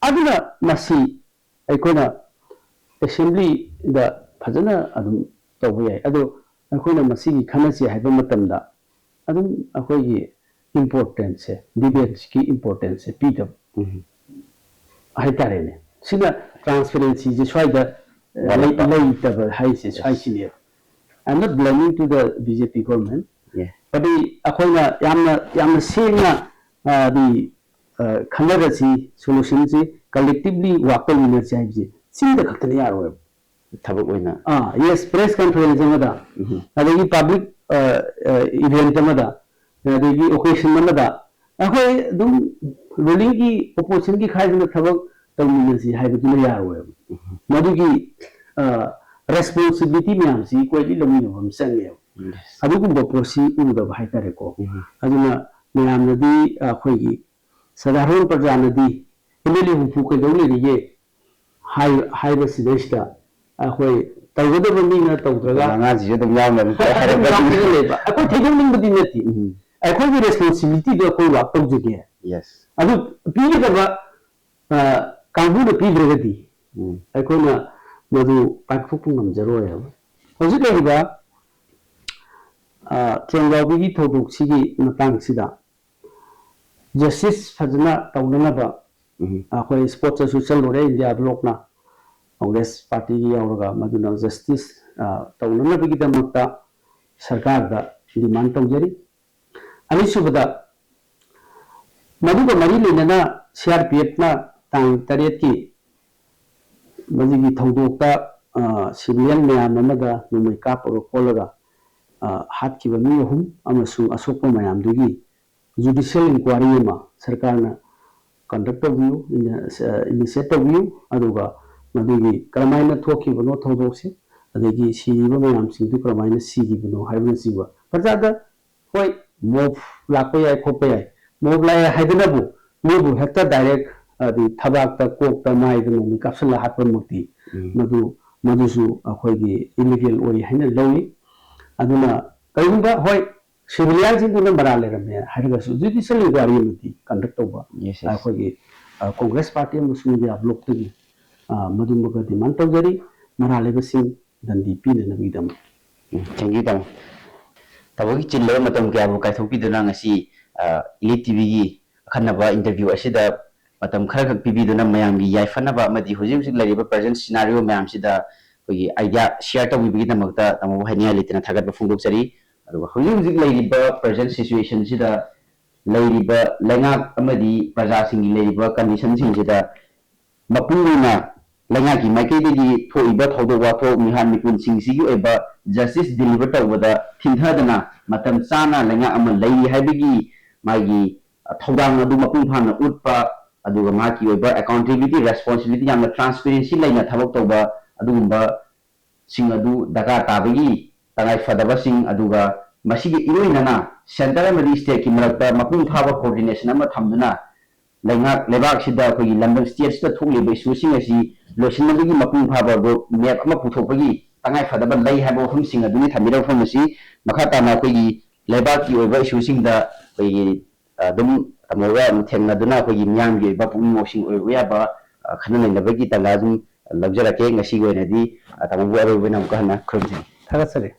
ꯑꯗꯨꯅ ꯃꯁꯤ ꯑꯩꯈꯣꯏꯅ ꯑꯦꯁꯦꯝꯕ꯭ꯂꯤꯗ ꯐꯖꯅ ꯑꯗꯨꯝ ꯇꯧꯕ ꯌꯥꯏ꯫ ꯑꯗꯣ ꯑꯩꯈꯣꯏꯅ ꯃꯁꯤꯒꯤ ꯈꯟꯅꯁꯤ ꯍꯥꯏꯕ ꯃꯇꯝꯗ ꯑꯗꯨꯝ ꯑꯩꯈꯣꯏꯒꯤ ꯏꯝꯄꯣꯔꯇꯦꯟꯁꯁꯦ, ꯗꯤꯕꯦꯠꯀꯤ ꯏꯝꯄꯣꯔꯇꯦꯟꯁꯁꯦ ꯄꯤꯗꯕ ꯍꯥꯏꯇꯥꯔꯦꯅꯦ꯫ ꯁꯤꯅ ꯇ꯭ꯔꯥꯟꯁꯄꯦꯔꯦꯟꯁꯤꯁꯦ ꯁ꯭ꯋꯥꯏꯗ ꯂꯩꯇꯕ ꯍꯥꯏꯁꯦ ꯁ꯭ꯋꯥꯏꯁꯤꯅꯦꯕ꯫ I am not blaming to the B J P government꯫ ꯑꯗꯩ ꯑꯩꯈꯣꯏꯅ ꯌꯥꯝꯅ ꯌꯥꯝꯅ ꯁꯦꯡꯅ ꯑꯗꯤ ꯈꯟꯅꯔꯁꯤ, ꯁꯣꯂꯨꯁꯟꯁꯤ ꯀꯂꯦꯛꯇꯤꯚꯂꯤ ꯋꯥꯛ ꯇꯧꯃꯤꯟꯅꯁꯤ ꯍꯥꯏꯕꯁꯤ ꯆꯤꯟꯗ ꯈꯛꯇꯅ ꯌꯥꯔꯣꯏꯕ꯫ ꯊꯕꯛ ꯑꯣꯏꯅ ꯑꯥ ꯌꯦꯁ, ꯄ꯭ꯔꯦꯁ ꯀꯟꯐꯔꯦꯟꯁ ꯑꯃꯗ, ꯑꯗꯒꯤ ꯄꯕ꯭ꯂꯤꯛ ꯏꯚꯦꯟꯠ ꯑꯃꯗ, ꯑꯗꯒꯤ ꯑꯣꯀꯦꯖꯟ ꯑꯃꯗ ꯑꯩꯈꯣꯏ ꯑꯗꯨꯝ ꯔꯨꯂꯤꯡꯒꯤ ꯑꯣꯄꯣꯖꯤꯁꯟꯒꯤ ꯈꯥꯏꯗꯅ ꯊꯕꯛ ꯇꯧꯃꯤꯟꯅꯁꯤ ꯍꯥꯏꯕꯗꯨꯅ ꯌꯥꯔꯣꯏꯕ꯫ ꯃꯗꯨꯒꯤ ꯔꯦꯁꯄꯣꯟꯁꯤꯕꯤꯂꯤꯇꯤ ꯃꯌꯥꯝꯁꯤ ꯏꯀ꯭ꯋꯦꯂꯤ ꯂꯧꯃꯤꯟꯅꯕ ꯑꯃ ꯆꯪꯉꯦꯕ꯫ ꯑꯗꯨꯒꯨꯝꯕ ꯄꯣꯠꯁꯤ ꯎꯗꯕ ꯍꯥꯏꯇꯥꯔꯦꯀꯣ꯫ ꯑꯗꯨꯅ ꯃꯌꯥꯝꯅꯗꯤ ꯑꯩꯈꯣꯏꯒꯤ ꯁꯙꯥꯔꯟ ꯄ꯭ꯔꯖꯥꯅꯗꯤ ꯑꯦꯝ ꯑꯦꯜ ꯑꯦ ꯍꯨꯝꯐꯨ ꯀꯩꯗꯧ ꯂꯩꯔꯤꯒꯦ ꯍꯥꯏ-, ꯍꯥꯏꯕꯁꯤꯗꯩꯁꯤꯗ ꯑꯩꯈꯣꯏ ꯇꯧꯒꯗꯕ ꯃꯤꯅ ꯇꯧꯗ꯭ꯔꯒ ꯃꯉꯥꯁꯤꯁꯨ ꯑꯗꯨꯝ ꯌꯥꯎꯅ ꯑꯗꯨꯝ ꯑꯗꯨꯝ ꯍꯥꯏꯔꯛꯄꯗꯤ ꯌꯥꯎꯅ ꯂꯩꯕ꯫ ꯑꯩꯈꯣꯏ ꯊꯩꯗꯣꯛꯅꯤꯡꯕꯗꯤ ꯅꯠꯇꯦ꯫ ꯑꯩꯈꯣꯏꯒꯤ ꯔꯦꯁꯄꯣꯟꯁꯤꯕꯤꯂꯤꯇꯤꯗꯣ ꯑꯩꯈꯣꯏ ꯋꯥꯛ ꯇꯧꯖꯒꯦ꯫ ꯌꯦꯁ ꯑꯗꯨ ꯄꯤꯒꯗꯕ ꯑ, ꯀꯥꯡꯕꯨꯅ ꯄꯤꯗ꯭ꯔꯒꯗꯤ ꯎꯝ ꯑꯩꯈꯣꯏꯅ ꯃꯗꯨ ꯄꯥꯏꯊꯣꯛꯄ ꯉꯝꯖꯔꯣꯏ ꯍꯥꯏꯕ꯫ ꯍꯧꯖꯤꯛ ꯂꯩꯔꯤꯕ ꯑ, ꯇ꯭ꯔꯦꯡꯒꯥꯎꯕꯤꯒꯤ ꯊꯧꯗꯣꯛꯁꯤꯒꯤ ꯃꯇꯥꯡꯁꯤꯗ ꯖꯁꯇꯤꯁ ꯐꯖꯅ ꯇꯧꯅꯅꯕ ꯎꯝ ꯑꯩꯈꯣꯏ ꯁ꯭ꯄꯣꯔꯠꯁꯇꯁꯨ ꯆꯠꯂꯨꯔꯦ, ꯏꯟꯗꯤꯌꯥ ꯕ꯭ꯂꯣꯛꯅ ꯀꯪꯒ꯭ꯔꯦꯁ ꯄꯥꯔꯇꯤꯒꯤ ꯌꯥꯎꯔꯒ ꯃꯗꯨꯅ ꯖꯁꯇꯤꯁ ꯑ, ꯇꯧꯅꯅꯕꯒꯤꯗꯃꯛꯇ ꯁꯔꯀꯥꯔꯗ ꯗꯤꯃꯥꯟ ꯇꯧꯖꯔꯤ꯫ ꯑꯅꯤꯁꯨꯕꯗ, ꯃꯗꯨꯒ ꯃꯔꯤ ꯂꯩꯅꯅ ꯁꯤ ꯑꯥꯔ ꯄꯤ ꯑꯦꯐꯅ ꯇꯥꯡ ꯇꯔꯦꯠꯀꯤ ꯃꯁꯤꯒꯤ ꯊꯧꯗꯣꯛꯇ, ꯑ, ꯁꯤꯚꯤꯂꯤꯌꯟ ꯃꯌꯥꯝ ꯑꯃꯗ ꯅꯣꯡꯃꯩ ꯀꯥꯞꯄꯒ ꯈꯣꯠꯂꯒ, ꯑ, ꯍꯥꯠꯈꯤꯕ ꯃꯤ ꯑꯍꯨꯝ ꯑꯃꯁꯨꯡ ꯑꯁꯣꯛꯄ ꯃꯌꯥꯝꯗꯨꯒꯤ ꯖꯨꯗꯤꯁꯤꯌꯦꯜ ꯏꯟꯀ꯭ꯋꯥꯏꯔꯤ ꯑꯃ ꯁꯔꯀꯥꯔꯅ ꯀꯟꯗꯛ ꯇꯧꯕꯤꯌꯨ, ꯏꯅꯤꯁꯤꯌꯦꯠ ꯇꯧꯕꯤꯌꯨ, ꯑꯗꯨꯒ ꯃꯗꯨꯒꯤ ꯀꯔꯝꯍꯥꯏꯅ ꯊꯣꯛꯈꯤꯕꯅꯣ ꯊꯧꯗꯣꯛꯁꯤ, ꯑꯗꯒꯤ ꯁꯤꯔꯤꯕ ꯃꯌꯥꯝꯁꯤꯡꯗꯨ ꯀꯔꯝꯍꯥꯏꯅ ꯁꯤꯈꯤꯕꯅꯣ ꯍꯥꯏꯕꯅꯆꯤꯡꯕ꯫ ꯄ꯭ꯔꯖꯥꯗ ꯍꯣꯏ, ꯃꯣꯞ ꯂꯥꯛꯄ ꯌꯥꯏ, ꯈꯣꯠꯄ ꯌꯥꯏ, ꯃꯣꯞ ꯂꯥꯛꯑꯦ ꯍꯥꯏꯗꯅꯕꯨ ꯃꯣꯏꯕꯨ ꯍꯦꯛꯇ ꯗꯥꯏꯔꯦꯛ ꯑꯗꯤ ꯊꯕꯥꯛꯇ, ꯀꯣꯛꯇ, ꯃꯥꯏꯗ ꯅꯣꯡꯃꯩ ꯀꯥꯞꯁꯤꯜꯂ ꯍꯥꯠꯄꯃꯛꯇꯤ ꯎꯝ꯫ ꯃꯗꯨ, ꯃꯗꯨꯁꯨ ꯑꯩꯈꯣꯏꯒꯤ ꯏꯂꯤꯒꯦꯜ ꯑꯣꯏ ꯍꯥꯏꯅ ꯂꯧꯏ꯫ ꯑꯗꯨꯅ ꯀꯔꯤꯒꯨꯝꯕ, ꯍꯣꯏ, ꯁꯤꯚꯤꯂꯤꯌꯥꯟꯁꯤꯡꯗꯨꯅ ꯃꯔꯥꯜ ꯂꯩꯔꯝꯃꯦ ꯍꯥꯏꯔꯒꯁꯨ ꯖꯨꯗꯤꯁꯤꯌꯦꯜ ꯏꯟꯀ꯭ꯋꯥꯏꯔꯤ ꯑꯃꯗꯤ ꯀꯟꯗꯛ ꯇꯧꯕ Yes, yes. ꯑꯩꯈꯣꯏꯒꯤ, ꯑ, ꯀꯣꯡꯒ꯭ꯔꯦꯁ ꯄꯥꯔꯇꯤ ꯑꯃꯁꯨꯡ ꯏꯟꯗꯤꯌꯥ ꯕ꯭ꯂꯣꯛꯇꯒꯤ, ꯑ, ꯃꯗꯨꯃꯒ ꯗꯤꯃꯥꯟ ꯇꯧꯖꯔꯤ꯫ ꯃꯔꯥꯜ ꯂꯩꯕꯁꯤꯡ ꯗꯟꯗꯤ ꯄꯤꯅꯅꯕꯒꯤꯗꯃꯛ꯫ ꯎꯝ, thank you, ꯇꯥꯃꯣ꯫ ꯇꯥꯃꯣꯒꯤ ꯆꯤꯜꯂꯕ ꯃꯇꯝ ꯀꯌꯥꯕꯨ ꯀꯥꯏꯊꯣꯛꯄꯤꯗꯨꯅ ꯉꯁꯤ, ꯑ, ꯏꯂꯤꯠ ꯇꯤꯚꯤꯒꯤ ꯑꯈꯟꯅꯕ ꯏꯟꯇꯔꯚ꯭ꯌꯨ ꯑꯁꯤꯗ ꯃꯇꯝ ꯈꯔꯈꯛ ꯄꯤꯕꯤꯗꯨꯅ ꯃꯌꯥꯝꯒꯤ ꯌꯥꯏꯐꯅꯕ ꯑꯃꯗꯤ ꯍꯧꯖꯤꯛ ꯍꯧꯖꯤꯛ ꯂꯩꯔꯤꯕ present scenario ꯃꯌꯥꯝꯁꯤꯗ ꯑꯩꯈꯣꯏꯒꯤ idea share ꯇꯧꯕꯤꯕꯒꯤꯗꯃꯛꯇ ꯇꯥꯃꯣꯕꯨ ꯍꯥꯏꯅꯤꯡꯉꯥꯏ ꯂꯩꯇꯅ ꯊꯥꯒꯠꯄ ꯐꯣꯡꯗꯣꯛꯆꯔꯤ꯫ ꯑꯗꯨꯒ ꯍꯧꯖꯤꯛ ꯍꯧꯖꯤꯛ ꯂꯩꯔꯤꯕ present situationꯁꯤꯗ ꯂꯩꯔꯤꯕ ꯂꯩꯉꯥꯛ ꯑꯃꯗꯤ ꯄ꯭ꯔꯖꯥꯁꯤꯡꯒꯤ ꯂꯩꯔꯤꯕ conditionꯁꯤꯡꯁꯤꯗ ꯃꯄꯨꯡ ꯑꯣꯏꯅ ꯂꯩꯉꯥꯛꯀꯤ ꯃꯥꯏꯀꯩꯗꯒꯤ ꯊꯣꯛꯏꯕ ꯊꯧꯗꯣꯛ ꯋꯥꯊꯣꯛ, ꯃꯤꯍꯥꯠ ꯃꯤꯄꯨꯟꯁꯤꯡꯁꯤꯒꯤ ꯑꯣꯏꯕ justice deliver ꯇꯧꯕꯗ ꯊꯤꯡꯊꯗꯅ ꯃꯇꯝ ꯆꯥꯅ ꯂꯩꯉꯥꯛ ꯑꯃ ꯂꯩꯔꯤ ꯍꯥꯏꯕꯒꯤ ꯃꯥꯒꯤ ꯊꯧꯗꯥꯡ ꯑꯗꯨ ꯃꯄꯨꯡ ꯐꯥꯅ ꯎꯠꯄ, ꯑꯗꯨꯒ ꯃꯍꯥꯛꯀꯤ ꯑꯣꯏꯕ accountability, responsibility ꯌꯥꯝꯅ transparency ꯂꯩꯅ ꯊꯕꯛ ꯇꯧꯕ, ꯑꯗꯨꯒꯨꯝꯕ ꯁꯤꯡ ꯑꯗꯨ ꯗꯔꯀꯥꯔ ꯇꯥꯕꯒꯤ ꯇꯉꯥꯏ ꯐꯗꯕꯁꯤꯡ, ꯑꯗꯨꯒ ꯃꯁꯤꯒꯤ ꯏꯔꯣꯏꯅꯅ centre ꯑꯃꯗꯤ stateꯀꯤ ꯃꯔꯛꯇ ꯃꯄꯨꯡ ꯐꯥꯕ coordination ꯑꯃ ꯊꯝꯗꯨꯅ ꯂꯩꯉꯥꯛ, ꯂꯩꯕꯥꯛꯁꯤꯗ ꯑꯩꯈꯣꯏꯒꯤ ꯂꯝꯗꯝ stateꯁꯤꯗ ꯊꯣꯛꯂꯤꯕ issueꯁꯤꯡ ꯑꯁꯤ ꯂꯣꯏꯁꯤꯟꯅꯕꯒꯤ ꯃꯄꯨꯡ ꯐꯥꯕ road map ꯑꯃ ꯄꯨꯊꯣꯛꯄꯒꯤ ꯇꯉꯥꯏ ꯐꯗꯕ ꯂꯩ ꯍꯥꯏꯕ ꯋꯥꯐꯝꯁꯤꯡ ꯑꯗꯨꯅꯤ ꯊꯝꯕꯤꯔꯕ ꯃꯐꯝ ꯑꯁꯤ꯫ ꯃꯈꯥ ꯇꯥꯅ ꯑꯩꯈꯣꯏꯒꯤ ꯂꯩꯕꯥꯛꯀꯤ ꯑꯣꯏꯕ issueꯁꯤꯡꯗ ꯑꯩꯈꯣꯏꯒꯤ ꯑꯗꯨꯝ ꯇꯥꯃꯣꯒ ꯑꯗꯨꯝ ꯊꯦꯡꯅꯗꯨꯅ ꯑꯩꯈꯣꯏꯒꯤ ꯃꯤꯌꯥꯝꯒꯤ ꯑꯣꯏꯕ ꯄꯨꯛꯅꯤꯡ ꯂꯧꯁꯤꯡ ꯑꯣꯏꯕ ꯌꯥꯕ, ꯑ, ꯈꯟꯅ ꯅꯩꯅꯕꯒꯤ ꯇꯥꯟꯖꯥ ꯑꯗꯨꯝ ꯂꯧꯖꯔꯛꯀꯦ꯫ ꯉꯁꯤꯒꯤ ꯑꯣꯏꯅꯗꯤ, ꯑ, ꯇꯥꯃꯣꯕꯨ ꯑꯔꯣꯏꯕ ꯑꯣꯏꯅ ꯑꯃꯨꯛꯀ ꯍꯟꯅ ꯈꯨꯔꯨꯝꯖꯔꯤ꯫ ꯊꯥꯒꯠꯆꯔꯤ꯫